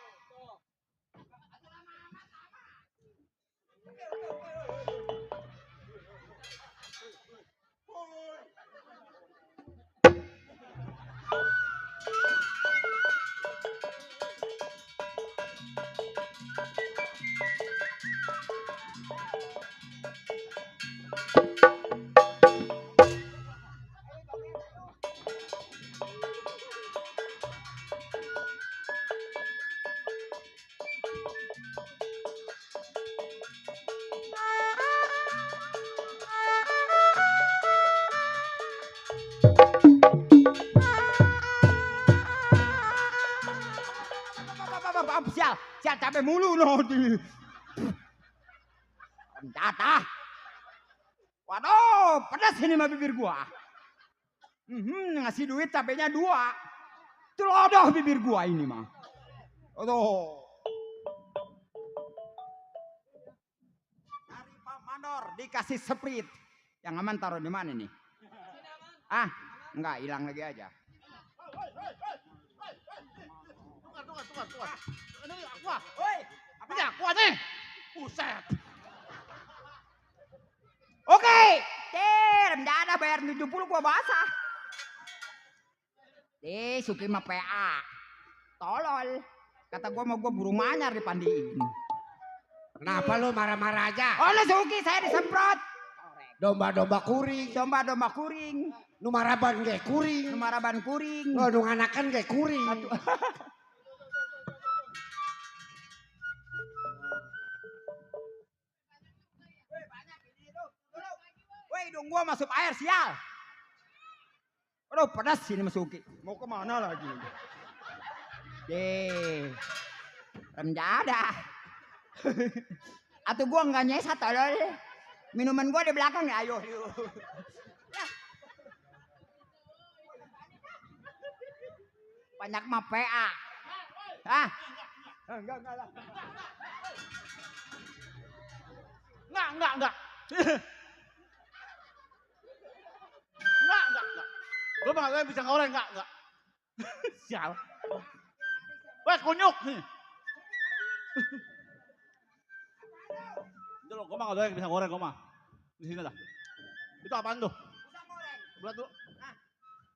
Sial capek mulu no di. Jatah. Waduh, pedas ini mah bibir gua. Ngasih duit cabenya 2. Telodoh bibir gua ini mah. Aduh. Dari Pak Mandor dikasih sprit. Yang aman taruh di mana nih? Ah, enggak, hilang lagi aja. Tunggu. Ini aqua. Woi, Ini aqua nih. Buset. Oke, rendah bayar 70 gua basah. Suki mah PA. Tolol. Kata gua mau gua burung manyar dipandiin. Kenapa lo marah-marah aja? Oleh Suki saya disemprot. Domba-domba kuring. Domba-domba kuring. Nu maraban ge kuring. Nu maraban kuring. Oh, nu nganakan ge kuring. Woi, hidung gua masuk air sial. Aduh, pedas sini Masuki. Mau kemana lagi? Rendah. Atau gua nggak nyesat tolol. Minuman gua di belakang ya, ayo. Banyak mah PA. Hah? Enggak lah. Enggak. Enggak. Gue mah bisa ngoreng enggak. Sial. Wes kunyuk nih. Itu loh, gue mah nggak bisa ngoreng gue mah. Di sini dah. Itu apaan tuh? Pisang goreng. Berat dulu. Nah,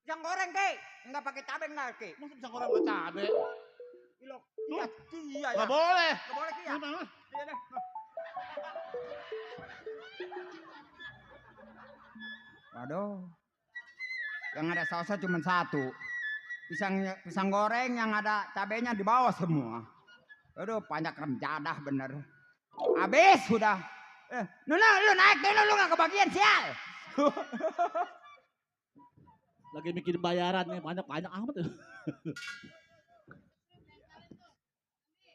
pisang goreng ke? Enggak pakai cabai enggak ke? Masa bisa ngoreng pakai cabe? Iya ya. Gak boleh. Enggak boleh ki ya. Iya deh. Waduh. Yang ada sausnya cuma 1. Pisang goreng yang ada cabenya di bawah semua. Aduh, banyak rem jadah bener. Habis sudah. Lu naik dulu, lu gak kebagian sial. Lagi mikirin bayaran nih, banyak amat tuh.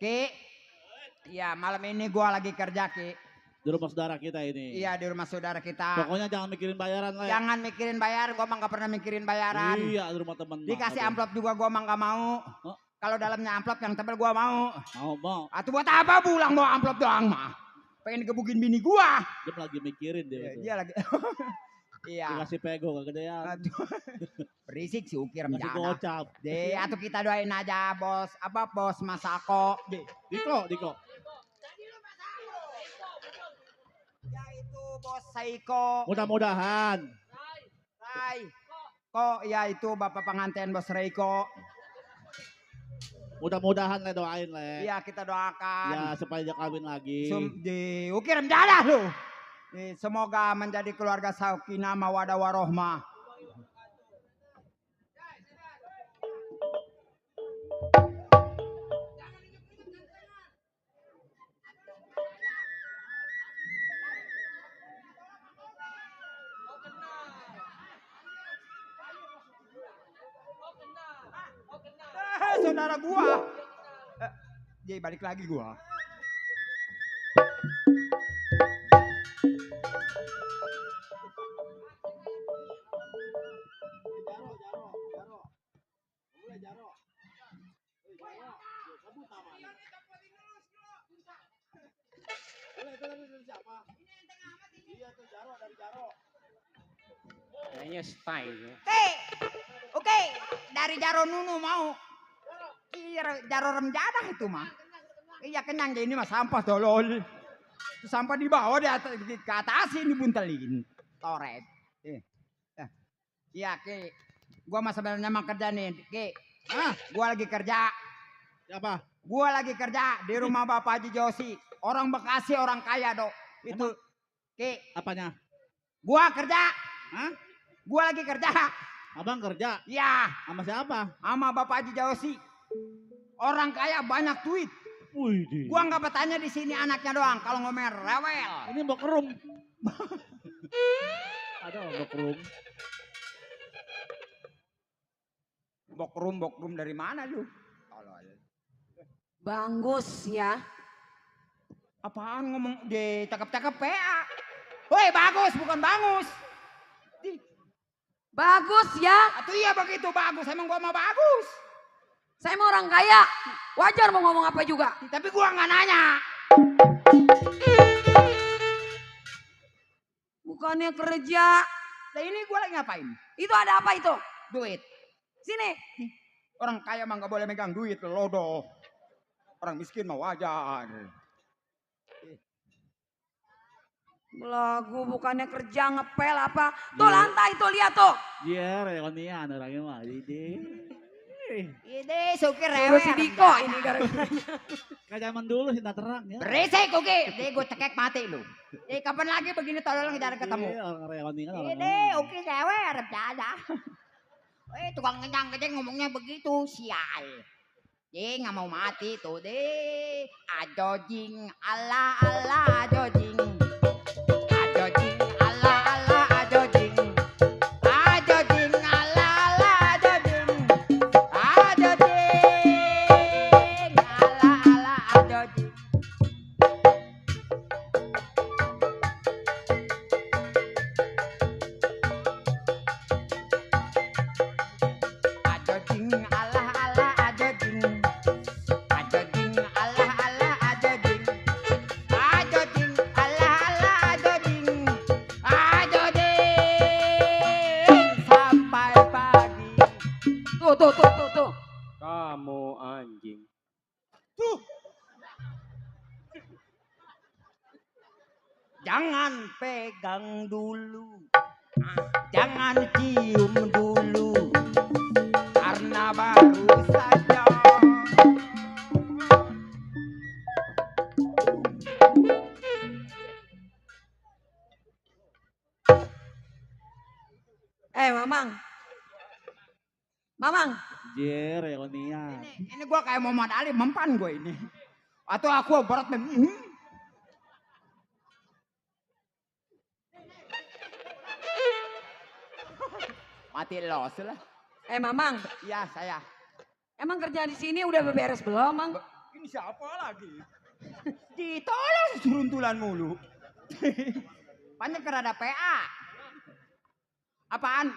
Ki. Iya, malam ini gua lagi kerja, Ki. Di rumah saudara kita ini. Iya, di rumah saudara kita. Pokoknya jangan mikirin bayaran lah. Jangan mikirin bayar, gua mah gak pernah mikirin bayaran. Iya, di rumah temen. Dikasih amplop juga gua mah gak mau. Oh. Kalau dalamnya amplop yang tebal gua mau. Mau. Atau buat apa pulang bawa amplop doang mah? Pengen digebukin bini gua. Dia lagi mikirin dia. Dia lagi. Iya. Dikasih pego kegedean. Berisik si Ukir Masih menjana. gocap. Atau kita doain aja bos. Apa bos Masako. Diko. Ya itu bos Saiko. Mudah-mudahan. Kok ya itu bapak pengantin bos Reiko. Mudah-mudahan le doain le. Iya kita doakan. Ya supaya dia kawin lagi. Di Ukir menjana lu. Semoga menjadi keluarga sakinah mawadah warohmah. saudara gua. Jadi balik lagi gua. Kayaknya style ya. Oke, dari Jaro Nunu mau. Iya, Jaro Remjadah itu mah. Iya kenyang deh ini mah sampah tolol. Itu sampah di bawah di atas, ke atasin dibuntelin. Toret. Iya, Ki. Gua mah sebenarnya mah kerja nih, Ki. Gua lagi kerja. Siapa? Gua lagi kerja di rumah Bapak Haji Josi. Orang Bekasi, orang kaya, Dok. Itu. Ki. Apanya? Gua kerja. Hah? Gua lagi kerja. Abang kerja? Iya. Sama siapa? Sama Bapak Haji Josi. Orang kaya banyak duit. Wih, Gua nggak bertanya di sini anaknya doang. Kalau ngomel rewel. ini bokrum. Ada bokrum. Bokrum dari mana lu? Bagus ya. Apaan ngomong di cakep-cakep PA? Woi bagus bukan bangus. Bagus ya. Atau iya begitu bagus. Emang gua mah bagus. Saya mau orang kaya. Wajar mau ngomong apa juga. Tapi gua nggak nanya. Bukannya kerja. Nah ini gua lagi ngapain? Itu ada apa itu? Duit. Sini. Orang kaya mah nggak boleh megang duit lodoh. Orang miskin mah wajar. Lagu bukannya kerja ngepel apa. Tuh lantai tuh lihat tuh. Iya, reunian orangnya mah. Ide suki Udah rewel. si Diko ini gara-gara. Kayak zaman dulu sih terang ya. Berisik Uki. Deh gue cekek mati lu. Kapan lagi begini tolong kita ketemu. Iya, orang reunian. Ide Uki cewek harap ada. Tukang kencang-kencang ngomongnya begitu. Sial. Dia nggak mau mati tuh deh. Ajojing ala ala ajojing. Ajojing ala ala ajojing. Ajojing ala ala ajojing. Ajojing ala ala ajojing. Ajojing ala ala ajojing. Ajojing ala ala ajojing. Ajojing ala ala ajojing. Ajojing sampai pagi. Tuh. Kamu anjing. Jangan pegang dulu. Jangan cium dulu. Karena baru saja. Mamang. Jer, reunian. Ini gua kayak Muhammad Ali mempan gue ini. Atau aku berat mati los lah. Mamang. Iya saya. Emang kerja di sini udah beberes belum, Mang? Ini siapa lagi? Ditolong seruntulan mulu. Banyak kerada PA. Apaan?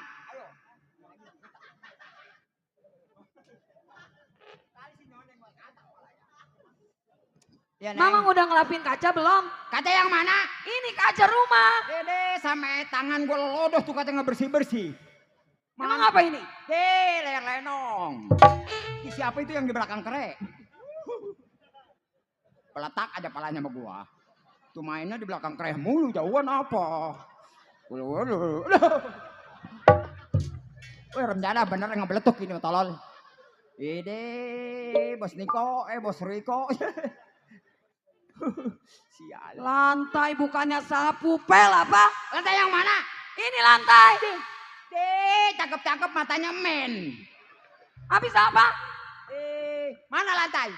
Ya, Mamang udah ngelapin kaca belum? Kaca yang mana? Ini kaca rumah. Dede sampai tangan gue lodoh tuh kaca nggak bersih-bersih. Emang apa ini? Leher lenong. Siapa itu yang di belakang kerek? Peletak aja palanya sama gua. Tuh mainnya di belakang kerek mulu jauhan apa? Wih Remjana bener ngebeletuk ini tolol. Ide Bos Niko, Bos Riko. Sial. Lantai bukannya sapu pel apa? Lantai yang mana? Ini lantai. Cakep-cakep matanya men. Habis apa? Mana lantai?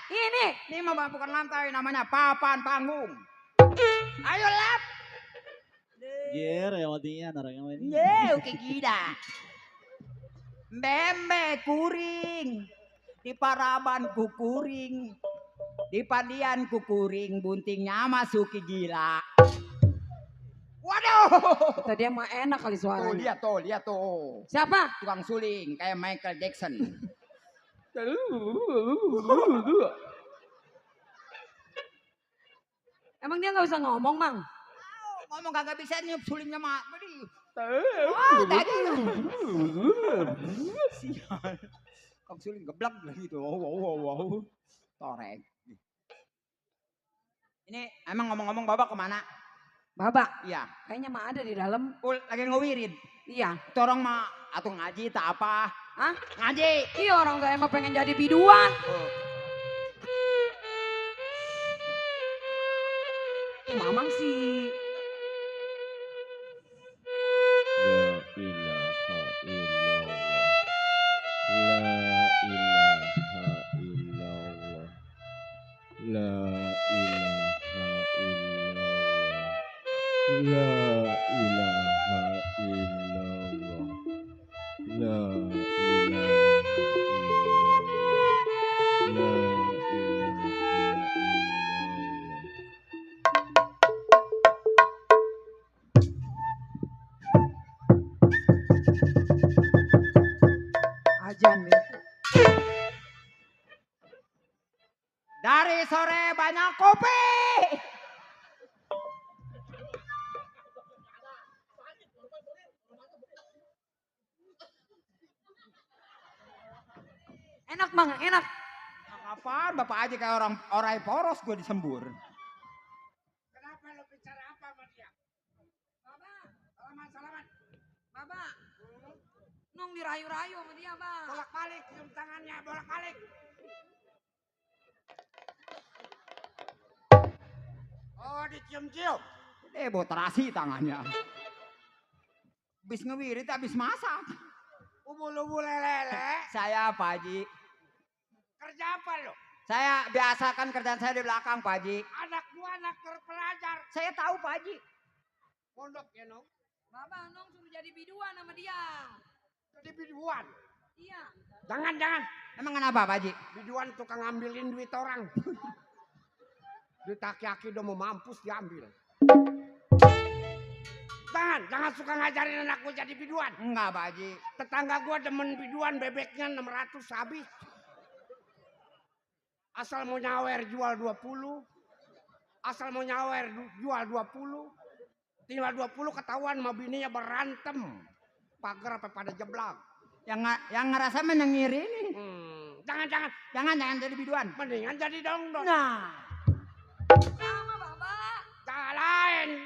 Ini mah bukan lantai, namanya papan panggung. Ayo lap. Jer, reunian orangnya ini. Oke gila. Bembe kuring. Di Paraban kukuring, di Padian kukuring, buntingnya masuki gila. Waduh. Tadi mah enak kali Tuh suaranya. lihat tuh. Siapa? Tukang suling kayak Michael Jackson. Emang dia nggak usah ngomong, Mang? Ngomong kagak bisa niup sulingnya mah. Sial. Kang suling geblak lagi tuh. Wow. Torek. Ini emang ngomong-ngomong Babak kemana? Babak, Iya. kayaknya mah ada di dalam. Lagi ngewirid. Iya. Torong mah atau ngaji tak apa. Hah? Ngaji. Iya orang tua emang pengen jadi biduan. Mamang sih. La ilaha illallah. La ilaha illallah. La ilaha illallah. La ilaha illallah. Ajan nih. Dari sore banyak kopi. Enak Mang, enak. Apaan Bapak aja kayak orang poros gue disembur. Kenapa lo bicara apa sama dia? Salaman. Baba. Nong dirayu-rayu sama dia, Bang. Bolak-balik, cium tangannya, bolak-balik. Oh, dicium-cium. Boterasi tangannya. Habis ngewirit, habis masak. Ubul-ubul lele. Saya Pak Haji. Kerja apa lo? Saya biasakan kerjaan saya di belakang Pak Haji. Anak gua anak terpelajar. Saya tahu Pak Haji. Pondok ya, Nong. Baba, Nong suruh jadi biduan sama dia. Jadi biduan. Iya. Jangan. Emang kenapa Pak Haji? Biduan tukang ngambilin duit orang. Duit aki-aki udah mau mampus diambil. Jangan suka ngajarin anak gua jadi biduan. Enggak Pak Haji. Tetangga gua demen biduan, bebeknya 600 habis. Asal mau nyawer jual 20. Asal mau nyawer jual 20. Tinggal 20 ketahuan sama bininya berantem. Pagar apa pada jeblak. Yang ngerasa menengiri ini. Jangan jadi biduan. Mendingan jadi dongdong. Nah. Sama Baba. Tak lain.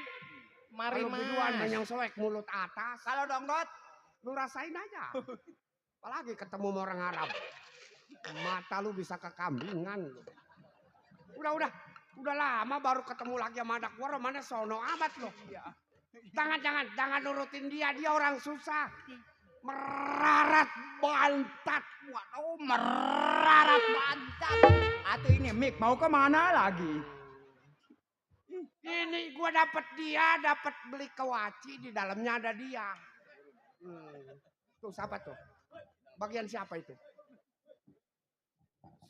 Mari Kalau biduan yang soek mulut atas. Kalau dongdot, lu rasain aja. Apalagi ketemu sama orang Arab. Mata lu bisa kekambingan lu. Udah lama baru ketemu lagi sama anak gua, mana sono amat lo. Jangan nurutin dia orang susah. Merarat bantat. Waduh, merarat bantat. Atau ini Mik mau kemana lagi? Ini gua dapat beli kewaci, di dalamnya ada dia. Tuh siapa tuh? Bagian siapa itu?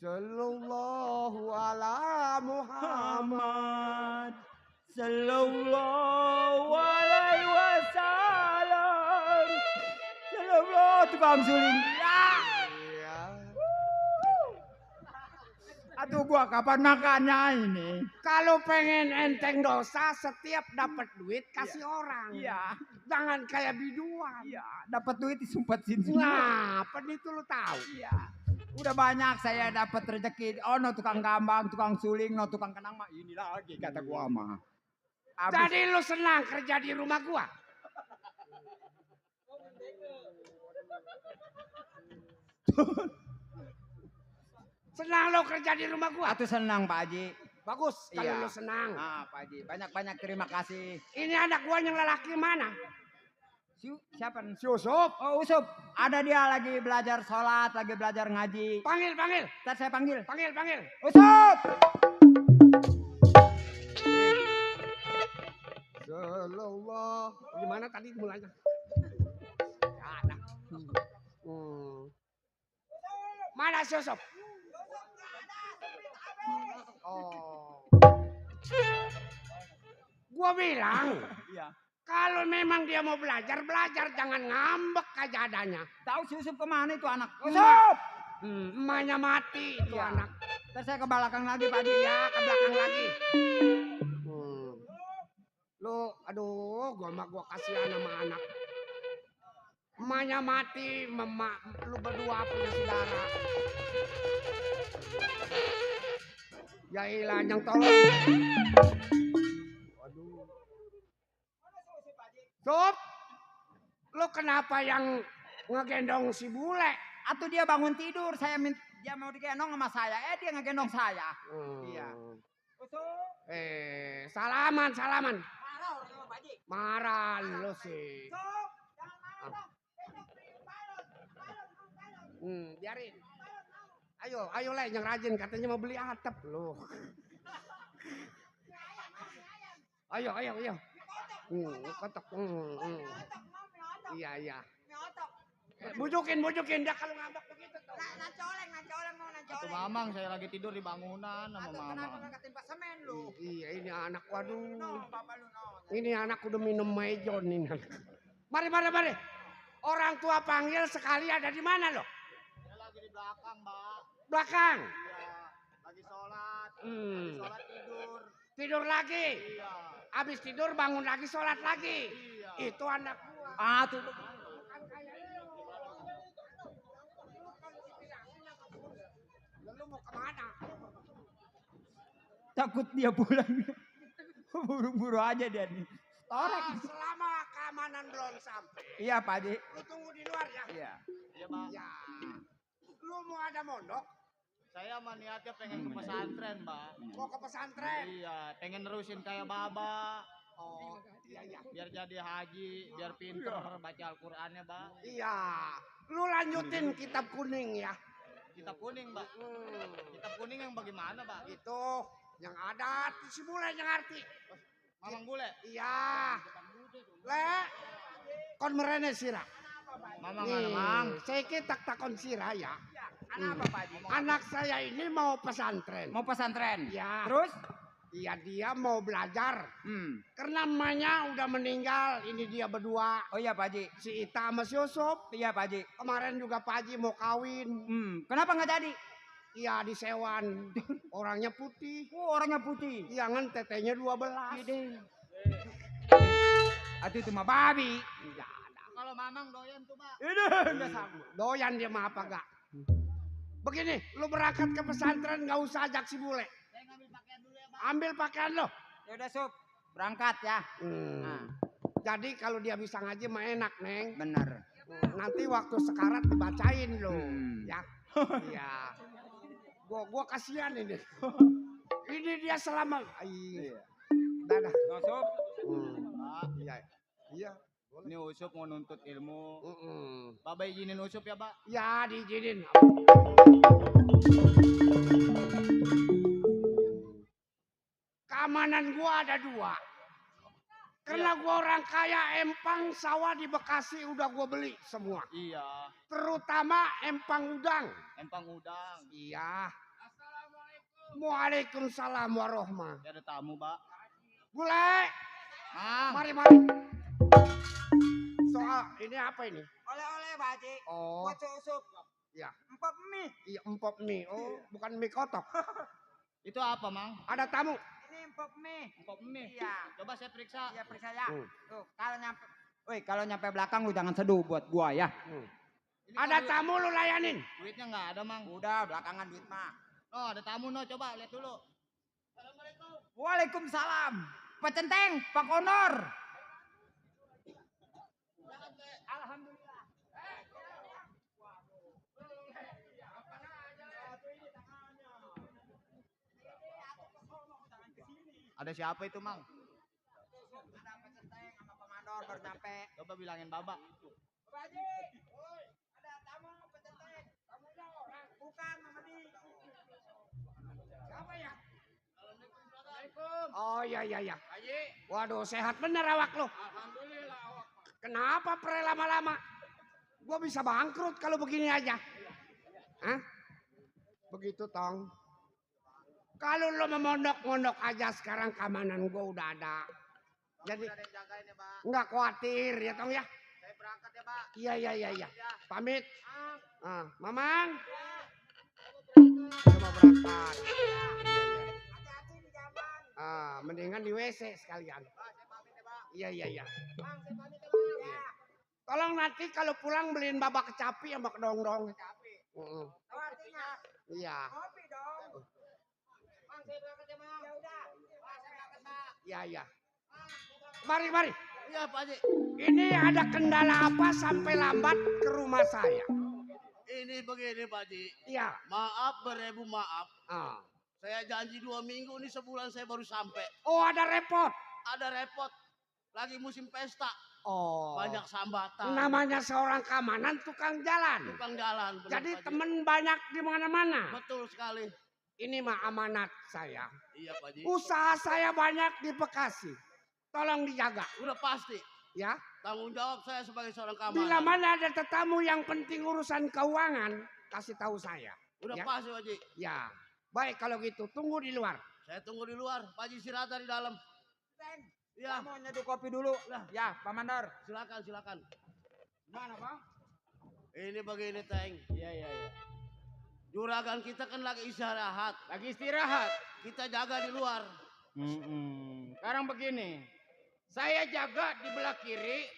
Sallallahu ala Muhammad. Sallallahu alaihi wasallam. Sallallahu tukang suling. Iya. Aduh gua kapan makannya ini? Kalau pengen enteng dosa, setiap dapat duit kasih orang. Iya. Jangan kayak biduan. Iya, dapat duit disumpetin. Nah, apa itu lu tahu? Iya. Udah banyak saya dapat rezeki. Oh, no tukang gambang, tukang suling, no tukang kenang mah ini lagi kata gua mah. Jadi lu senang kerja di rumah gua? Senang lo kerja di rumah gua? Atuh senang Pak Haji. Bagus kalau Iya. lu senang. Ah, Pak Haji, banyak-banyak terima kasih. Ini anak gua yang lelaki mana? Siapa? Si Usup. Oh, Usup. Ada dia lagi belajar sholat, lagi belajar ngaji. Panggil. Ntar saya panggil. Panggil. Usup! Sallallahu. Gimana tadi mulanya? Ada. Mana si Usup? Oh. Gua bilang, Iya. kalau memang dia mau belajar, jangan ngambek aja adanya. Tahu si Usup kemana itu anak? Emak. Usup! Emaknya mati itu Iya. anak. Terus saya ke belakang lagi Pak Haji. Ya, ke belakang lagi. Lu, aduh, gua kasihan sama anak. Emaknya mati, lu berdua punya saudara. Ya ilah, yang tolong. Waduh. Sob, lu kenapa yang ngegendong si bule? Atau dia bangun tidur, dia mau digendong sama saya. Dia ngegendong saya. Iya. Usup. Salaman. Marah orang sama Pak Haji. Marah lu sih. Usup, jangan marah dong. Biarin. Ayo Le, yang rajin katanya mau beli atap loh. Ayo. Kotok. Iya. Bujukin dia kalau ngambek begitu tuh. Nacoleng mau nacoleng. Itu mamang saya lagi tidur di bangunan sama Atau mama. kenapa nggak timpa semen lu? Iya, ini anak waduh. No, bapak lu no. Ini anak udah minum mejon ini. Mari. Orang tua panggil sekali ada di mana lo? Saya lagi di belakang, Mbak. Belakang. Iya, lagi sholat. Sholat tidur. Tidur lagi. Iya. Habis tidur bangun lagi sholat lagi. Iya. Itu anak gua. Tuh. Lu mau kemana? Takut dia pulang. Buru-buru aja dia nih. Torek. Selama keamanan belum sampai. Iya Pak Haji. Lu tunggu di luar ya. Iya. Iya, Mbak. Ya. Lu mau ada mondok? Saya mah niatnya pengen ke pesantren, Mbak. Mau ke pesantren? Iya, pengen nerusin kayak Baba. Oh, iya. Biar jadi haji, biar pinter baca Al-Qur'annya, Mbak. Iya. Lu lanjutin kitab kuning ya. Kitab kuning, Mbak. Kitab kuning yang bagaimana, Mbak? Itu yang ada si bule yang arti. Mamang bule. Iya. Le, kon merene sira. Mamang, Nih, saya kita takon sira ya. Kenapa Pak Haji? Anak saya ini mau pesantren. Mau pesantren? Ya. Terus? Iya, dia mau belajar. Karena emaknya udah meninggal, ini dia berdua. Oh iya Pak Haji. Si Ita sama si Yusuf. Iya Pak Haji. Kemarin juga Pak Haji mau kawin. Kenapa nggak jadi? Iya, di Sewan. Orangnya putih. Orangnya putih. Iya kan, tetenya 12. Aduh itu mah babi. Enggak ada. Kalau mamang doyan tuh, Mbak. Enggak sanggup. Doyan dia mah apa enggak? Begini, lu berangkat ke pesantren nggak usah ajak si bule. Saya ngambil pakaian dulu ya, Mbak. Ambil pakaian lo. Ya udah Sup, berangkat ya. Jadi kalau dia bisa ngaji mah enak, Neng. Bener. Nanti waktu sekarat dibacain lo. Ya. Iya. Gua kasihan ini. Ini dia selama dadah. No, Sup. Iya. Iya. Ini Usup mau nuntut ilmu. Baba izinin Usup ya, Pak? Ya, diizinin. Keamanan gua ada 2. Karena gua orang kaya, empang sawah di Bekasi udah gua beli semua. Iya. Terutama empang udang. Empang udang. Iya. Waalaikumsalam warahmatullahi. Ada tamu, Pak. Bule. Mari. Soal ini apa ini? Oleh-oleh Pak Haji. Oh. Buat Sup. Ya. Empok mie. Iya, empok mie. Oh, bukan mie kotok. Itu apa, Mang? Ada tamu. Ini empok mie. Empok mie. Iya. Coba saya periksa. Iya periksa ya. Tuh, kalau nyampe belakang lu jangan seduh buat gua ya. Ada tamu lu layanin. Duitnya nggak ada, Mang. Udah belakangan duit mah. Oh, ada tamu no, coba lihat dulu. Assalamualaikum. Waalaikumsalam. Pak Centeng, Pak Konor. Alhamdulillah. Ada siapa itu, Mang? Ada Pak Centeng sama Pak Mandor baru nyampe. Coba bilangin Baba. Pak Haji. Ada tamu Pak Centeng. Tamunya orang bukan Mama Di. Siapa ya? Assalamualaikum. Oh iya. Haji. Waduh, sehat bener awak lu. Alhamdulillah awak. Kenapa pre lama-lama? Gua bisa bangkrut kalau begini aja. Hah? Begitu, Tong. Kalau lo memondok-mondok aja sekarang keamanan gue udah ada. Jadi nggak khawatir ya Tong ya. Saya berangkat ya, Pak. Iya. Pamit. Mamang. Coba berangkat. Hati-hati di jalan. Mendingan di WC sekalian. Pak, saya pamit ya, Pak. Iya. Bang, saya pamit ya, Bang. Ya. Tolong nanti kalau pulang beliin babak kecapi sama kedong-dong. Capek. Heeh. Oh, artinya Iya. kopi dong. Bang, saya berangkat ya, Bang. Ya udah. Pak, saya berangkat, Pak. Iya. Mari. Iya Pak Haji. Ini ada kendala apa sampai lambat ke rumah saya? Ini begini Pak Haji. Iya. Maaf beribu maaf. Ah. Saya janji 2 minggu ini sebulan saya baru sampai. Oh, ada repot. Ada repot. Lagi musim pesta. Oh. Banyak sambatan. Namanya seorang keamanan tukang jalan. Tukang jalan. benar, Jadi Pak Haji. teman banyak di mana-mana. Betul sekali. Ini mah amanat saya. Iya Pak Haji. Usaha saya banyak di Bekasi. Tolong dijaga, Udah pasti. ya. Tanggung jawab saya sebagai seorang keamanan. Bila mana ada tetamu yang penting urusan keuangan, kasih tahu saya. Udah ya. pasti Pak Haji. Ya. Baik kalau gitu, tunggu di luar. Saya tunggu di luar. Pak Haji istirahat di dalam. Teng, Iya. saya mau nyeduh kopi dulu. Ya, Pak Mandor. Silakan. Mana, Bang? Ini begini Teng. Iya. Juragan kita kan lagi istirahat. Lagi istirahat. Kita jaga di luar. Sekarang begini, saya jaga di belah kiri,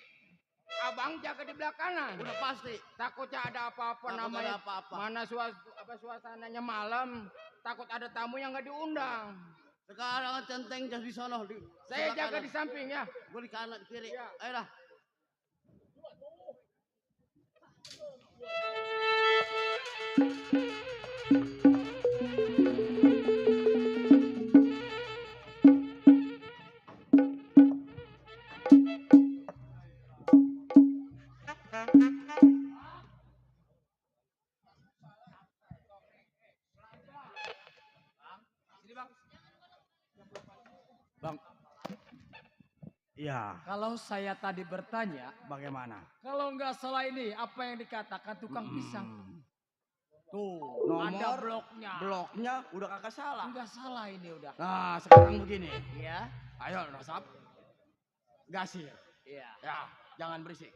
abang jaga di belah kanan. Udah pasti. Takutnya ada apa-apa Takut namanya. ada apa-apa. Mana suasananya malam, takut ada tamu yang nggak diundang. Sekarang centeng jadi sono. Saya jaga di samping ya. Gue di kanan kiri. Iya. Ayo dah. Bang, Iya. kalau saya tadi bertanya, Bagaimana? kalau nggak salah ini apa yang dikatakan tukang pisang? Tuh, Nomor ada bloknya. Bloknya udah kagak salah. Nggak salah ini udah. Nah, sekarang begini. Iya. Ayo, Rasap. Gasir. Iya. Ya, jangan berisik.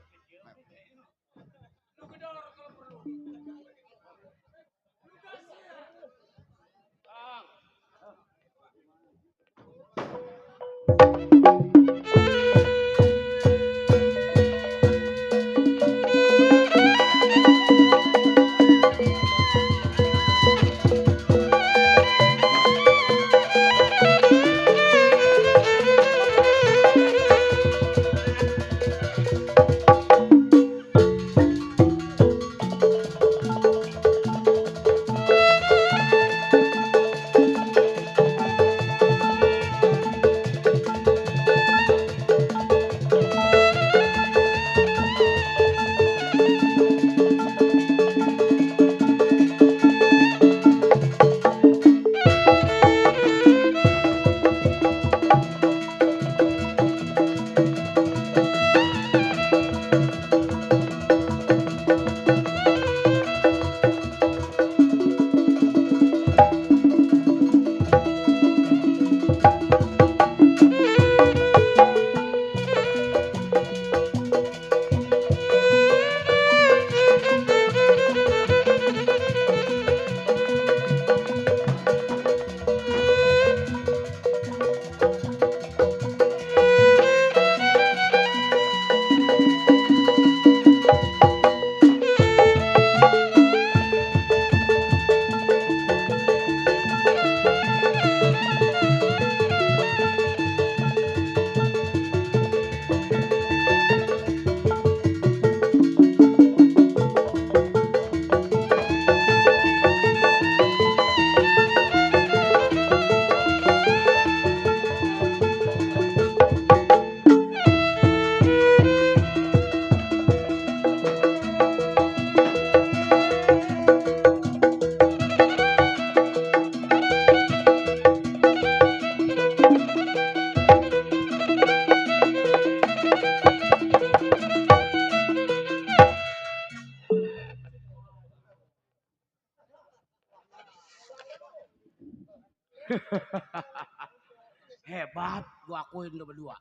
Hebat, gua akuin lu berdua.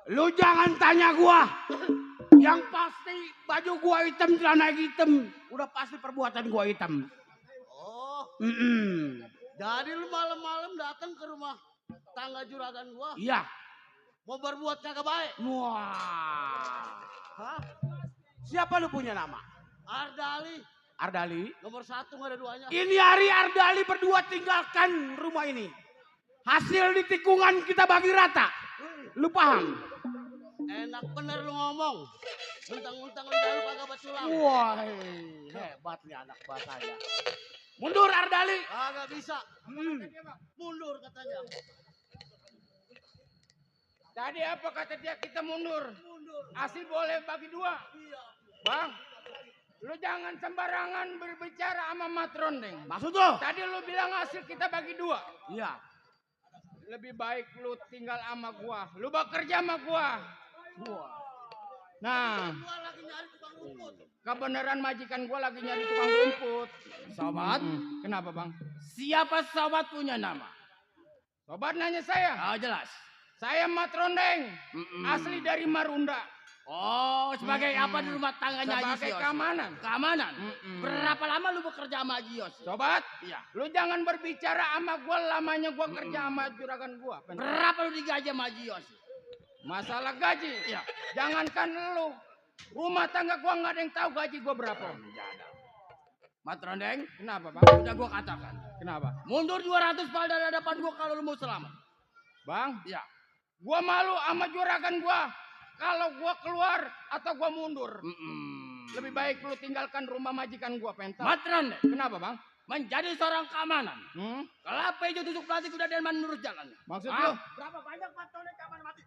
Lu jangan tanya gua. Yang pasti baju gua hitam, celana hitam. Udah pasti perbuatan gua hitam. Oh, jadi lu malam-malam datang ke rumah tangga juragan gua? Iya. Mau berbuat kagak baik? Wah. Hah? Siapa lu punya nama? Ardali. Ardali. Nomor 1 nggak ada duanya. Ini hari Ardali berdua tinggalkan rumah ini. Hasil di tikungan kita bagi rata. Lu paham? Enak bener lu ngomong. Mentang-mentang lidah lu kagak beculang. Wah, hebat nih anak bahasanya. Mundur Ardali. Kagak bisa. Mundur katanya. Tadi apa kata dia kita mundur? Asli boleh bagi 2. Iya. Bang, lu jangan sembarangan berbicara sama Matrondeng. Maksud lu? Tadi lu bilang hasil kita bagi 2. Iya. Lebih baik lu tinggal sama gua. Lu bekerja sama gua. Nah, Gua lagi nyari tukang rumput. kebenaran majikan gua lagi nyari tukang rumput. Sobat, Kenapa bang? siapa sobat punya nama? Sobat nanya saya. Oh jelas. Saya Matrondeng. Asli dari Marunda. Oh, sebagai apa di rumah tangganya Haji Sebagai Sios? keamanan. Keamanan. Berapa lama lu bekerja sama Haji Yos? Sobat, Iya. lu jangan berbicara sama gua lamanya gua kerja sama juragan gua. Berapa lu digaji sama Haji Yos? Masalah gaji. Iya. Jangankan lu. Rumah tangga gua nggak ada yang tahu gaji gua berapa. Matrondeng, Kenapa, Bang? udah gua katakan. Kenapa? Mundur 200 pal dari hadapan gua kalau lu mau selamat. Bang, Iya. gua malu sama juragan gua. Kalau gua keluar atau gua mundur. Lebih baik lu tinggalkan rumah majikan gua, pentas. Matrondeng, Kenapa, Bang? menjadi seorang keamanan. Hmm? Kelapa hijau tusuk plastik udah dan menurut jalan. Maksud Ah. lu? Berapa banyak Matrondeng keamanan mati?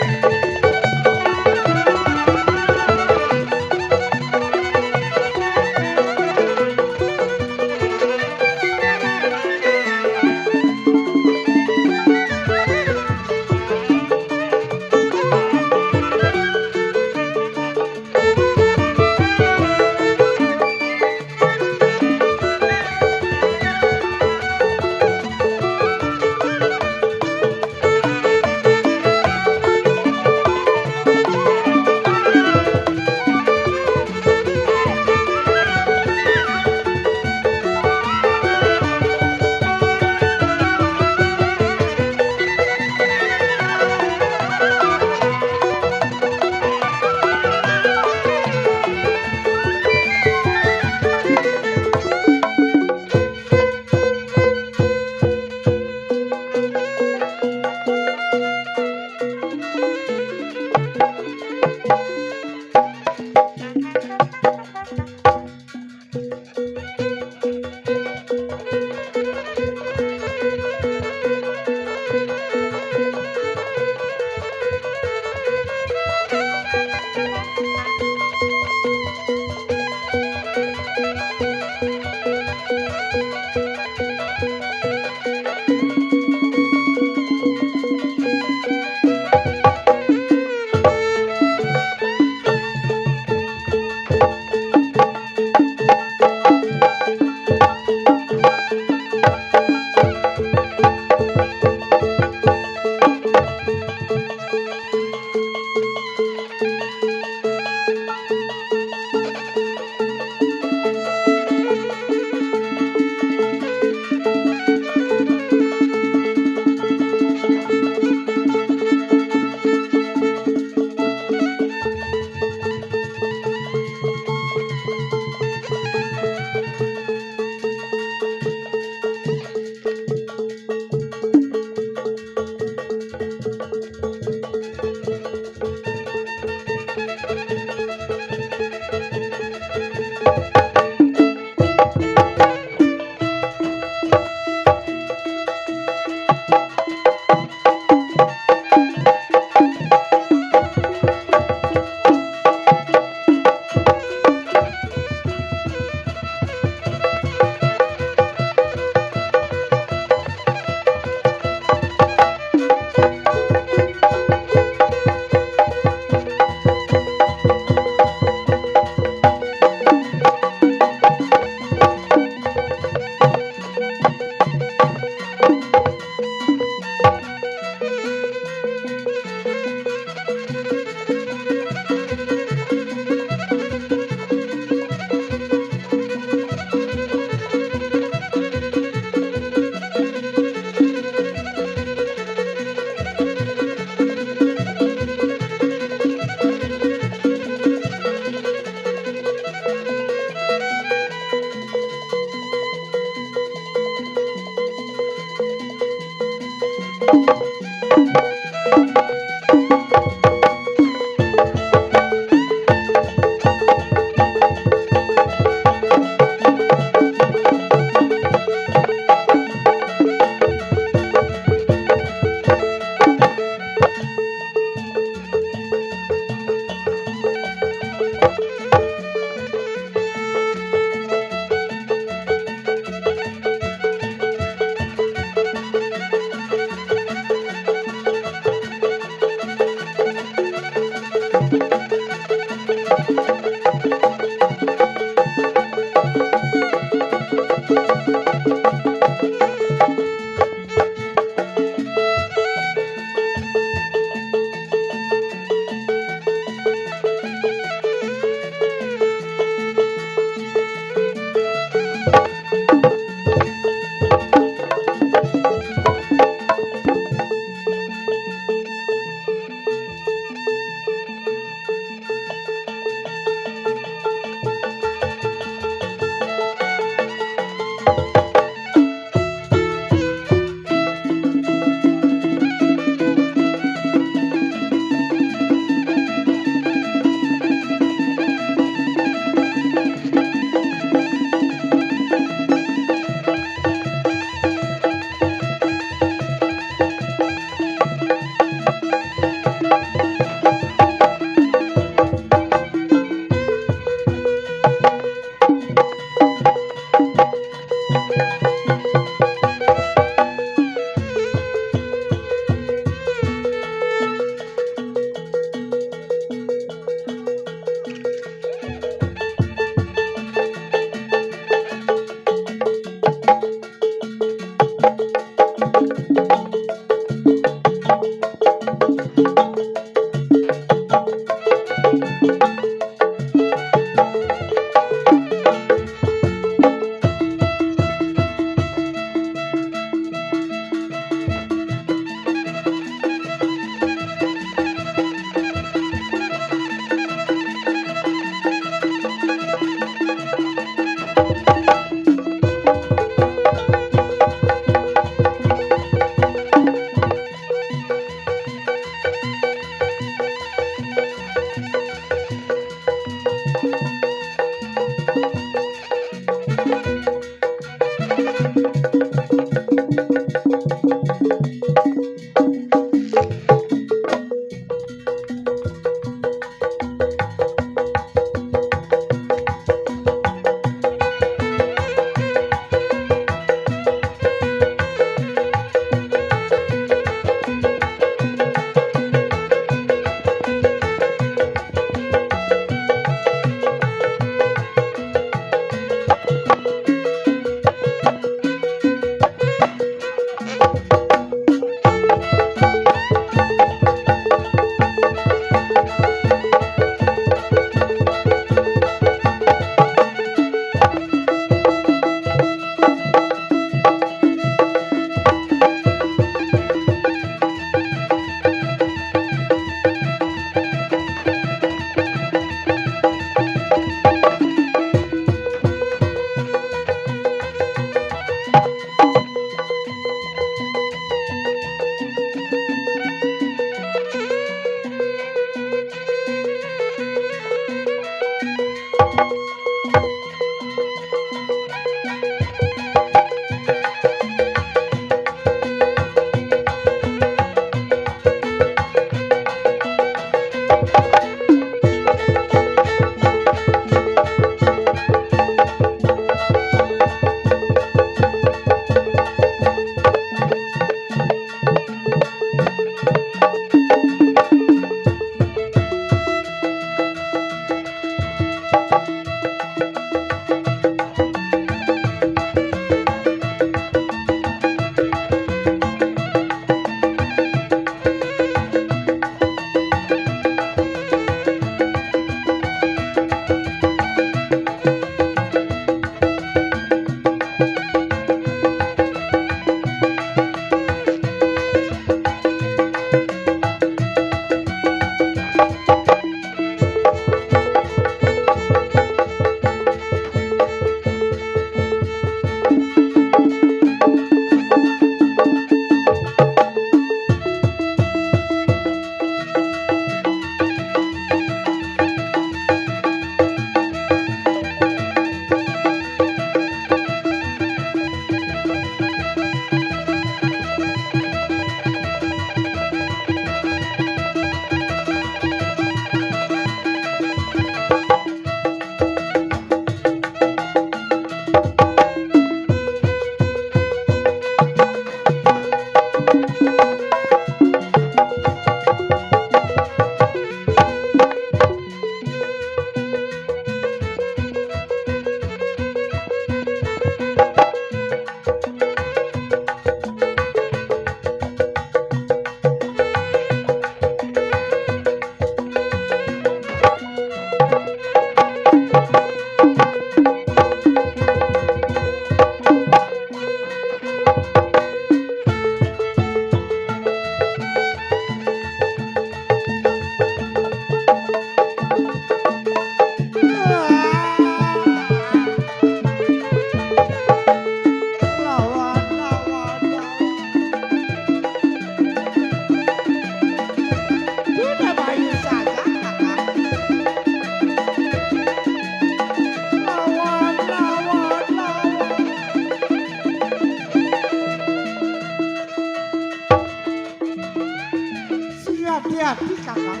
Hati-hati kakak.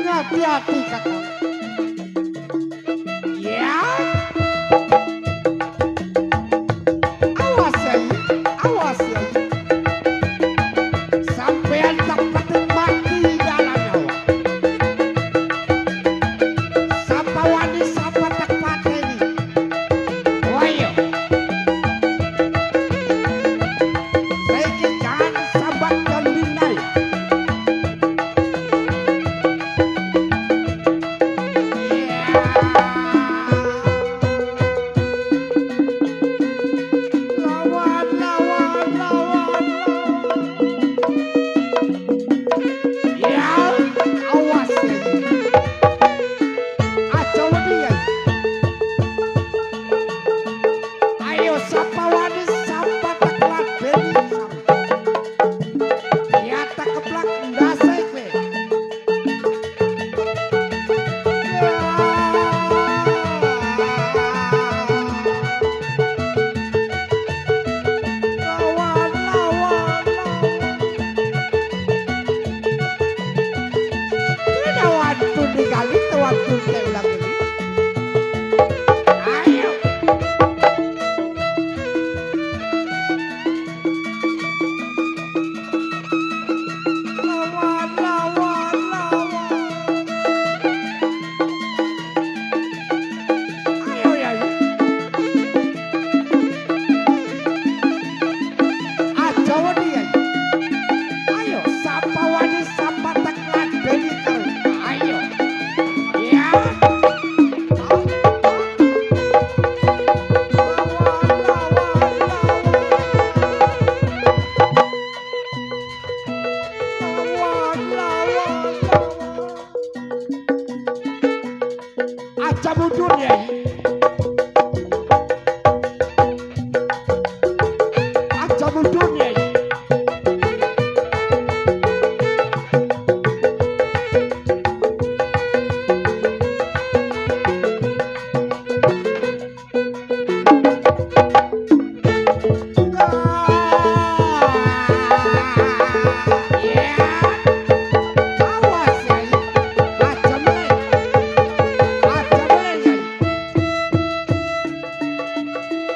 Hati-hati kakak. Ya. Awas ya, awas ya. Sampean dapat mati dalam nyawa. Sapa wani sapa tak pateni. Wayo. Saiki jangan sambat kandinai. Lawan, lawan, lawan, lawan. Ya, awas ya. Acau dia. Ayo sapa wani sapa tak ladeni. Ya tak keplak ndasai kowe. Lawan, lawan, lawan. Tidak waktu dikali, waktu saya ulang ini. Ayo. Lawan, lawan, lawan. Ayo ya. Acau dia. Ayo sapa wani sapa tak ladeni karo. Ayo. Ya. Lawan, lawan, lawan. Lawan, lawan, lawan. Aca mundur ya. Aca mundur ya. Awas ya. Aca meleng. Aca meleng ya.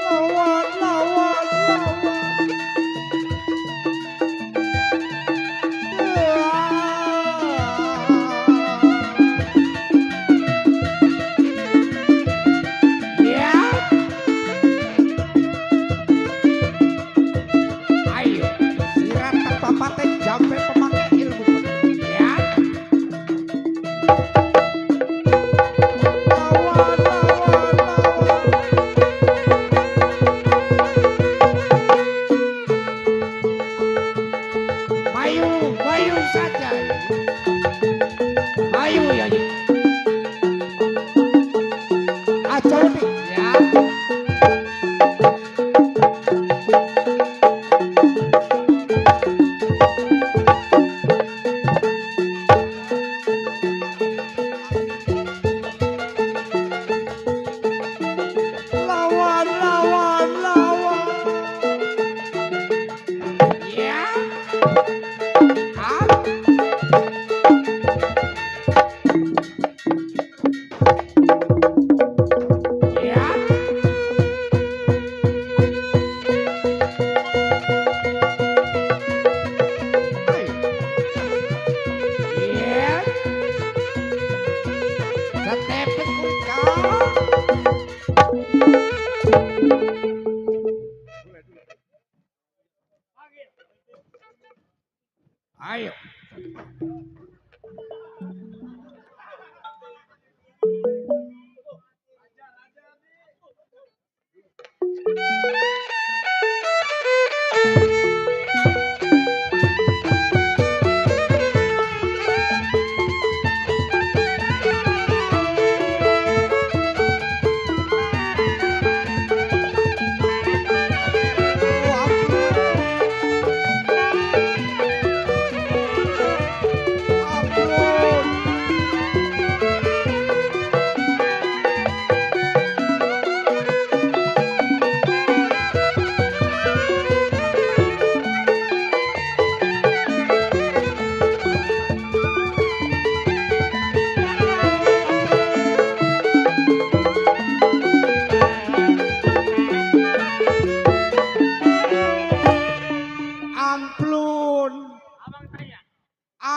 Lawan, lawan, lawan. Ya. Ayo, sirat tak papaten jampe pemakai ilmu penuh. Ya. Lawan, lawan, lawan. Mayu, mayu saja. Mayu ya. Acau nih. Ya. Lawan, lawan, lawan. Ya. Ah. Ya. Ya. Setepet kau. Ayo.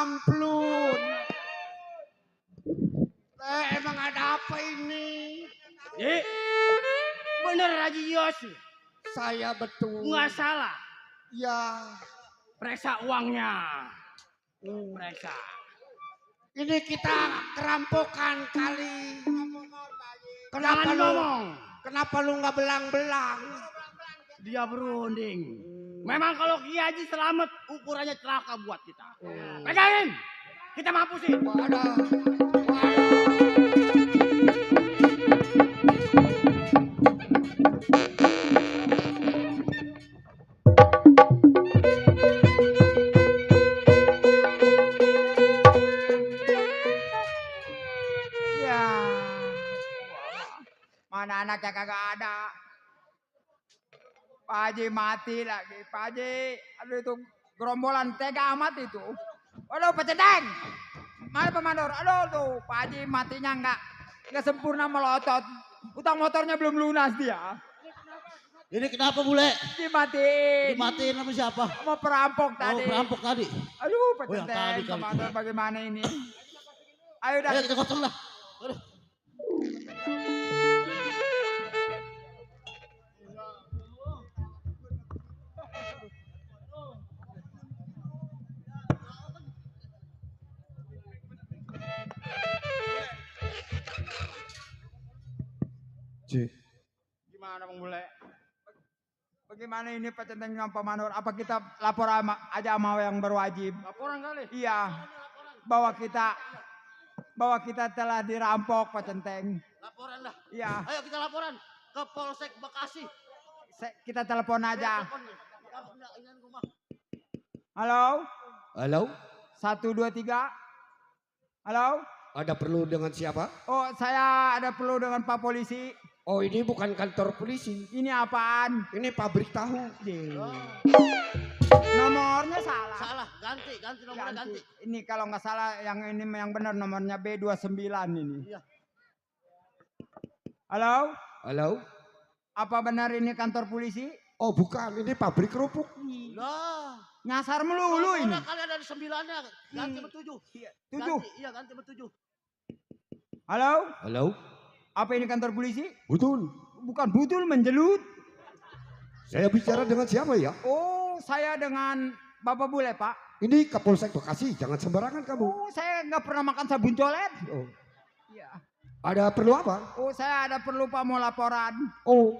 Amplun. Emang ada apa ini? Bener Haji Yos. Saya betul. Nggak salah. Ya. Periksa uangnya. Periksa. Ini kita kerampokan kali. Jangan ngomong. Kenapa lu nggak belang-belang? Dia berunding. Memang kalau Ki Haji selamat ukurannya celaka buat kita. Pegangin. Kita mampusin. Ya. Mana anaknya kagak ada. Pak Haji mati lagi. Pak Haji, aduh itu gerombolan tega amat itu. Aduh pecedeng. Mana pemandor? Aduh tuh Pak Haji matinya enggak sempurna melotot. Utang motornya belum lunas dia. Ini kenapa bule? Dimatiin. Dimatiin sama siapa? Sama perampok tadi. Oh perampok tadi. Aduh yang tadi pecedeng. kali. Pemandor bagaimana ini? Ayo dah. Ayo kita gotong dah. Aduh. Gimana Bang Bule? Bagaimana ini Pecenteng dengan Pak Manur? Apa kita lapor aja sama yang berwajib? Laporan kali. Iya. Bahwa kita telah dirampok Pak Centeng. Laporan dah. Iya. Ayo kita laporan ke Polsek Bekasi. Kita telepon aja. Telepon. Halo? Halo? 1, 2, 3. Halo? Ada perlu dengan siapa? Oh, saya ada perlu dengan Pak Polisi. Oh, ini bukan kantor polisi. Ini apaan? Ini pabrik tahu. Nomornya salah. Salah, ganti nomornya ganti. Ini kalau nggak salah yang ini yang benar nomornya B29 ini. Iya. Halo? Halo? Apa benar ini kantor polisi? Oh, bukan. Ini pabrik kerupuk. Lah. Nyasar melulu ini. Kali ada 9-nya, ganti ber-7. 7. Iya, ganti ber-7. Halo? Halo? Apa ini kantor polisi? Betul. Bukan betul menjelut. Saya bicara dengan siapa ya? Oh, saya dengan Bapak Bule, Pak. Ini Kapolsek Bekasi, jangan sembarangan kamu. Oh, saya nggak pernah makan sabun colet. Oh. Iya. Ada perlu apa? Oh, saya ada perlu Pak mau laporan. Oh,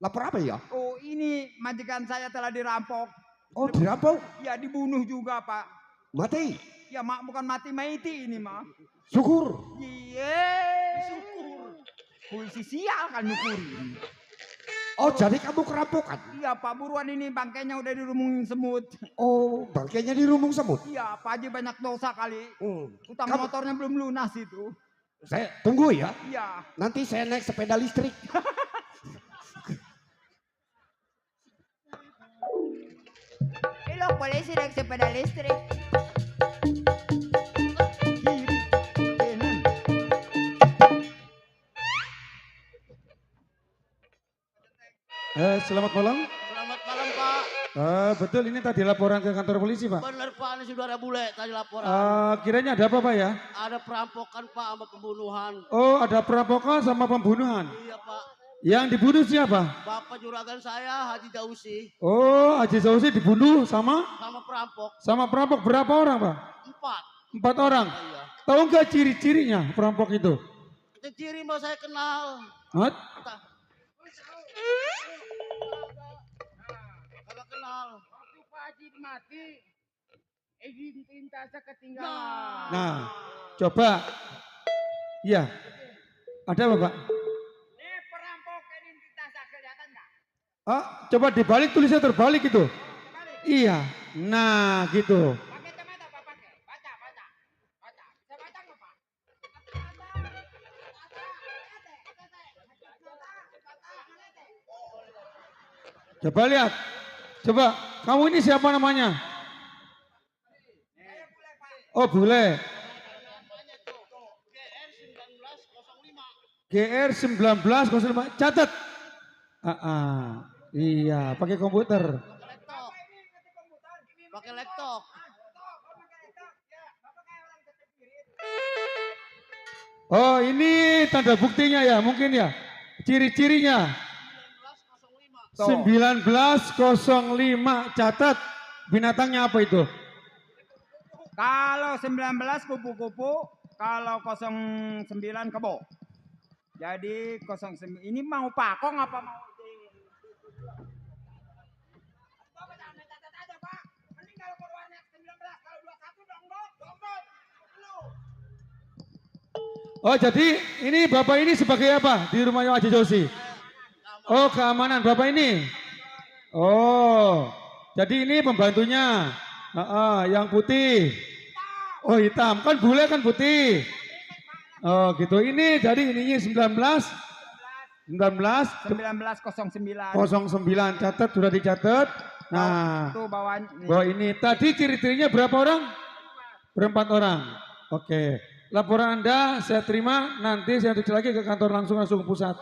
lapor apa ya? Oh, ini majikan saya telah dirampok. Oh, dirampok? Ya, dibunuh juga, Pak. Mati? Ya, Mak, bukan mati maiti ini, Mak. Syukur. Iya. Syukur. Polisi sial kan nyukurin. Oh, jadi kamu kerampokan? Iya, Pak, buruan ini bangkainya udah dirumungin semut. Oh, bangkainya dirumung semut? Iya, Pak Haji banyak dosa kali. Utang Kamu- motornya belum lunas itu. Saya tunggu ya. Iya. Nanti saya naik sepeda listrik. Lo polisi naik sepeda listrik. Selamat malam. Selamat malam, Pak. Betul ini tadi laporan ke kantor polisi, Pak. Bener, Pak, ini saudara bule tadi laporan. Kiranya ada apa, Pak ya? Ada perampokan, Pak, sama pembunuhan. Oh, ada perampokan sama pembunuhan. Iya, Pak. Yang dibunuh siapa? Bapak juragan saya, Haji Dausi, Oh, Haji Sausi dibunuh sama sama perampok. perampok berapa orang, Pak? 4. 4 orang. Iya. Tahu nggak ciri-cirinya perampok itu? Ciri mau saya kenal. Hah? Kagak kenal. Waktu Pak Haji mati, izin tinta saya ketinggalan. Nah, coba. Iya. Ada apa, Pak? Ini perampok ini kita kelihatan nggak? Ah, coba dibalik tulisnya terbalik itu. Iya. Nah, gitu. Pakai kacamata Pak, pakai. Baca. Bisa baca nggak Pak? Coba lihat. Coba, kamu ini siapa namanya? Oh, bule. GR 1905. Catat. Iya, pakai komputer. Pakai laptop. Oh ini tanda buktinya ya mungkin ya. Ciri-cirinya. 1905 catat. Binatangnya apa itu? Kalau 19 kupu-kupu, kalau 09 kebo. Jadi 09 ini mau pakong apa mau Oh jadi ini Bapak ini sebagai apa di rumahnya Haji Josi? Oh keamanan Bapak ini. Oh jadi ini pembantunya. Yang putih. Oh hitam kan bule kan putih. Oh gitu ini jadi ininya 1909. 09 catat sudah dicatat. Nah itu bawahnya. Bahwa ini tadi ciri-cirinya berapa orang? Berempat orang. Oke. Laporan Anda saya terima, nanti saya tuju lagi ke kantor langsung ke pusat.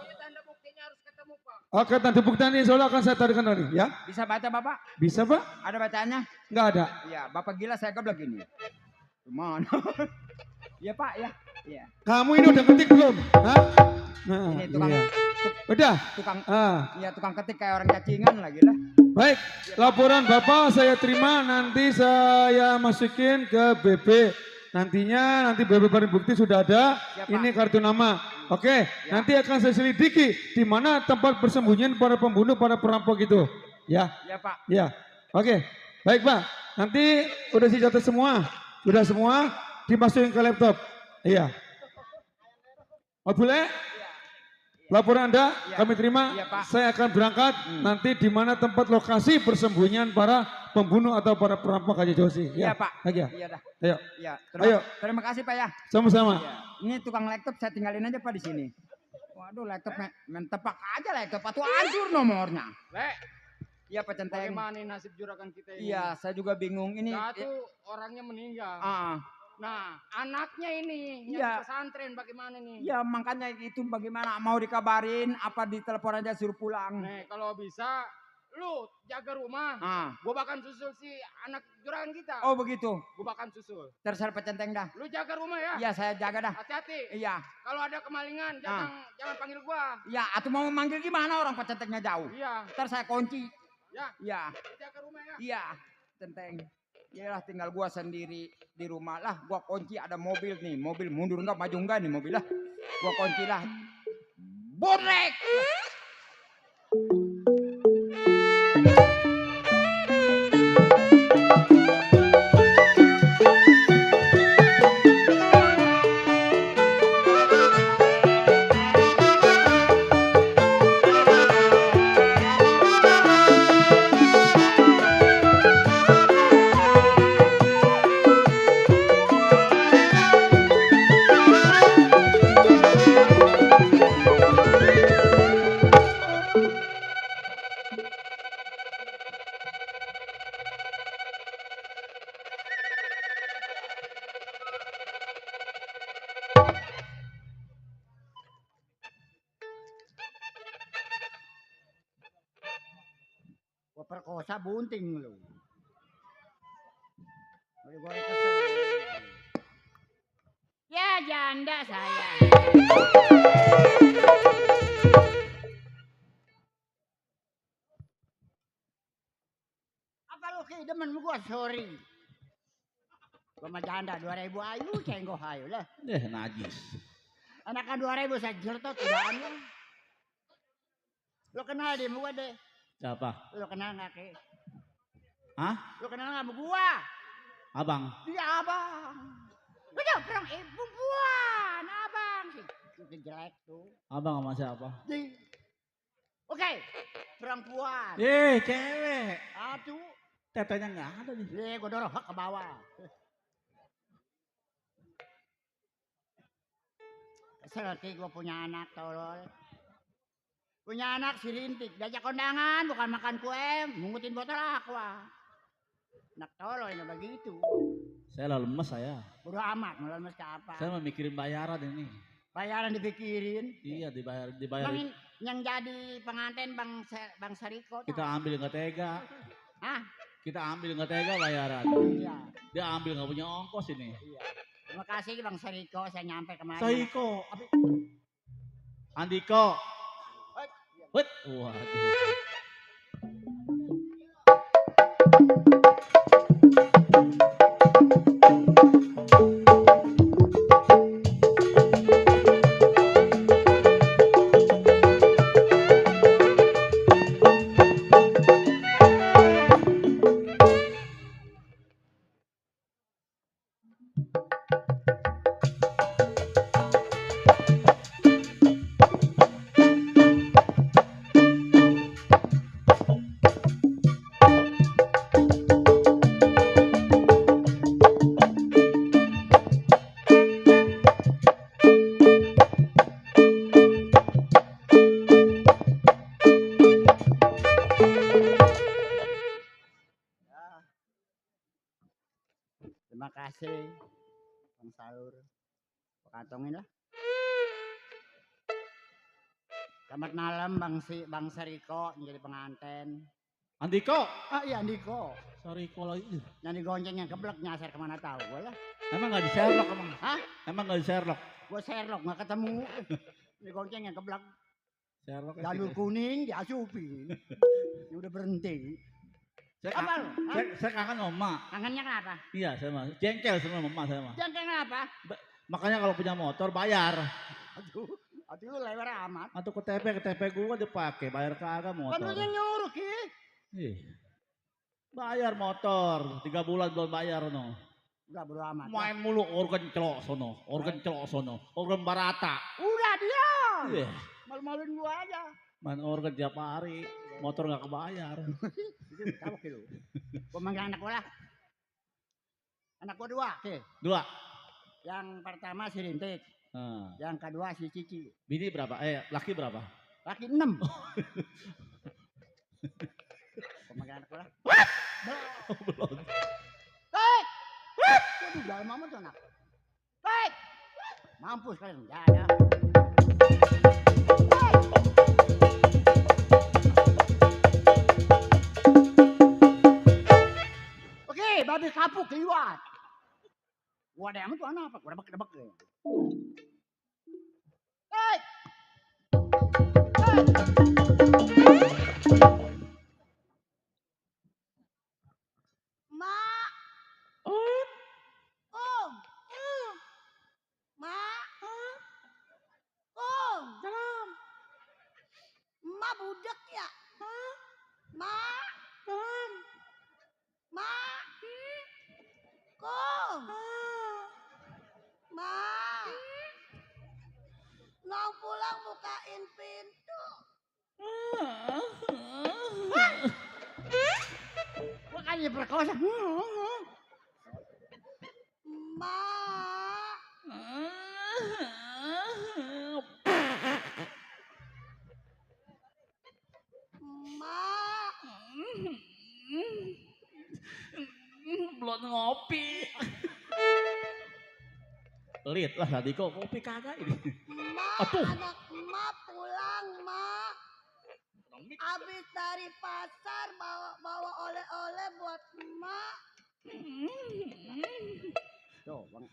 Oke, tanda bukti ini insya Allah akan saya tarik nanti ya. Bisa baca Bapak? Bisa Pak? Ada bacaannya? Enggak ada. Iya, Bapak gila saya geblek ini. Gimana? Iya Pak, ya. Iya. Kamu ini udah ketik belum? Hah? Nah, ini tukang, iya. Udah? Iya tukang ketik kayak orang cacingan lagi lah. Baik, laporan Bapak saya terima, nanti saya masukin ke BB. Nanti BB barang bukti sudah ada, ini kartu nama. Oke, nanti akan saya selidiki di mana tempat persembunyian para pembunuh, para perampok itu. Ya. Ya Pak. Ya. Oke, baik Pak. Nanti udah dicatat semua, sudah semua dimasukin ke laptop. Iya. Oh boleh? Laporan Anda kami terima, saya akan berangkat nanti di mana tempat lokasi persembunyian para pembunuh atau para perampok Haji Josi. Iya Pak. Lagi ya? Iya dah. Ayo. Iya. Ayo. Terima kasih Pak ya. Sama-sama. Ya. Ini tukang laptop saya tinggalin aja Pak di sini. Waduh laptop main tepak aja laptop atau hancur nomornya. Iya Pak Centeng. Bagaimana nasib juragan kita ini? Iya, saya juga bingung ini. Satu orangnya meninggal. Nah, anaknya ini yang pesantren bagaimana nih? Ya makanya itu bagaimana mau dikabarin apa ditelepon aja suruh pulang. Nih kalau bisa lu jaga rumah. Gua bahkan susul si anak juragan kita. Oh begitu. Gua bahkan susul. Terserah Centeng dah. Lu jaga rumah ya? Iya saya jaga dah. Hati-hati. Iya. Kalau ada kemalingan jangan panggil gua. Iya, atau mau manggil gimana orang Centengnya jauh. Iya. Ntar saya kunci. Ya. Iya. Jaga rumah ya. Iya, Centeng. Iyalah tinggal gua sendiri di rumah lah. Gua kunci ada mobil nih. Mobil mundur enggak maju enggak nih mobil lah. Gua kunci lah. Bonek. Gua perkosa bunting lu. Gua ya janda saya. Apa lu kidemen gua sorry. Gua mah janda 2000 ayu cenggoh ayu lah. Najis. Anakan 2000 saya jertot udaan lah. Lu kenal dia gua deh. Siapa? Lu kenal nggak ke? Hah? Lu kenal nggak sama gua? Abang. Dia abang. Udah perang perempuan abang sih. Itu jelek tuh. Abang sama siapa? Oke, perempuan. Cewek. Aduh. Tetenya nggak ada nih. Gua dorong ke bawah. Seperti gua punya anak tolol. Punya anak si Rintik, diajak kondangan bukan makan kue, mungutin botol aqua. Anak tolol ini begitu. Saya lah lemes saya. Bodo amat, mau lemes ke apa? Saya mau mikirin bayaran ini. Bayaran dipikirin? Iya dibayar. Bang, yang jadi pengantin Bang Sariko. Kita ambil nggak tega. Hah? Kita ambil nggak tega bayaran. Iya. Dia ambil nggak punya ongkos ini. Iya. Terima kasih Bang Sariko, saya nyampe kemarin. Sariko. Andiko. Wait. Waduh. Terima kasih Bang Saur. Kantongin lah. Selamat malam Bang Sariko jadi pengantin. Andiko. Ah iya Andiko. Sariko lagi. Yang digonceng yang keblek nyasar kemana tahu gue lah. Emang nggak di Sherlock emang? Hah? Emang nggak di Sherlock? Gue Sherlock nggak ketemu. Digonceng yang keblek. Sherlock. Jalur kuning diasupin. Ini udah berhenti. Saya kangen Mama. Kangennya kenapa? Iya, saya mah. Jengkel sama Mama saya mah. Jengkel kenapa? Makanya kalau punya motor bayar. Aduh lu lebar amat. Atau KTP gua dipakai, bayar kagak motor. Kan lu yang nyuruh Ki. Bayar motor, 3 bulan belum bayar no. Enggak bodo amat. Main mulu organ celok sono, organ barata. Udah dia. Iya. Malu-maluin gua aja. Main organ tiap hari, motor nggak kebayar. Kamu kilo. Gua manggil anak gua lah. Anak gua 2, Ki. 2. Yang pertama si Rintik. Yang kedua si Cici. Bini berapa? Laki berapa? Laki 6. Gua manggil anak gua lah. Belum. Hei! Waduh, dalam amat tuh anak. Hei! Mampus kalian. Ya. Oke, babi kapuk liwat. Gua ada tuh anak apa? Gua debak ya. Hei! Mak. Mak. Dalam. Mak budak ya? Mak. Dalam. Mak. Mak. Nong pulang bukain pintu. Gua kan diperkosa. Mak. Mak. Belum ngopi. Pelit lah tadi kok kopi kagak ini. Mak, anak emak pulang, Mak. Habis dari pasar bawa oleh-oleh buat emak. Tuh, Bang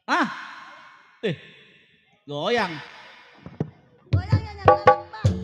Aceh. Goyang. Goyang yang enak, Bang.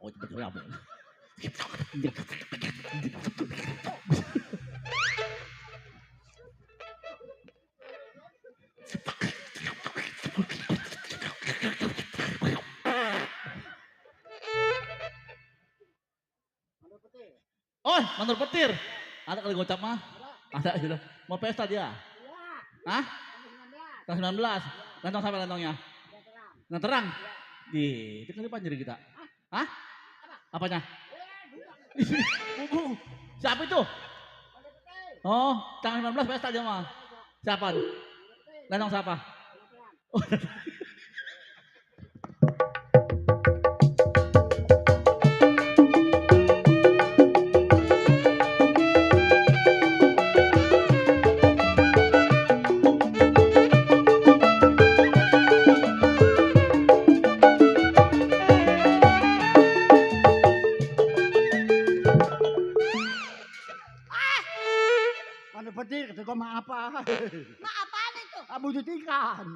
Oh, betul apa? Oh, mandor petir. Ada kali gocap mah? Ada sudah. Mau pesta dia? Hah? Tanggal 19. Lantong sampai lantongnya? Nggak terang. Di, itu kan panjang kita. Hah? Apanya? Siapa itu? Oh, tanggal 19 pesta dia mah. Siapa? Lantong siapa? Oh. Mana petir, kata gua mah apa? Ma apaan itu? Wujud ikan.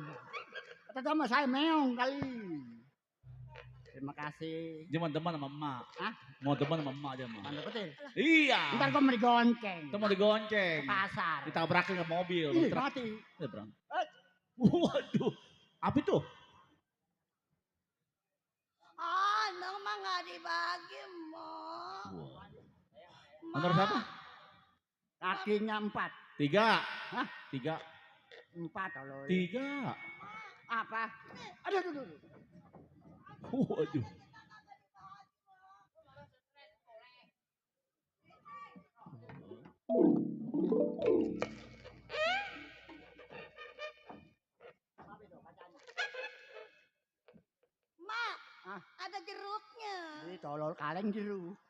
Kata gua mah saya meong kali. Terima kasih. Dia mau teman sama emak. Hah? Mau teman sama emak dia mah. Mana petir? Iya. Ntar gua mau digonceng. Itu mau digonceng. Ke pasar. Ditabrakin ke mobil. Ih, mati. Berang. Waduh. Apa itu? Ah, emang mah nggak dibagi, Mo. Menurut siapa? Kakinya 4. 3. Hah? 3. 4 tolong. 3. Apa? Aduh, aduh, aduh. Waduh. Mak, Hah? ada jeruknya. Ini tolol kaleng jeruk.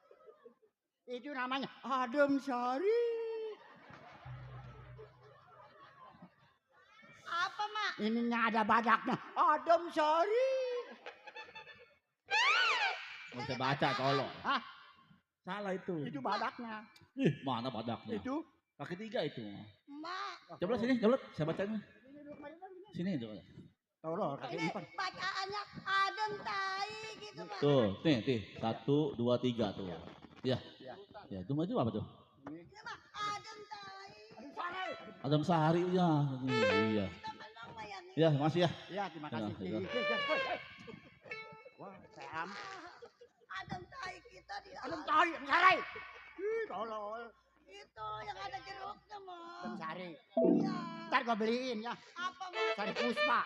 Itu namanya adem sari. Apa, Mak? Ininya ada badaknya. Adem sari. Nggak bisa baca tolong. Hah? Salah itu. Itu badaknya. Ih, mana badaknya? Itu kaki 3 itu. Mak. Coba sini, coba saya bacanya. Sini itu. tolol kaki Ini 4. bacaannya adem tai gitu, Mak. Tuh, nih. 1, 2, 3 tuh. Ya. Ya, itu apa tuh? Ini mah adem tai. Adam Sari ya. Iya. Menang mah yang Ya, makasih ya. Ya, terima kasih. Ya, ya. Wah, saya adem tai kita di adem tai, sarai. Ih, tolol. Itu yang ada jeruknya, Mak. Adem sari. Iya. Ntar gua beliin ya. Apa, Mak? Sari puspa.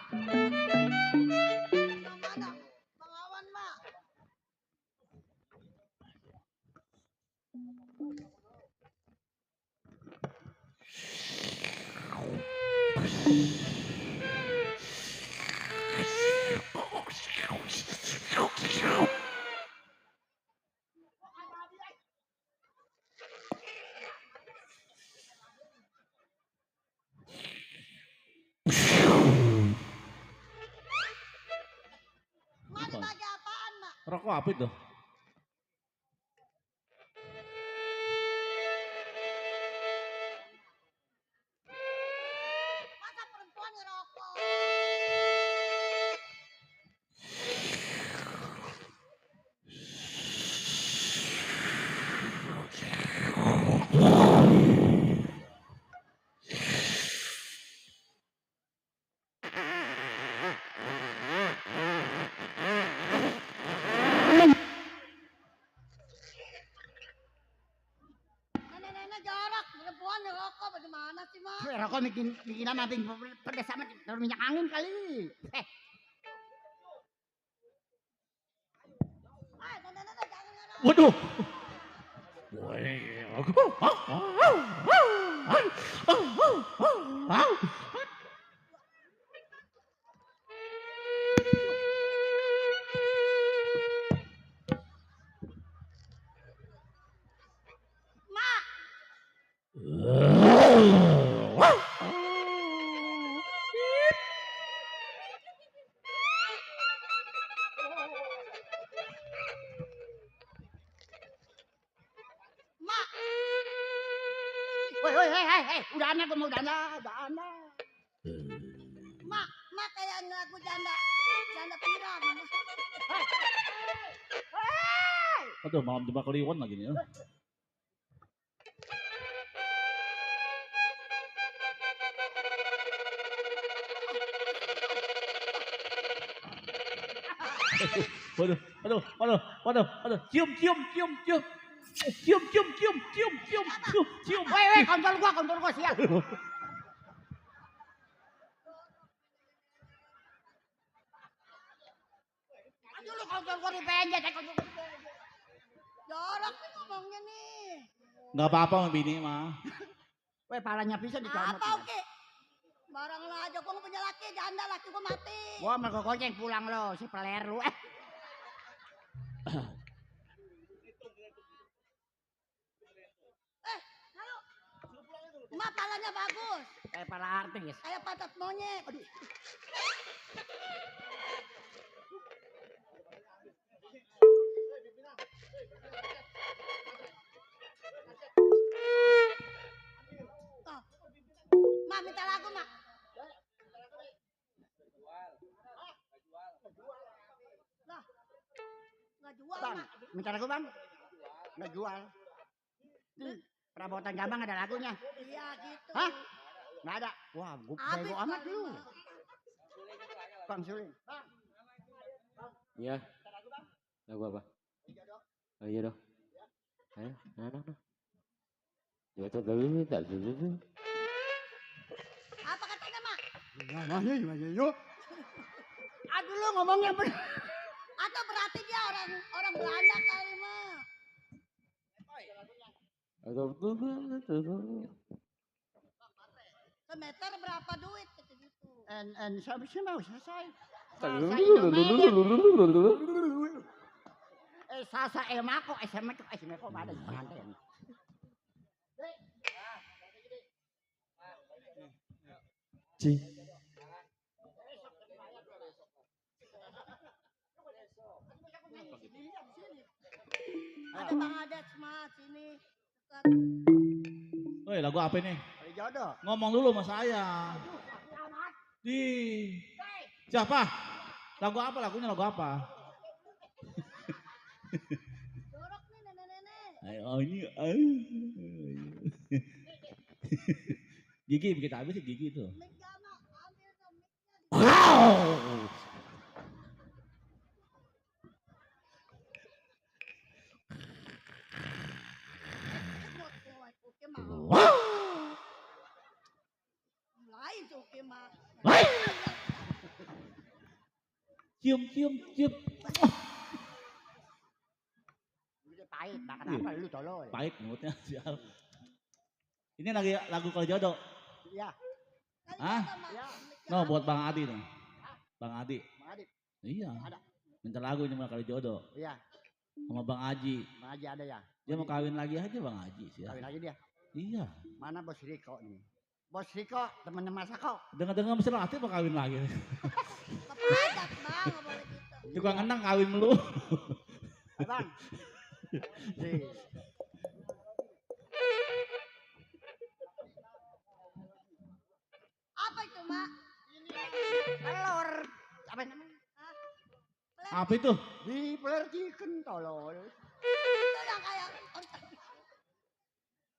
Yang mana? Bang Awan, Mak. Mak dibagi apaan, Mak? Rokok apa itu? Masa perempuan ngerokok? Nenek-nenek jarak, perempuan ngerokok bagaimana sih, Mak? Rokok bikin sama pedes sama taruh minyak angin kali. Nenek-nenek jangan ngerokok. Waduh. Mak, Mak, Woi, hei, udah aneh gua mau udah aneh. Mak kayak ngelaku janda piram. Aduh, malam jebak kliwon lagi nih. Waduh, waduh, waduh, waduh, waduh, cium, cium, cium, cium. Cium, cium, cium, cium, cium, cium, cium. Weh, kontol gua siap. Aduh lu kontol gua dipenjat, kontol gua dipenjat. Jorok nih ngomongnya nih. Enggak apa-apa sama bini mah. Weh, palanya bisa dicomot. Apa oke? Barang lo aja gua punya laki, janda laki gua mati. Gua mau gonceng pulang lo, si peler lu. Halo. Emak palanya bagus. Kayak pala artis. Kayak pantat monyet. Oh. Mak minta lagu, Mak. Lah. Nggak jual, Bang, Mak. minta lagu bang? Nggak jual. Nih, perabotan Gambang ada lagunya. Iya gitu. Hah? Nggak ada. Wah, gue Habis bego amat kali, lu. Mak. Bang Suling. Iya. Lagu apa? Oh iya dong. Ayo, nah. Ya dulu. Apa katanya, Mak? Gimana yuk. Aduh lu ngomongnya bener. Atau berarti dia orang Belanda kali, Mak. Semeter berapa duit gitu. And habisnya mau selesai. Sasa emako ada di pengantin. Ci. Ada Bang Adet Mak sini. Dekat. Woi, lagu apa nih? Jodoh. Ngomong dulu sama saya. Di. Siapa? Lagu apa? Lagunya lagu apa? Jorok nih nenek-nenek. Ayo ini. Gigi begitu habis sih gigi tuh. Mik Gama, ambil dong miknya. Lain oke Mak. Cium, cium, cium. Udah pahit, makan apa lu tolol. Pahit mulutnya sial. Ini lagi lagu kalau jodoh. Iya. Hah? Iya. No, buat Bang Adi nih. Bang Adi. Bang Adi. Iya. Ada. Minta lagu ini kali jodoh. Iya. Sama Bang Haji. Bang Haji ada ya. Dia mau kawin lagi aja Bang Haji sih. Kawin lagi dia. Iya. Mana Bos Riko nih? Bos Riko temennya Mas Ako. Dengar-dengar mesin latih mau kawin lagi. Kepadat Bang, nggak boleh gitu. Juga ngenang kawin melu. Bang. Apa itu Mak? Telur. Apa namanya? Apa itu? Di peler chicken tolol. Itu yang kayak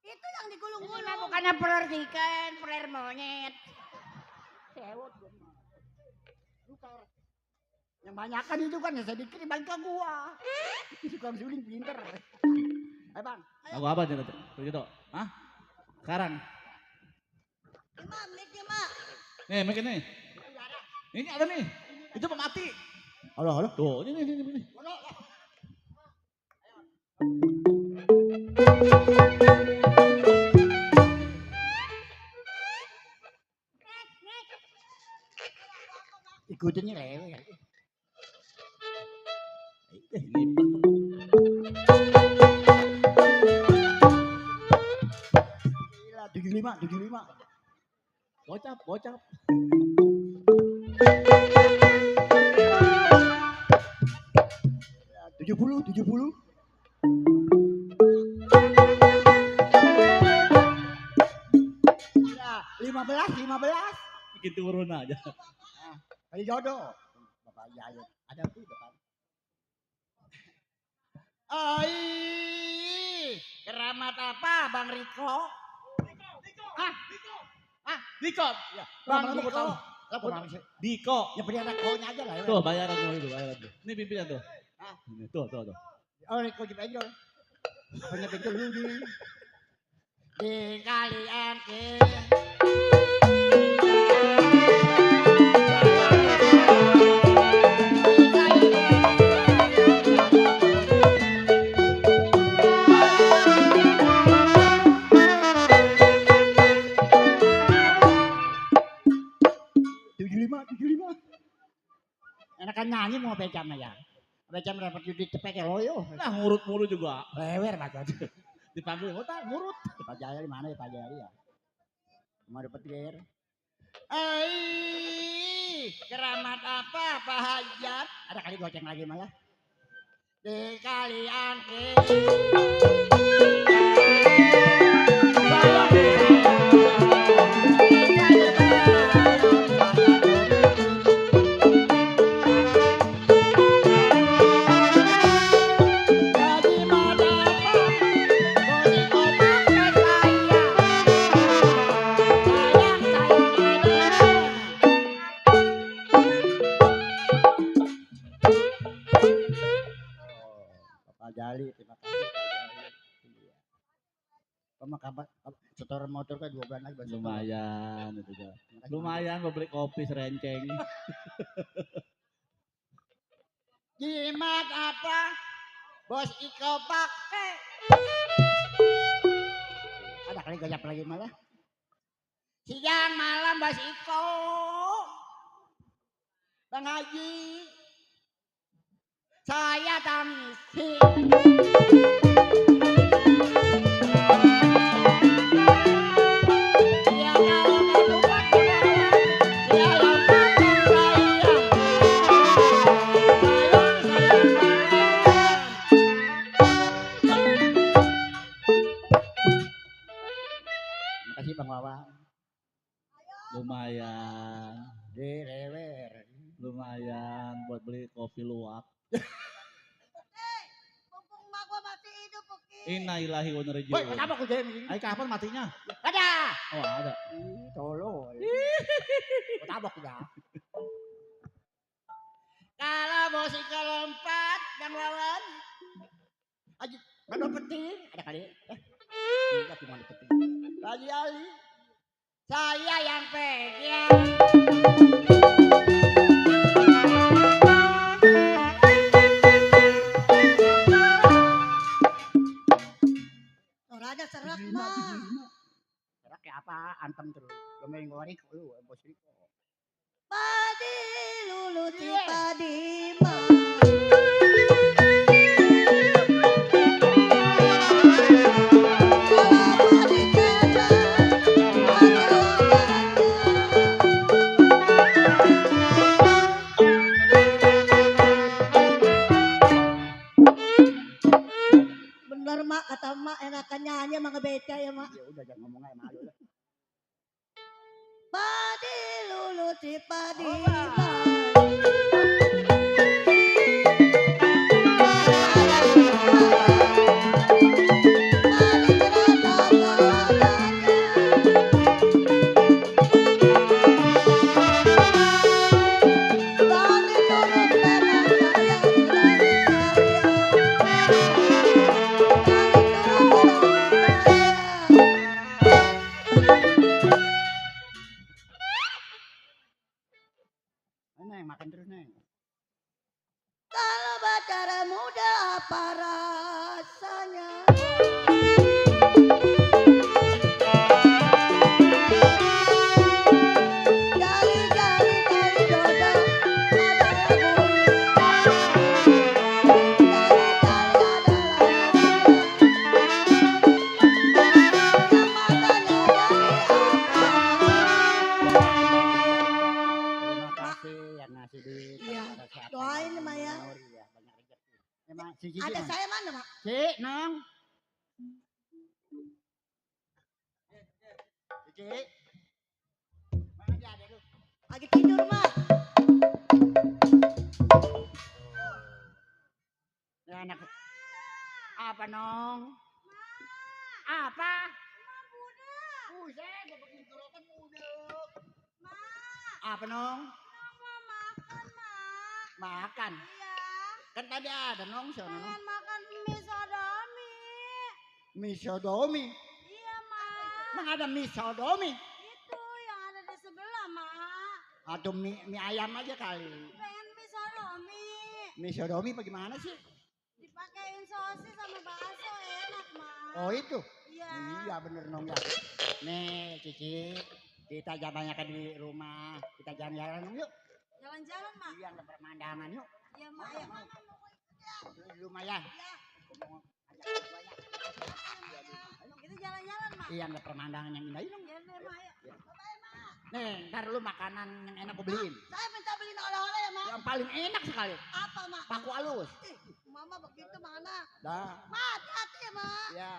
itu yang digulung-gulung. Ini bukannya peler chicken, peler monyet. Sewot gue mah. Yang banyakan itu kan ya sedikit dibagi ke gua. Tukang suling pinter. Ayo bang. Lagu apa jodoh? Jodoh? Hah? Sekarang? Mak, mic-nya Mak. Nih, mic ini. Ini ada nih. Itu mau mati. Halo. Tuh, ini. Ikutinnya lewe ya. Gila, 75. Bocap. 70. Ya, 15. Bikin turun aja. Kali jodoh. Bapak Yayat. Ada tuh depan. Ai Keramat apa Bang Riko? Diko. Ya, Bang Bang Diko. Diko. Lah kok Bang Diko. Ya beri anak konya aja lah. Tuh bayaran gua itu, bayaran tuh. Ini pimpinan tuh. Ini tuh. Oh Riko di penjol. Apanya penjol lu di kalian ke. Enakan nyanyi mau becam ya. Becam dapat judi cepek ya loyo. Nah ngurut mulu juga. Lewer Pak. Dipanggil kota ngurut. Pak Jaya di mana ya Pak Jaya ya? Mau dapat gear. Keramat apa Pak Hajat? Ada kali goceng lagi malah. Di kalian Jali, terima kasih Pak Jali. Iya. Kamu kapan setoran motor kan 2 bulan lagi Bang. Lumayan itu juga. Lumayan mau beli kopi serenceng. Jimat apa? Bos Iko pakai. Ada kali gajap lagi malah. Siang malam Bos Iko. Bang Haji. Saya tamisi. Makasih Bang Wawan. Lumayan. Direwer. Lumayan buat beli kopi luwak. Mumpung mak gua masih hidup, Uki. Innalillahi wa inna ilaihi Woi, raji'un. kenapa kau jadi begini? Ay kapan matinya? Ada. Oh ada. Tolol. Kau tabok ya. Kalau bos Iko lompat, Bang Wawan. Aji, mana petir? Ada kali. Tidak cuma petir. Lagi Ali. Saya yang pegang. Orangnya serak mah. Serak kayak apa? Antem terus. Gomelin goreng lu, bos Riko. Padi lulu si padi mah. Bener mak kata mak enakan nyanyi sama ngebeca ya mak. Ya udah jangan ngomong aja malu lah. Padi lulu si padi Neng makan terus Neng. Kalau pacara muda apa rasanya? Jali dodo ada Terima kasih yang ngasih duit. Iya. Pada kesehatan, Doain Bang Maya. Nur, ya, banyak rezeki. Emang si Cici Ada mana? saya mana mak? Si Nong. Cici. Mana dia ada lu? Lagi tidur mak. Ya anak apa Nong? Apa? Buset, gua bikin kerokan budek. Apa nong? Mau makan, Mak. Makan. Iya. Kan tadi ada nong sono. Pengen makan mie sodomi. Mie sodomi. Iya, Mak. Emang ada mie sodomi? Itu yang ada di sebelah, Mak. Atau mie ayam aja kali. Pengen mie sodomi. Mie sodomi bagaimana sih? Dipakein sosis sama bakso enak, Mak. Oh itu? Iya. Iya bener nong ya. Nih Cici, kita jalan-jalan di rumah. Kita jalan-jalan yuk. Jalan-jalan, Mak. Iya, ke pemandangan yuk. Iya, Mak. Ayo. Di rumah ya. Kita jalan-jalan, Mak. Iya, ke pemandangan yang indah yuk. Ya deh, Mak. Ayo. Nih, ntar lu makanan yang enak gue beliin. Saya minta beliin oleh-oleh ya, Mak. Yang paling enak sekali. Apa, Mak? Paku halus. Mama begitu mana? Dah. Mak, hati-hati ya, Mak. Ya.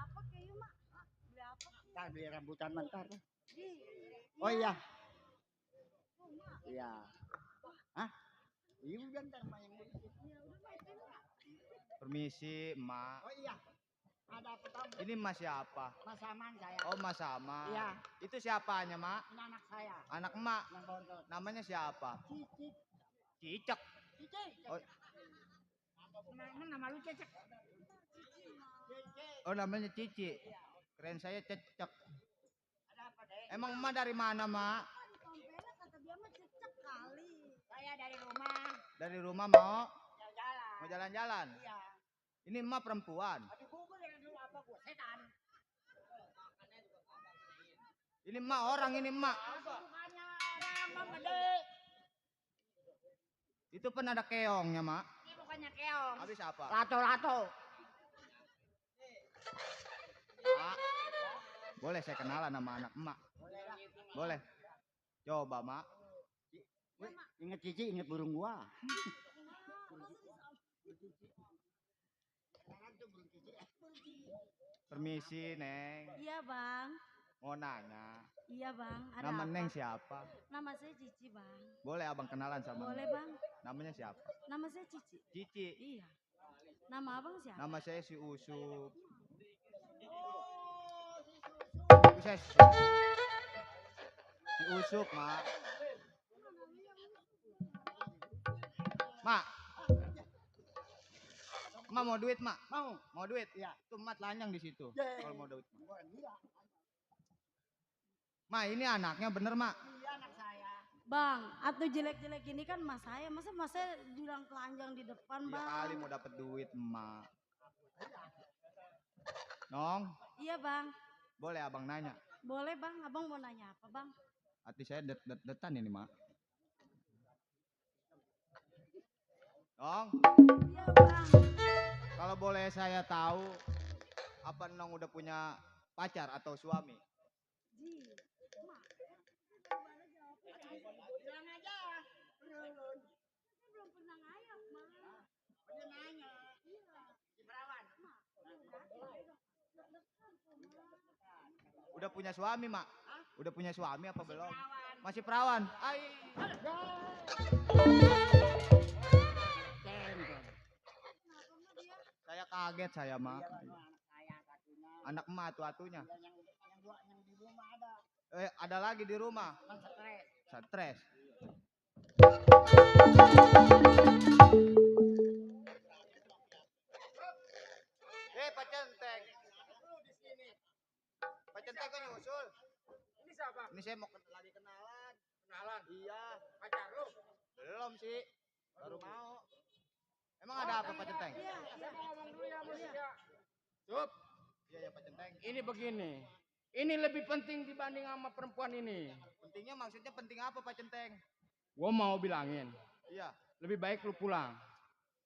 apa kayak mak? Beli apa? Ntar beli rambutan bentar. Di. Oh iya. Iya. Hah? Iya bentar Mak yang ngurusin. Permisi, Emak. Oh iya. Ada apa tamu? Ini Mas siapa? Mas Aman saya. Oh, Mas Sama. Iya. Itu siapanya, Mak? Ini anak saya. Anak Emak. Yang bontot. Namanya siapa? Cicik. Cicek. Cicik. Oh, Nama lu Cicik. oh namanya Cici. Keren saya Cecek. Ada apa, Dek? Emang Emak dari mana, Mak? Di Tompelnya kata dia mah cecek kali. Saya dari rumah. Dari rumah mau Jalan-jalan. mau jalan-jalan. Iya. Ini Emak perempuan. Aduh gue dari dulu apa gue setan. Ini Emak orang ini Emak. Bukannya orang Bang Gede. Itu pun ada keongnya, Mak. Ini bukannya keong. Habis apa? Lato-lato. Mak. Boleh saya kenalan sama anak Emak? Boleh. Coba, Mak. Wih, inget Cici, inget burung gua. Permisi, Neng. Iya bang. Mau nanya. Iya bang. Ada Nama apa? Neng siapa? Nama saya Cici bang. Boleh abang kenalan sama Boleh Neng? bang. Namanya siapa? Nama saya Cici. Cici. Iya. Nama abang siapa? Nama saya si Usup. Saya si Usup, Mak. Mak. Mak mau duit, Mak? Mau duit? Iya. Tuh Mak telanjang di situ. Yeay. Kalau mau duit. Mak, ini anaknya bener, Mak? Iya anak saya. Bang, atau jelek-jelek ini kan mas saya. Masa mas saya bilang telanjang di depan Iya bang? kali mau dapet duit, Mak. Nong, Iya bang. boleh abang nanya? Boleh bang. Abang mau nanya apa bang? Hati saya detan ini, Mak. Nong, Iya bang. kalau boleh saya tahu, apa Nong udah punya pacar atau suami? Ji. Bilang aja. Saya belum pernah ngayak bang. Dia nanya. Di perawan. Udah punya suami, Mak? Udah punya suami apa belum? Masih perawan? Ai. Saya kaget saya, Mak. Anak Emak atu-atunya. Yang di rumah ada. Ada lagi di rumah. Kan stres. Stres. Pak Centeng. Pak Centeng kok nyusul? Ini siapa? Ini saya mau lagi kenalan. Kenalan? Iya. Pacar lu? Belum sih. Baru mau. Emang ada apa Pak Centeng? Saya mau ngomong dulu ya sama dia. Sup, Iya ya Pak Centeng. ini begini. Ini lebih penting dibanding sama perempuan ini. Pentingnya maksudnya penting apa Pak Centeng? Gua mau bilangin, Iya. lebih baik lu pulang.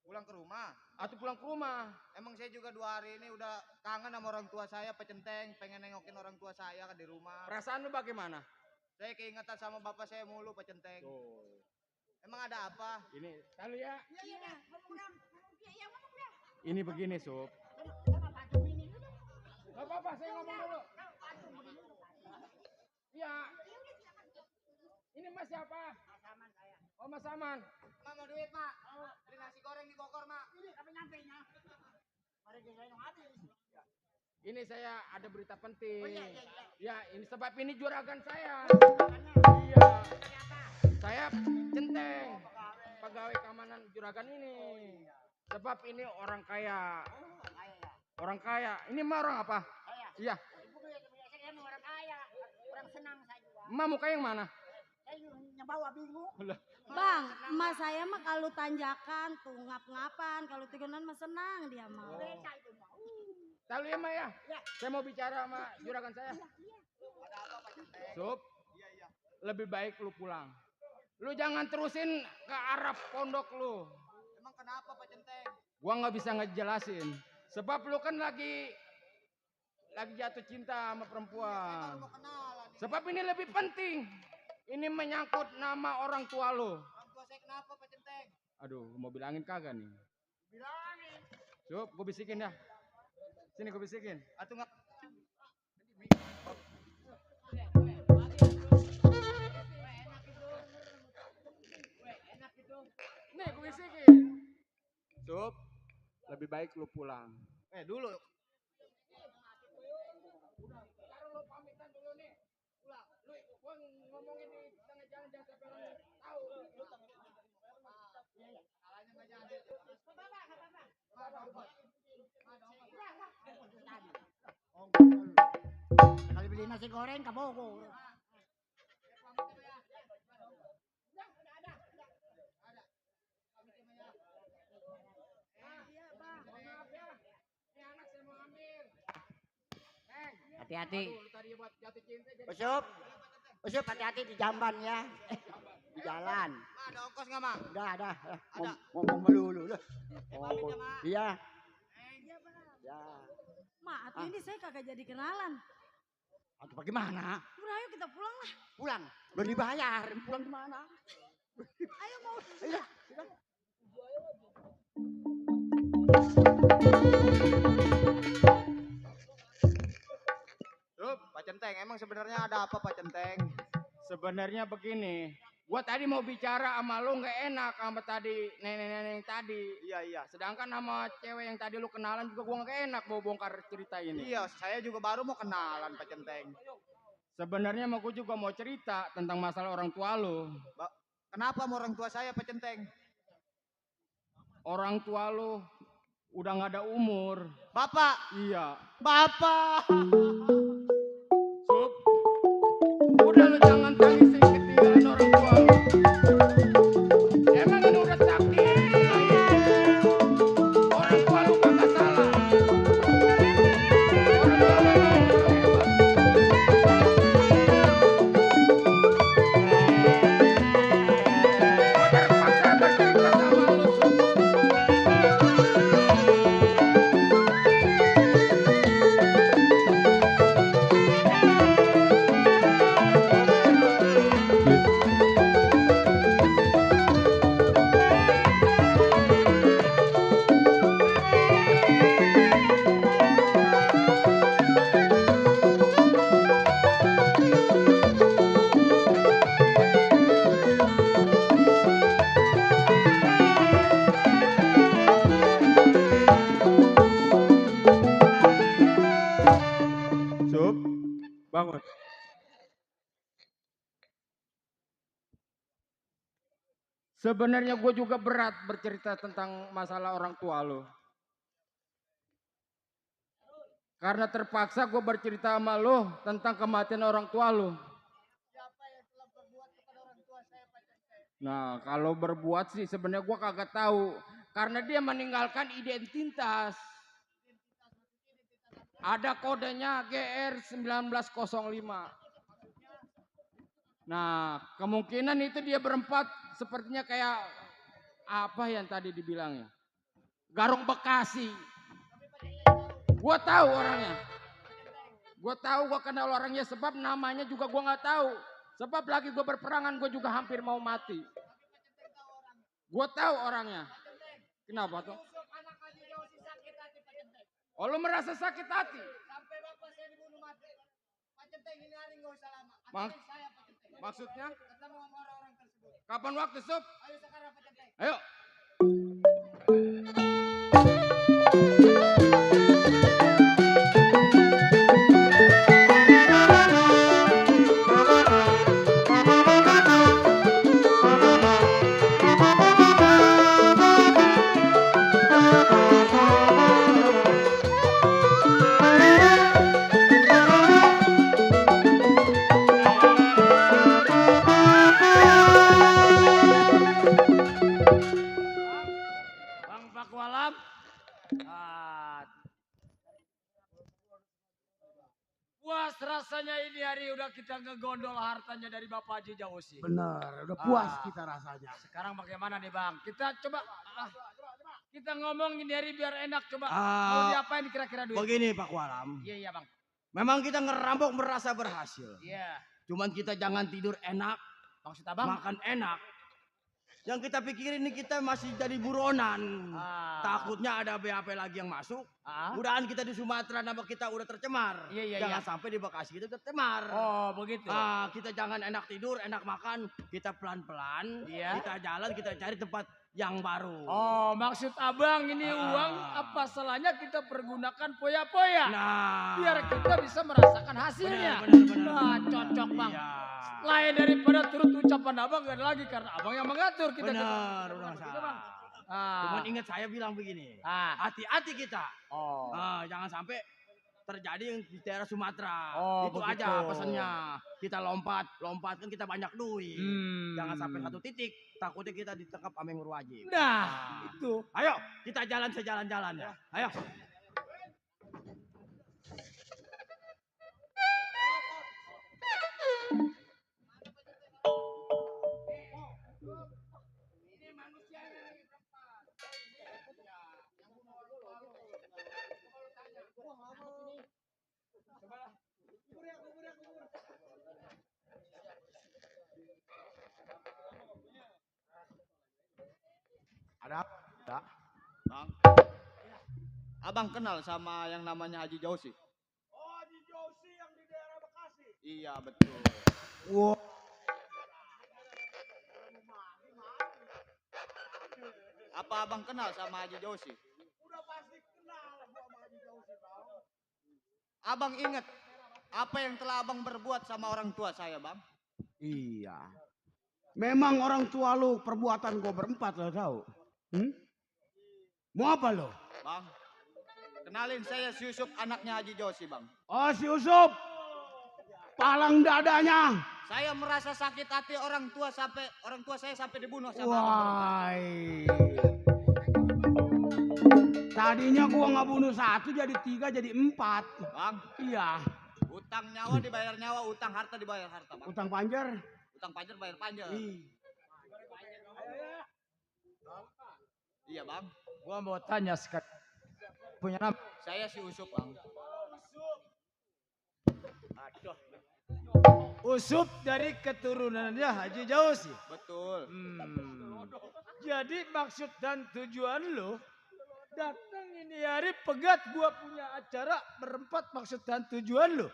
Pulang ke rumah. Atau pulang ke rumah. Emang saya juga 2 hari ini udah kangen sama orang tua saya Pak Centeng. Pengen nengokin orang tua saya di rumah. Perasaan lu bagaimana? Saya keingetan sama bapak saya mulu Pak Centeng. Tuh. Emang ada apa? Ini, lalu ya. Iya. Ini begini, Sup. Gak apa-apa, saya ngomong dulu. Iya. Ini Mas siapa? Mas Aman saya. Oh, Mas Aman. Mak mau duit Mak. Beli nasi goreng di Bogor Mak. Tapi nyampe nya. Mari kita yang habis. Ini saya ada berita penting. Oh iya. Ya, ini sebab ini juragan saya. Makanya. Iya. Ternyata. Saya Centeng. Pegawai keamanan juragan ini. Sebab ini orang kaya. Orang kaya. Ini mah orang apa? Saya. Iya. Saya mau orang kaya. Orang senang saya juga. Emak muka yang mana? Saya nyebawa bingung. Bang, emak saya mah kalau tanjakan tuh ngap-ngapan, kalau tigunan mah senang dia mah. Beca itu mah. Lalu ya, Mak ya? Saya mau bicara sama juragan saya. Ada apa Pak Centeng? Sup, Iya. lebih baik lu pulang. Lu jangan terusin ke arah pondok lu. Emang kenapa Pak Centeng? Gua nggak bisa ngejelasin. Sebab lu kan lagi jatuh cinta sama perempuan. Mau kenalan. Sebab ini lebih penting. Ini menyangkut nama orang tua lu. Orang tua saya kenapa Pak Centeng? Aduh, mau bilangin kagak nih? Bilangin. Sup, gue bisikin dah. Sini gue bisikin. Atuh nggak. Nih gue bisikin. Sup, lebih baik lu pulang. Dulu. Kali beli nasi goreng ke Bogor. Hati-hati. Usup. Usup hati-hati di jamban ya. Di jalan. Ada ongkos nggak, Mang? Udah ada. Ngomong melulu. Iya. Ya. Ma, atuh ini saya kagak jadi kenalan. Aduh bagaimana? Udah ayo kita pulang lah. Pulang. Belum dibayar. Pulang gimana? Ayo mau. Iya. Sup, Pak Centeng, emang sebenarnya ada apa Pak Centeng? Sebenarnya begini, gua tadi mau bicara sama lu nggak enak sama tadi nenek-nenek tadi. Iya. Sedangkan sama cewek yang tadi lu kenalan juga gua nggak enak mau bongkar cerita ini. Iya, saya juga baru mau kenalan Pak Centeng. Sebenarnya mau gua juga mau cerita tentang masalah orang tua lu. Kenapa sama orang tua saya Pak Centeng? Orang tua lu udah nggak ada umur. Bapak? Iya. Bapak. Sup, udah lu jangan tangisin ketinggalan orang tua lu. Emang ini udah takdir. Orang tua lu kagak salah. Orang tua lu hebat. Gua terpaksa bercerita sama lu, Sup. Sup, bangun. Sebenarnya gue juga berat bercerita tentang masalah orang tua lo. Karena terpaksa gue bercerita sama lo tentang kematian orang tua lo. Nah, kalau berbuat sih sebenarnya gue kagak tahu. Karena dia meninggalkan identitas. Ada kodenya GR 1905. Nah, kemungkinan itu dia berempat sepertinya kayak apa yang tadi dibilangnya. Garung Bekasi. Gua tahu orangnya. Gua tahu, gua kenal orangnya sebab namanya juga gua nggak tahu. Sebab lagi gua berperangan gua juga hampir mau mati. Gua tahu orangnya. Kenapa tuh? Oh, lu merasa sakit hati? Sampai bapak saya dibunuh mati. Pak Centeng ini hari nggak usah lama. Anterin saya Pak Centeng. Maksudnya? Ketemu sama orang-orang tersebut. Kapan waktu, Sup? Ayo sekarang Pak Centeng. Ayo. Bang Pakualam. Puas rasanya ini hari udah kita ngegondol hartanya dari Bapak Haji Jausi. Benar, udah puas kita rasanya. Sekarang bagaimana nih Bang? Kita coba kita ngomong ini hari biar enak coba. Ah, Mau diapain kira-kira duit? Begini Pak Kualam. Iya Bang. Memang kita ngerampok merasa berhasil. Iya. Cuman kita jangan tidur enak, Maksud Abang? makan enak. Yang kita pikirin ini kita masih jadi buronan. Takutnya ada BAP lagi yang masuk. Mudahan kita di Sumatera nama kita udah tercemar. Jangan sampai di Bekasi kita tercemar. Oh begitu. Kita jangan enak tidur, enak makan. Kita pelan-pelan. Kita jalan, kita cari tempat yang baru. Oh maksud abang ini uang apa salahnya kita pergunakan poya-poya. Nah. Biar kita bisa merasakan hasilnya. Nah cocok bang. Lain daripada turut ucapan abang gak ada lagi karena abang yang mengatur kita. Benar, udah masalah. Cuman ingat saya bilang begini, hati-hati kita. Jangan sampai terjadi yang di daerah Sumatera. Itu begitu. aja pesannya. Kita lompat kan kita banyak duit. Jangan sampai satu titik, takutnya kita ditangkap sama yang berwajib. Nah, itu. Ayo, kita jalan sejalan-jalan ya. Ayo. Ada apa? Bang. Abang kenal sama yang namanya Haji Jausi? Oh, Haji Jausi yang di daerah Bekasi. Iya, betul. Wow. Apa abang kenal sama Haji Jausi? Udah pasti kenal gua sama Haji Jausi, Bang. Abang ingat apa yang telah abang berbuat sama orang tua saya, Bang? Iya. Memang orang tua lu perbuatan gua berempat lo tahu. Mau apa lo? Bang, kenalin saya si Yusuf anaknya Haji Jausi, Bang. Oh si Yusuf. Palang dadanya. Saya merasa sakit hati orang tua saya sampai dibunuh sama Wah. Tadinya gua nggak bunuh satu jadi 3 jadi 4. Bang. Iya. Utang nyawa dibayar nyawa, utang harta dibayar harta, Bang. Utang panjer. Utang panjer bayar panjer. Iya, Bang. Gua mau tanya sekali. Punya nama? Saya si Usup, Bang. Usup dari keturunannya Haji Jausi. Betul. Jadi maksud dan tujuan lo datang ini hari pegat gua punya acara berempat maksud dan tujuan lo.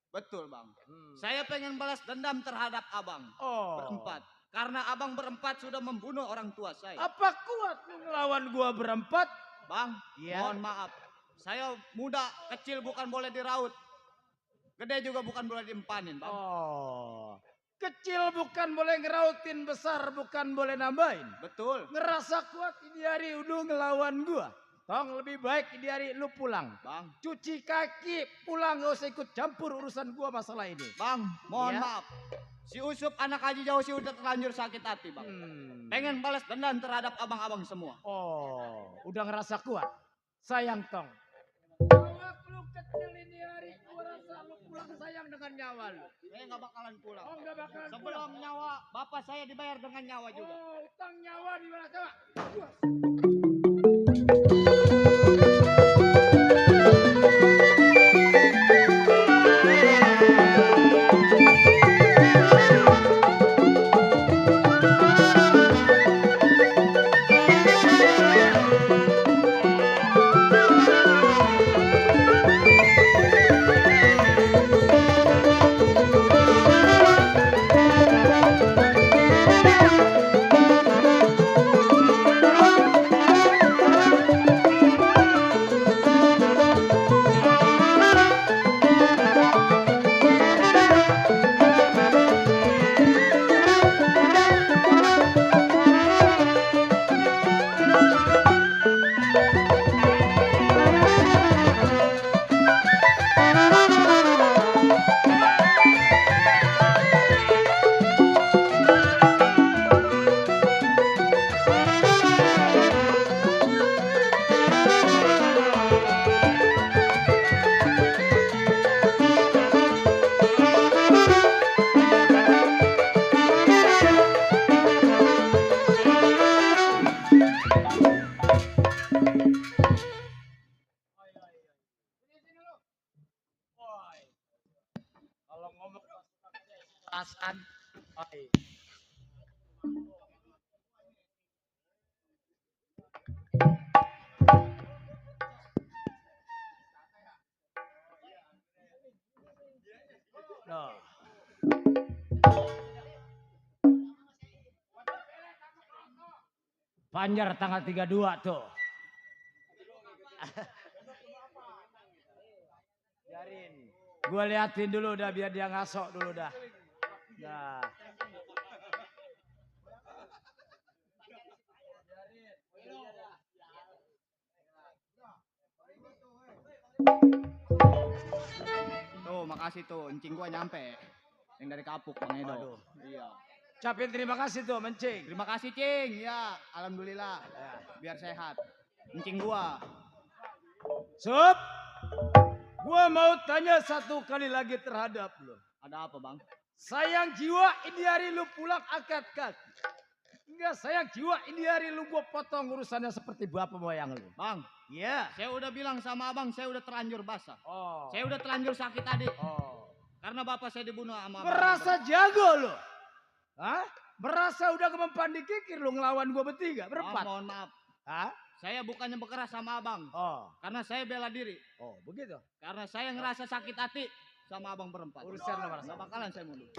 Betul, Bang. Saya pengen balas dendam terhadap abang. Berempat. Karena abang berempat sudah membunuh orang tua saya. Apa kuat lu ngelawan gua berempat? Bang, mohon maaf. Saya muda, kecil bukan boleh diraut. Gede juga bukan boleh diempanin, Bang. Kecil bukan boleh ngerautin, besar bukan boleh nambahin. Betul. Ngerasa kuat ini hari udah ngelawan gua. Tong lebih baik ini hari lu pulang. Bang. Cuci kaki, pulang gak usah ikut campur urusan gua masalah ini. Bang, mohon maaf. Si Usup anak Haji Jausi udah terlanjur sakit hati, Bang. Pengen balas dendam terhadap abang-abang semua. Udah ngerasa kuat. Sayang Tong. Waktu lu kecil ini hari gua rasa lu pulang sayang dengan nyawa lu. Saya nggak bakalan pulang. Nggak bakalan Sebelum nyawa bapak saya dibayar dengan nyawa juga. Utang nyawa di mana coba? Nah. Panjar tanggal 32 tuh. Biarin. Gue liatin dulu dah biar dia ngasok dulu dah. Nah. Tuh, makasih tuh, encing gua nyampe. Yang dari Kapuk, Bang Edo. Waduh. Iya. Capin terima kasih tuh, mencing. Terima kasih, Cing. Ya, alhamdulillah. Ya, biar sehat. Encing gua. Sup. Gua mau tanya satu kali lagi terhadap lo. Ada apa, Bang? Sayang jiwa ini hari lu pulang akad kan. Enggak sayang jiwa ini hari lu gua potong urusannya seperti bapak moyang lu. Bang, iya. Saya udah bilang sama abang, saya udah terlanjur basah. Oh. Saya udah terlanjur sakit tadi. Oh. Karena bapak saya dibunuh sama abang. Berasa jago lo. Hah? Berasa udah kemampuan dikikir lu ngelawan gua bertiga, berempat. Mohon maaf. Hah? Saya bukannya berkeras sama abang. Oh. Karena saya bela diri. Oh, begitu. Karena saya ngerasa sakit hati sama abang berempat. Urusan nomor Nggak bakalan saya mundur.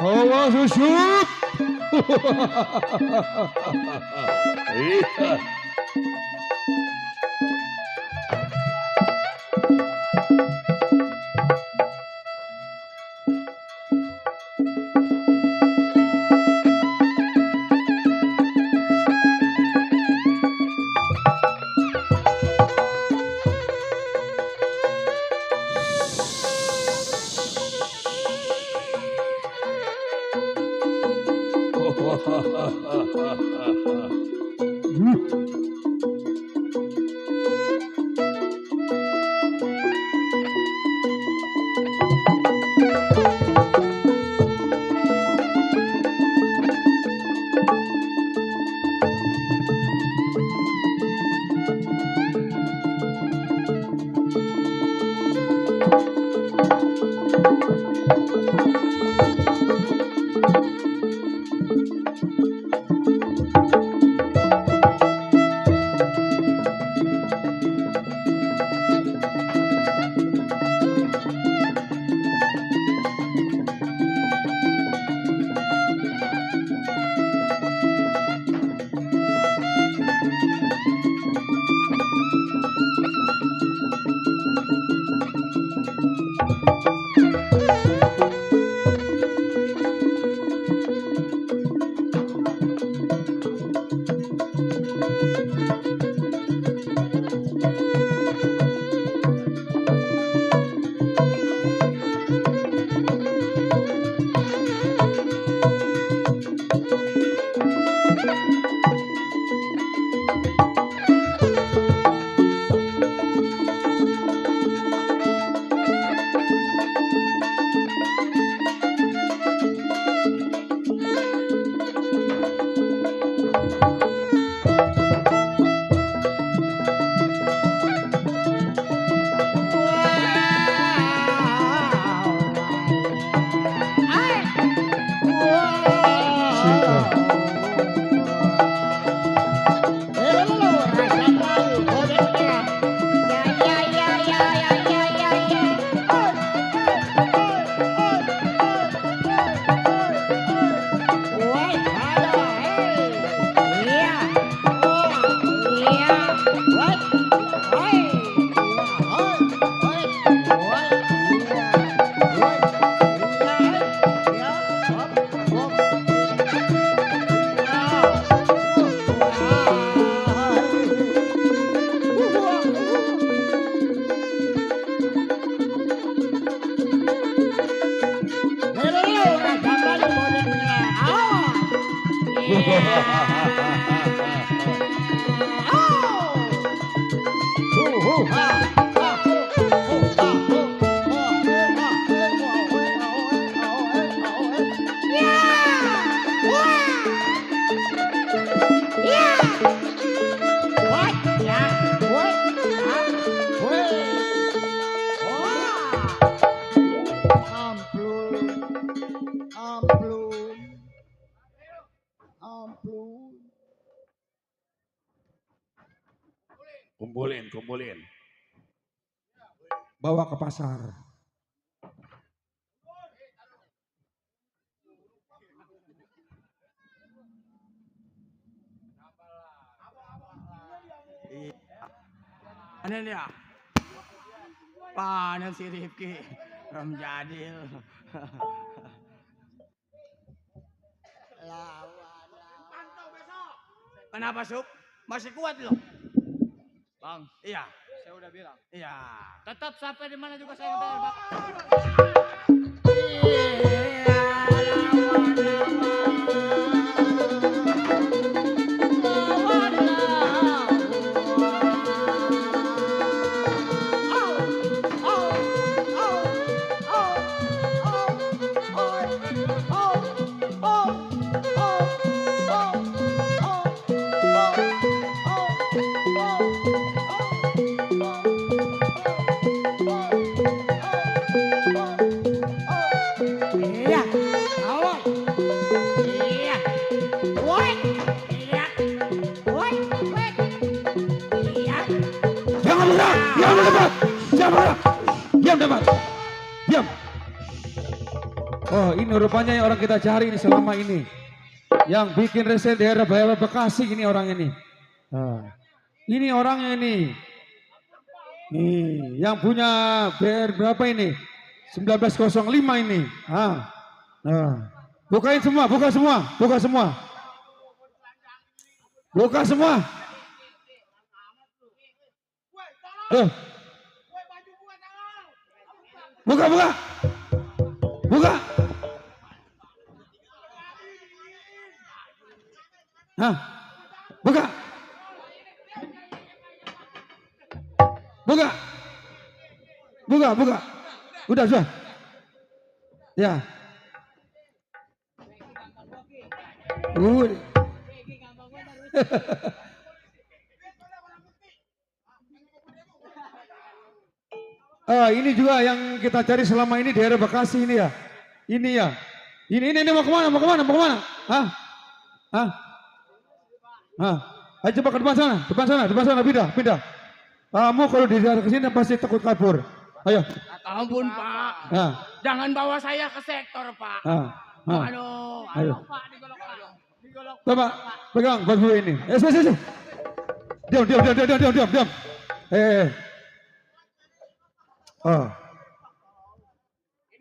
Awas shoot. Iya. Kumpulin. Bawa ke pasar. Panen ya? Panen si Rifki. Ram Jadil. Kenapa Sup? Masih kuat loh? Bang, iya. Saya udah bilang. Iya. Tetap sampai di mana juga saya bayar, Bang. Diam. Oh, ini rupanya yang orang kita cari ini selama ini. Yang bikin resel daerah Bekasi ini orang ini. Nah, ini orangnya ini. Nih, yang punya BR berapa ini? 1905 ini. Nah. Buka semua. Buka. Buka. Udah. Ya. Ini juga yang kita cari selama ini daerah Bekasi ini ya. Ini ya. Ini mau kemana? Ayo coba ke depan sana, pindah. Kamu kalau di daerah kesini pasti takut kabur. Ayo. Ampun Pak. Jangan bawa saya ke sektor Pak. Aduh Pak, digolok Pak. Coba pegang baju ini. Sini. Diam.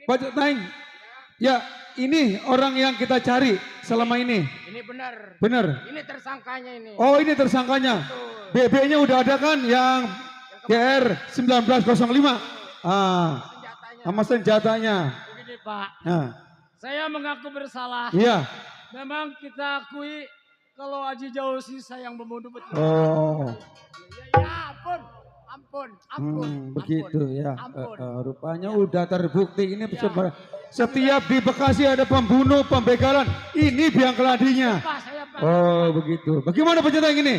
Baju naik. Ya, ini orang yang kita cari selama ini. Ini Benar. Ini tersangkanya ini. Oh, ini tersangkanya. BB-nya udah ada kan yang GR 1905. Sama senjatanya. Begini Pak. Nah. Saya mengaku bersalah. Iya. Memang kita akui kalau Haji Jausi saya yang membunuh betul. Oh. Ya ampun. Begitu ya. Ampun. Rupanya udah terbukti ini setiap di Bekasi ada pembunuh, pembegalan. Ini biang keladinya. Oh begitu. Bagaimana penjata yang ini?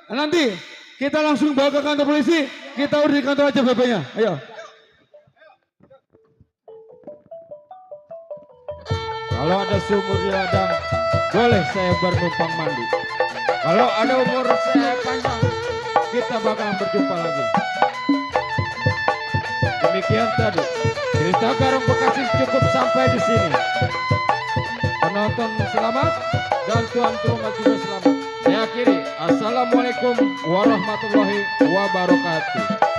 Nanti kita langsung bawa ke kantor polisi. Kita urus di kantor aja BB-nya. Ayo. Kalau ada sumur di ladang, boleh saya bernumpang mandi. Kalau ada umur saya panjang, kita bakal berjumpa lagi. Demikian tadi cerita Garung Bekasi cukup sampai di sini. Penonton selamat dan tuan rumah juga selamat. Saya akhiri. Assalamualaikum warahmatullahi wabarakatuh.